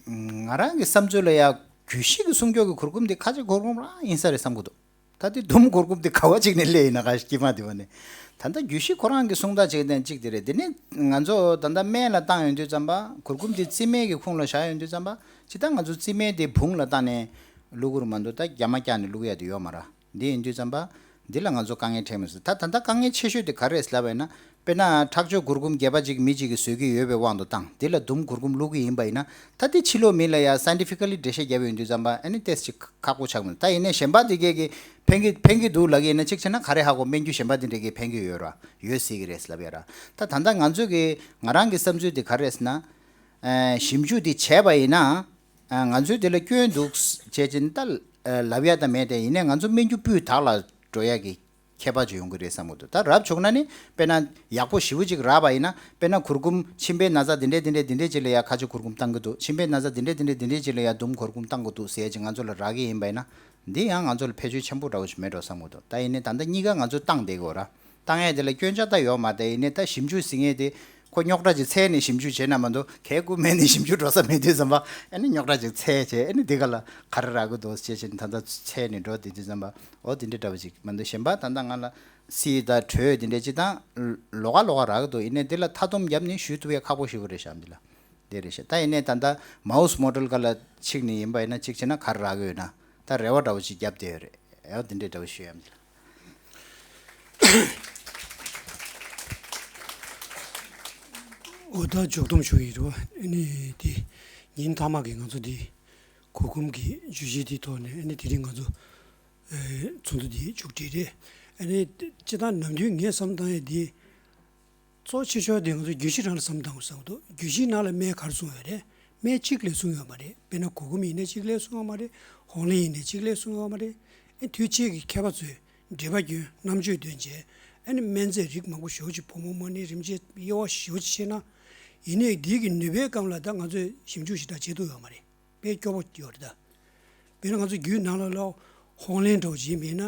ང་རང་གི་བསམ་ཚུལ་ལ་ཡ་རྒྱུད་བཞི་གི་སྲུང་སྐྱོབ་ཀྱི་གུར་གུམ་འདི་ཁ་ཆེ་གུར་གུམ་རང་ཡིན་ས་རེད་བསམ་གི་འདུག་ད་འདི་ཟླུམ་གུར་གུམ་འདི་ག་བ་ཅིག་ནས་སླེབས་ཡིན་ན་ག་ཞིག་མ་དེ་བ་ནི། ད་ལྟ་རྒྱུད་བཞི་ཁོ་རང་གི་སྲུང་ཐག་ཅིག་དང་གཅིག་དེ་རེད། དེ་ནས་ང་ཚོ་ད་ལྟ་སྨན་ལ་བཏང་ཡོང་དུས་ཙམ་པ་གུར་གུམ་འདི་རྩིབ་མའི་གི་ཁུངས་ལ་བཞག་ཡོང་དུས་ཙམ་པ་ཇི་ལྟར་ང་ཚོ་རྩིབ་མའི་དེ་བུང་ལ་བཏང་ནས་བླུག་གི་རེད་མ་གཏོགས་ད་རྒྱ་མ་བཀྱགས་ནས་བླུག་ཡ་དེ་ཡོད་མ་རེད། འདི་ཡིན་དུས་ཙམ་པ་འདི་ལ་ང་ཚོ་དཀའ་ངལ་འཕྲད་མི་སྲིད། ད་ད་ལྟ་དཀའ་ངལ་ཆེ་ཤོས་དེ་ག་རེ་རེད་ལབ་པ་ཡིན་ན། དཔེར་ན་ཁྲག་སྦྱོར་གུར་གུམ་རྒྱས་པ་ཅིག་མི་གཅིག་གིས་བཟོས་ཀྱི་ཡོད་པའི་དབང་དུ་བཏང་འདི་ལ་ཟླུམ་གུར་གུམ་བླུག་གི་ཡིན་པ་ཡིན་ན། ད་དེ་ཕྱི་ལོགས་མི་ལ་ཡ་སའིན་ཊི་ཕི་ཀ་ལི་འགྲེལ་བཤད་བརྒྱབ་ཡོང་དུས་ཙམ་པ་ཨ་ནི་ཏོག་ཙམ་ཁག་པོ་ཆགས་མི་འདུག་ད་ཡིན་ནའི་གཞན་པ་དེ་གས་ཀྱིས་ཕན་གྱི་ཕན་གྱི་འདུག་ལབ་ཀྱི་ཡིན་ན་གཅིག་བྱས་ན་ག་རེ་ཧ་གོ། སྨན་རྒྱུ་གཞན་པ་དེ་འདྲས་ཀྱིས་ཕན་གྱི་ཡོད་ར་ཡོད་སྲིད་ཀྱི་རེད་ལབ་ཡ་ར། ད་ད་ལྟ་ང་ཚོས་ཀྱི་ང་རང་གི་བསམ་ཚུལ་དེ་ག་རེ་རེད་ཟེར་ན། ཨ་ཞིབ་འཇུག་དེ་བྱས་པ་ཡིན་ན། ཨ་ང་ཚོས་དེ་ལ་སྐྱོན་འདུག་བྱས་ཙང་ད་ལབ་ཡ་ད་མེད་དེ། ཡིན་ནའི་ང་ཚོ་སྨན་རྒྱུ་སྤུས་དག་ལ་འགྲོ་ཡ་གི་ཁྱད་པར་ཅིག་ཡོང་གི་རེད་བསམ་གི་འདུག་ད་རབ་བྱུང་ན་ནི་དཔེར་ན་ཡག་པོ་ཞེ་པོ་ཅིག་རག་པ་ཡིན་ན། དཔེར་ན་གུར་གུམ་མཆིན་པའི་ན་ཚ་འདི་འདྲས་འདི་འདྲས་འདི་འདྲས་ཅིག་ལ་ཡ་ཁ་ཆེ་གུར་གུམ་བཏང་གི་འདུག་མཆིན་པའི་ན་ཚ་འདི་འདྲས་འདི་འདྲས་འདི་འདྲས་ཅིག་ལ་ཡ་ཟླུམ་གུར་གུམ་བཏང་གི་འདུག་ཟེར་ཅིག་ང་ཚོ་ལ་རག་གི་ཡིན་པ་ཡིན་ན། འདི་ཡང་ང་ཚོ་ལ་ཕན་ཆེ་ཆེན་པོ་འདྲ་བོ་ཞིག་མེད་འགྲོ་བསམ་གི་འདུག་ད་ཡིན་ནའི་ད་ལྟ་གཉིས་ཀ་ང་ཚོས་བཏང་བསྡད་ཀྱི་ཡོད་ར། བཏང་ཡས་དེ་ལ་སྐྱོན་ཆ་ད་ཡོད་མ་རེད། ཡིན་ནའི་ད་ཞིབ་འཇུག་ཟེར་མཁན་དེ་ཁོ་རྙོག་དྲ་ཅིག་འཚོལ་ནས་ཞིབ་འཇུག་བྱས་ན་མ་གཏོགས་གལ་ཁོ་མེད་ནས་ཞིབ་འཇུག་འགྲོ་ས་མེད་དུས་ཙམ་པ་ཨ་ནི་རྙོག་དྲ་ཅིག་འཚོལ་བྱས་ཨ་ནི་འདི་ག་ལ་ག་རེ་རག་གི་འདུག་ཅེས་བྱས་ནས་ད་ལྟ་འཚོལ་ནས་འགྲོ་བསྡད་དུས་ཙམ་པ་འོ་དེ་འདྲ་འདྲ་བོ་ཅིག་མ་གཏོགས་གཞན་པ་ད་ལྟ་ང་ལ་བསིལ་དང་དྲོད་དེ་འདྲ་ཅིག་དང་ལོགས་ཀ་ལོགས་ཀ་རག་གི་འདུག་ཡིན་ནའི་འདི་ལ་མཐའ་སྡོམ་བརྒྱབ་ནས་ཞུ་ཐུབ་ཡས་ཁག་པོ་ཞེ་པོ་རེད་ཤག་འདི་ལ། དེ་རེད་ཤག་ད་ཡིན་ནའི་ད་ལྟ་མའོ་སི་མོ་ཌེལ་ག་ལ་ཆིག་ནས་ཡིན་པ་ཡིན་ན་གཅིག་བྱས་ན་ག་རེ་རག་གི་ཡོད་ན་ད་རེ་བ་འདྲ་བོ་ཅིག་བརྒྱབ་བསྡད་ཡོད་རེད། ཨོ་དེ་འདྲས་འདྲ་བོ་ཞུ་ཡ་མི་ལ། འོ་ད་ལྗོགས་སྡོམ་ཞུ་ཡི་རེད་བ། ཨ་ནི་དེ་ཉིན་མཐའ་མ་གི་ང་ཚོ་འདི་གུར་གུམ་གི་བརྗོད་གཞི་དེ་ཐོག་ནས་ཨ་ནི་དེ་རིང་ང་ཚོ་ཚོགས་འདུ་འདི་མཇུག་སྒྲིལ་རེད། ཨ་ནི་སྤྱིར་བཏང་ནམ་རྒྱུན་ངས་བསམ་བཏང་ཡ་འདི། གཙོ་ཆེ་ཤོས་དེ་ང་ཚོ་རྒྱུད་བཞི་རང་ལ་བསམ་བཏང་དགོས་བསམ་འདུག་རྒྱུད་བཞིའི་ནང་ལ་སྨན་ག་རེ་གསུངས་ཡོད་རེད། སྨན་གཅིག་ལས་གསུངས་ཡོད་མ་རེད། དཔེར་ན་གུར་གུམ་ཡིན་ནའི་གཅིག་ལས་གསུངས་ཡོད་མ་རེད། ཧོང་ལེན་ཡིན་ནའི་གཅིག་ལས་གསུངས་ཡོད་མ་རེད། ཨེ་དུས་ཕྱིས་ཀྱི་མཁས་པ་ཚོས་འགྲེལ་པ་བསྐྱོན་རྣམ་དཔྱོད་འདོན་བྱས་ཨེ་ནི་སྨན་རྫས་རིགས་མང་པོ་ཞེ་པོ་ཅིག་བུ་མོ་མ་ནིང་རིམ་བྱས་དབྱེ་བ་ཞེ་པོ་ཅིག་ཕྱེ་ན། ཡིན་ནའི་འདི་གི་ནུས་པའི་སྒང་ལ་ད་ང་ཚོས་ཞིབ་འཇུག་ཞེ་དྲག་བྱེད་ཐུབ་ཡོད་མ་རེད། དཔེ་སྐྱོ་པོ་ཡོད་རེད་ད། དཔེར་ན་ང་ཚོ་རྒྱུད་ནང་ལ་ལ་ཧོང་ལེན་འདྲ་བོ་བྱེད་མིན་ན།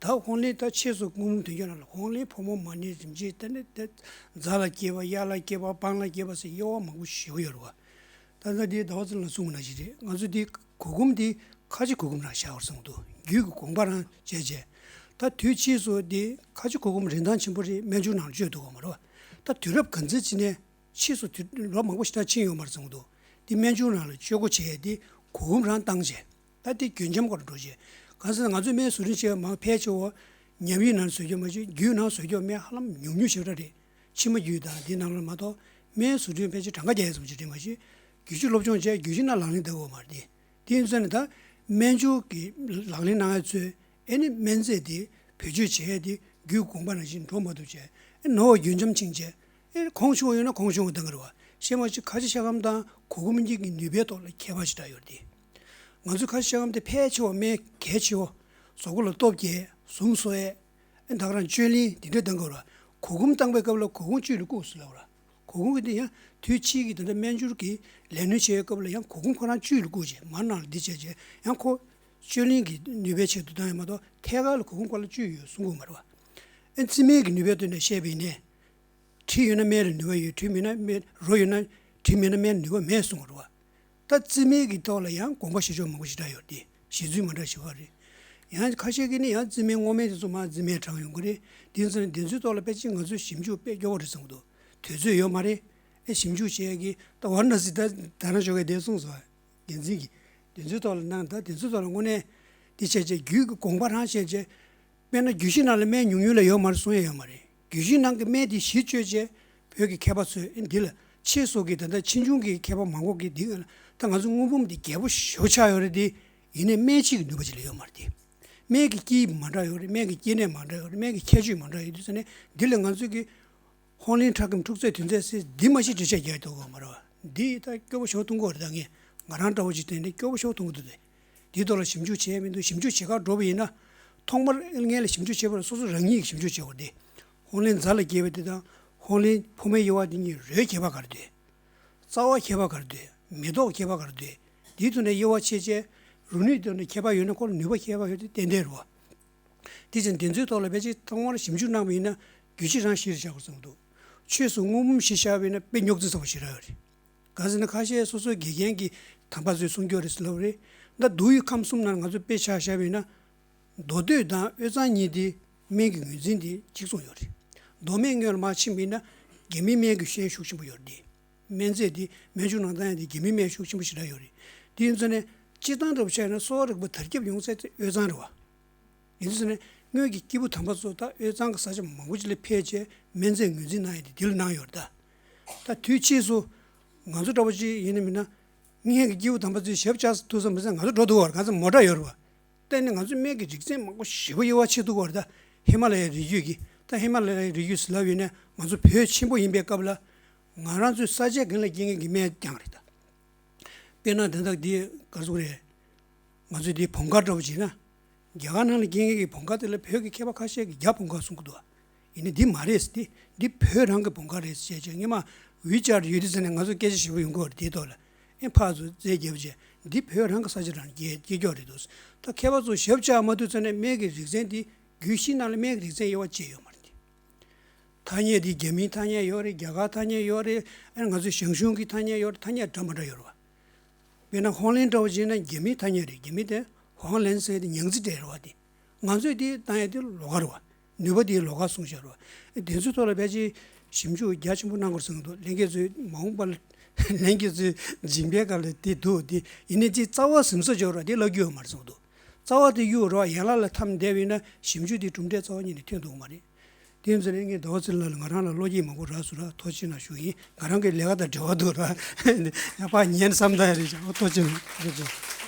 ད་ཧོང་ལེན་ད་ཕྱིས་སུ་སྔོན་མ་དོན་རྐྱེན་ནང་ལ་ཧོང་ལེན་བུ་མོ་མ་ནིང་རིམ་བྱས་ད་ནི་ད་རྫ་ལ་སྐྱེས་པ་གཡག་ལ་སྐྱེས་པ་སྤང་ལ་སྐྱེས་པ་ཟེར་དབྱེ་བ་མང་པོ་ཞེ་པོ་ཡོད་རེད་བ། ད་ལྟ་འདི་ཟླ་བ་ཚེ་རིང་ལགས་གསུངས་པ་ནང་བཞིན་རེད། ང་ཚོ་འདི་གུར་གུམ་འདི་ཁ་ཆེ་གུར་གུམ་རང་བཞག་པར་བསམ་འདུག་རྒྱུད་ཀྱི་དགོངས་པ་རང་བྱས་བྱས། ད་དུས་ཕྱིས་སུ་འདི་ཁ་ཆེ་གུར་གུམ་རིན་ཐང་ཆེན་པོ་རེད། སྨན་སྦྱོར་ནང་བཅོས་འདུག་ག་མ་རེད་བ། ད་དུས་རབས་ག་ཚོད་ཅིག་ནས། ཕྱིས་སུ་དུས་ལོ་མང་པོ་ཞིག་ད་ཕྱིན་ཡོད་མ་རེད་བསམ་གྱི་འདུག་འདི་སྨན་སྦྱོར་ནང་ལ་སྤྱོད་སྒོ་བྱེད་ཡས་འདི་གུར་གུམ་རང་བཏང་བྱས། ད་འདི་རྒྱུན་འབྱམས་སྐོར་འགྲོ་བྱས། གང་ཟེར་ན་ང་ཚོས་སྨན་བཟོ་སྐྲུན་བྱེད་པ་མང་ཕལ་ཆེ་བ་ཉམས་ཡིག་ནང་བཟོ་རྒྱུ་མ་གཏོགས་རྒྱུད་ནང་བཟོ་རྒྱུ་སྨན་ཧ་ལམ་ཉུང་ཉུང་ཞིག་རེད། ཕྱི་མ་རྒྱུད་དང་འདི་ནང་ལ་མ་གཏོགས་སྨན་བཟོ་སྐྲུན་ཕལ་ཆེར་གྲངས་ཀ་རྒྱག་ཡས་ཙམ་ཞིག་རེད་མ་གཞི། རྒྱུད་བཞི་སློབ་སྦྱོང་བྱས་རྒྱུད་བཞི་ནང་ལག་ལེན་བསྟར་དགོས་མ་རེད་དེ། དེ་ཡིན་ཙང་ནི་ད་སྨན་སྦྱོར་གྱི་ལག་ལེན་གནང་ཡ་ཚོས་ཨེ་ནི་སྨན་རྫས་དེ་བེད་སྤྱོད་བྱས་ཏེ་རྒྱུད་དགོངས་པ་ནང་བཞིན་འགྲོ་མ་ཐུབ་བྱས་ཨེ་ནོར་བ་རྒྱུན་འབྱམས་ཕྱིན་བྱས་ཨེ་གོང་ཆུང་བ་ཡོད་ན་གོང་ཆུང་བ་བཏང་གི་རེད་བ། ཤེས་མ་ཤེས་ཁ་ཆེ་ཤ་སྐམ་དང་གུར་གུམ་གཉིས་ཀྱི་ནུས་པའི་ཐོག་ལ་ཁྱད་པར་ཞེ་དྲག་ཡོད་རེད་དེ། ང་ཚོའི་ཁ་ཆེ་ཤ་སྐམ་དེ་ཕལ་ཆེ་བ་སྨན་གལ་ཆེ་བ་གཟུགས་པོ་ལ་སྟོབས་རྒྱས་ཟུངས་གསོ་ཡས་ཨེ་ད་ག་རང་བཅོས་ལེན་དེ་འདྲ་བཏང་གི་རེད་བ། གུར་གུམ་བཏང་པའི་སྐབས་ལ་གུར་གུམ་བཅུད་ལ་བཀུག་ཟེར་ལབ་ར། གུར་གུམ་གྱི་དེ་ཡང་དུས་ཕྱིས་ཀྱི་དེ་འདྲ་སྨན་སྦྱོར་གྱི་ལས་སྣོན་བྱེད་པའི་སྐབས་ལ་ཡང་གུར་གུམ་ཁོ་རང་བཅུད་ལ་བཀུག་བྱས་མར་ནང་ལ་འདི་བྱས་བྱས་ཡང་ཁོ་བཅོས་ལེན་གྱི་ནུས་པའི་ཆེད་དུ་བཏང་ཡོད་མ་གཏོགས་ཐད་ཀར་ལ་གུར་གུམ་ཁོ་ལ་བཅུད་ཡོད་གསུང་གི་མ་རེད་བ། ཨེ་རྩིས་སྨན་གྱི་ནུས་པའི་དོན་ནས་བཤད་པ་ཡིན་ནའི། དྲི་ཡོད་ན་སྨན་ལ་ནུས་པ་ཡོད། དྲི་མེད་ན་སྨན་རོ་ཡོད་ན་དྲི་མེད་ན་སྨན་ལ་ནུས་པ་མེད་གསུང་གི་རེད་བ། ད་རྩིས་སྨན་གྱི་ཐོག་ལ་ཡང་དགོངས་པ་བཞེས་ཕྱོགས་མང་པོ་ཞེ་དྲག་ཡོད་རེད། བཞེད་ཚུལ་མ་འདྲ་ཞེ་པོ་རེད། ཡང་ཁ་ཤས་ཀྱིས་ནི་ཡང་རྩིས་སྨན་སྔོ་སྨན་དེ་ཚོ་མར་རྩིས་སྨན་དྲངས་ཡོང་གི་རེད། དེ་ཚོ་ནི་དེ་ཚོའི་ཐོག་ལ་ཕལ་ཆེར་ང་ཚོའི་ཞིབ་འཇུག་དཔེ་སྐྱོ་བོ་རེད་བསམ་གྱི་འདུག་དུས་ཚོད་ཡོད་མ་རེད། ཨེ་ཞིབ་འཇུག་བྱེད་ཡས་ཀྱི་ད་ཝ་ར་ཎ་སི་ད་ད་རང་ཞོགས་ཀས་བསྡད་སོང་ཟེར་བ། འགན་འཛིན་གྱིས་དེ་ཚོའི་ཐོག་ལ་གནང་། ད་དེ་ཚོའི་ཐོག་ལ་དངོས་གནས་དེ་བྱས་བྱས་རྒྱུད་ཀྱི་དགོངས་པ་རང་བཤད་བྱས། དཔེར་ན་རྒྱུད་བཞི་ནང་ལ་སྨན་ཉུང་ཉུང་ལས་ཡོད་མ་རེད་གསུང་ཡ་ཡོད་མ་རེད། རྒྱུད་བཞི་ནང་གི་སྨན་དེ་གཞི་བཅོལ་བྱས་བོད་ཀྱི་མཁས་པ་ཚོས་ཨེ་འདི་ལ་ཕྱིས་སུ་གི་ད་ལྟ་ཕྱིས་འབྱུང་གི་མཁས་པ་མང་པོ་གིས་འདི་ལ་ད་ང་ཚོ་དངུལ་འབུམ་འདི་རྒྱས་པོ་ཞེ་པོ་ཆགས་ཡོད་རེད་དེ། ཡིན་ནའི་སྨན་དཔྱད་ཀྱི་ནུས་པ་ཅིག་ལས་ཡོད་མ་རེད་དེ། སྨན་གྱི་དཀྱིལ་མ་འདྲ་ཡོད་རེད། སྨན་གྱི་སྐྱེ་གནས་མ་འདྲ་ཡོད་རེད། སྨན་གྱི་ཁྱད་ཆོས་མ་འདྲ་ཡོད་དུས་ཙ་ནས་འདི་ལ་ང་ཚོས་ཀྱི་ཧོང་ལེན་ཁྲག་སྐམ་འཁྲུག་རྩོད་དོན་ཚན་ཟེར་འདི་མ་གཞི་འགྲེལ་བཤད་རྒྱག་ཐུབ་ཀྱི་མ་རེད་བ། འདི་ད་སྐྱོ་པོ་ཞེ་པོ་མཐོང་གི་ཡོད་རེད། ད་ངས་ང་རང་འདྲ་བོ་ཅིག་བསྟན་ནས་སྐྱོ་པོ་ཞེ་པོ་མཐོང་གི་འདུག་སྟེ། འདིའི་ཐོག་ལ་ཞིབ་འཇུག་བྱས་མི་འདུག་ཞིབ་འཇུག་བྱེད་གར་འགྲོ་བ་ཡིན་ན། ཐོག་མར་སྔོན་ལ་ཞིབ་འཇུག་བྱས་པ་ལ་སོ་སོ་རང་ཉིད་ཀྱིས་ཞིབ་འཇུག་བྱེད་དགོས་ཏེ། ཧོང་ལེན་རྫ་ལ་སྐྱེས་པ་དེ་དང་ཧོང་ལེན་ཕོ་མོའི་དབྱེ་བ་དེ་གཉིས་རོའི་ཁྱད་པར་ག་རེ་འདུག་རྩ་བ་ཁྱད་པར་ག་རེ་འདུག་མེ་ཏོག་ཁྱད་པར་ག་རེ་འདུག་དེའི་ཐོག་ནས་དབྱེ་བ་ཕྱེ་བྱས། རུ་ནུས་ཐོག་ནས་ཁྱད་པར་ཡོད་ན་ཁོ་ལ་ནུས་པ་ཁྱད་པར་ཡོད་དེ་ཏན་ཏན་རེད་བ། དེ་བཞིན་དེ་ཚོའི་ཐོག་ལ་ཕལ་ཆེར་ཐོག་མར་ཞིབ་འཇུག་གནང་བ་ཡིན་ན་རྒྱུད་གཅིག་རང་གཞིར་བཞག་དགོས་བསམ་འདུག་ཆོས་སུ་དངོས་པོ་གཞི་བཞག་པ་ཡིན་ན་དཔེ་རྙོག་འཛིང་ཚ་པོ་ཞེ་དྲག་ཡོད་རེད། གང་ཟེར་ན་ཁ་ཤས་སོ་སོའི་དགེ་རྒན་གྱི་དམ་པ་ཚོས་གསུང་རྒྱུ་རེད་ཟེར་ལབ་རེད། ད་མདོ་དབུས་ཁམས་གསུམ་ནང་ང་ཚོས་དཔེ་ཆ་བཞག་པ་ཡིན་ན། མདོ་སྟོད་དང་དབུས་གཙང་གཉིས་དེ་སྨན་གྱི་ངོས་འཛིན་དེ་གཅིག་མཚུངས་ཡོད་རེད། མདོ་སྨད་སྔོན་ལ་མར་ཕྱིན་པ་ཡིན་ན་རྒྱ་མིའི་སྨན་གྱི་ཤན་ཤུགས་ཆེན་པོ་ཡོད་རེད། སྨན་རྫས་དེ་སྨན་བཅོས་གནང་སྟངས་ཡང་དེ་རྒྱ་མིའི་སྨན་ཤུགས་ཆེན་པོ་ཞེ་དྲག་ཡོད་རེད། དེ་ཡིན་ཙང་ནས་སྤྱིར་བཏང་འདྲ་པོ་བྱས་ན་གསོ་བ་རིག་པ་དར་ཁྱབ་ཡོང་ས་དེ་དབུས་གཙང་རེད་བ། ཡིན་ཙང་ནས་སྔོན་གྱི་སྐྱེས་བུ་དམ་པ་ཚོ་ད་དབུས་གཙང་གི་ས་ཆ་མང་པོ་ཅིག་ལ་ཕེབས་བྱས་སྨན་རྫས་ངོས་འཛིན་གནང་ཡས་དེ་དེ་ལ་གནང་ཡོད་རེད་ད། ད་དུས་ཕྱིས་སུ་ང་ཚོ་འདྲ་པོ་ཅིག་ཡིན་ན་མིན་ན། སྔོན་གྱི་སྐྱེས་བུ་དམ་པ་ཚོས་ཞབས་བཅགས་ཐུབ་ས་མི་ཚད་ང་ཚོ་འགྲོ་འདུག་བར་གང་ཚ་མོ་ཊ་ཡོད་རེད་བ། བལྟས་ནས་ང་ཚོས་སྨན་གྱི་རིག་རྩལ་མང་པོ་ཞེ་པོ་དབྱེ་བ་ཕྱེ་ཐུབ་ཀྱི་ཡོད་རེད་ད། ཧི་མ་ལ་ཡའི་རི་རྒྱུད་ཀྱི་ད་ཧི་མ་ལ་ཡའི་རི་རྒྱུད་ཟེར་ལབ་ཡོད་ན་ང་ཚོ་བོད་ཆེན་པོ་ཡིན་པའི་སྐབས་ལ། ང་རང་ཚོའི་ས་ཆའི་རྒན་ལ་སྐྱེ་མཁན་གྱི་སྨན་རྐྱང་རེད་ད། དཔེར་ན་དེ་དག་འདི་ག་ཚོད་རེད། ང་ཚོས་འདི་བོང་ཁ་འདྲ་པོ་བྱས་ན། རྒྱ་གར་ནང་ལ་སྐྱེ་མཁན་གྱི་བོང་ཁ་དེ་ལ་བོད་ཀྱི་མཁས་པ་ཁ་ཤས་ཀྱིས་རྒྱ་བོང་ཁ་གསུང་གི་འདུག་ཡིན་ནའི་འདི་མ་རེད། འདི་འདི་བོད་རང་གི་བོང་ཁ་རེད་ཟེར་བྱས་སྔོན་མ་ཝི་ཅར་ཡོད་དུས་ཙམ་ནས་ང་ཚོ་སྐད་ཆ་ཞིབ་པོ་ཡོང་གི་ཡོད་རེད། དེའི་ཐོག་ལ་ཨེ་ཕར་ཚུར་རྩོད་རྒྱབ་བྱས་འདི་བོད་རང་གི་ས་ཆ་རང་སྐྱེ་སྐྱེ་རྒྱུ་རེད་འདུག་ད་མཁས་པ་ཚོ་ཞབས་བཅགས་མ་ཐུབ་ཙམ་ནས་སྨན་གྱི་རིག་ཚན་འདི་རྒྱུད་བཞི་ནང་ལ་སྨན་གྱི་རིག་ཚན་དབྱེ་བ་ཕྱེ་ཡོད་མ་རེད། ཐ་སྙད་འདི་རྒྱ་མིའི་ཐ་སྙད་ཡོད་རེད། རྒྱ་གར་ཐ་སྙད་ཡོད་རེད། ཨ་ནི་ང་ཚོའི་ཞང་ཞུང་གི་ཐ་སྙད་ཡོད་རེད། ཐ་སྙད་འདྲ་མི་འདྲ་ཡོད་རེད་བ། དཔེར་ན་ཧོང་ལེན་འདྲ་བོ་བྱས་ན་རྒྱ་མིའི་ཐ་སྙད་རེད། རྒྱ་མི་དེ་ཧོང་ལེན་ཟེར་དེ་ཉང་ཙི་ཏྲེ་རེད་བ། དེ་ང་ཚོས་དེ་བཏང་ཡ་དེ་ལོགས་ཀ་རེད་བ། ནུས་པ་དེ་ལོགས་ཀ་གསུངས་བཞག་རེད་བ། དེ་ཚོའི་ཐོག་ལ་ཕལ་ཆེར་ཞིབ་འཇུག་རྒྱ་ཆེན་པོ་གནང་དགོས་བསམ་གྱི་འདུག་ལྷན་རྒྱས་ཚོས་མ་འོངས་པ་ལ་ལྷན་རྒྱས་ཚོས་སྦྱིན་པའི་སྐབས་ལ་དེ་འདུག་དེ་ཡིན་ནའི་དེ་རྩ་བ་ཟིན་ས་འཇོག་ར་དེ་ལབ་རྒྱུ་ཡོད་མ་རེད་བསམ་གྱི་འདུག་རྩ་བ་དེ་གཡུག་ར་ཡན་ལག་ལ་འཐམ་བསྡད་པ་ཡིན་ན་ཞིབ་འཇུག་དེ་གྲུབ་འབྲས་རྩ་བ་ཉིད་ནས་ཐོན་ཐུབ་ཀྱི་མ་རེད། དེ་ཡིན་ཙང་ནས་ངས་ཟླ་བ་ཚེ་རིང་ལགས་ལ་ང་རང་ལ་བློ་སྐྱེད་མང་པོ་རག་སོང་ར། ཐུགས་རྗེ་གནང་ཞུ་ཡིན། ང་རང་གི་ལས་ཀ་དང་འབྲེལ་བ་འདུག་ར། ཡང་ཕར་ཉན་བསམ་བཏང་ཡ་རེད་ཤག་ཨོ་ཐུགས་རྗེ་གནང་། ཐུགས་རྗེ་ཆེ།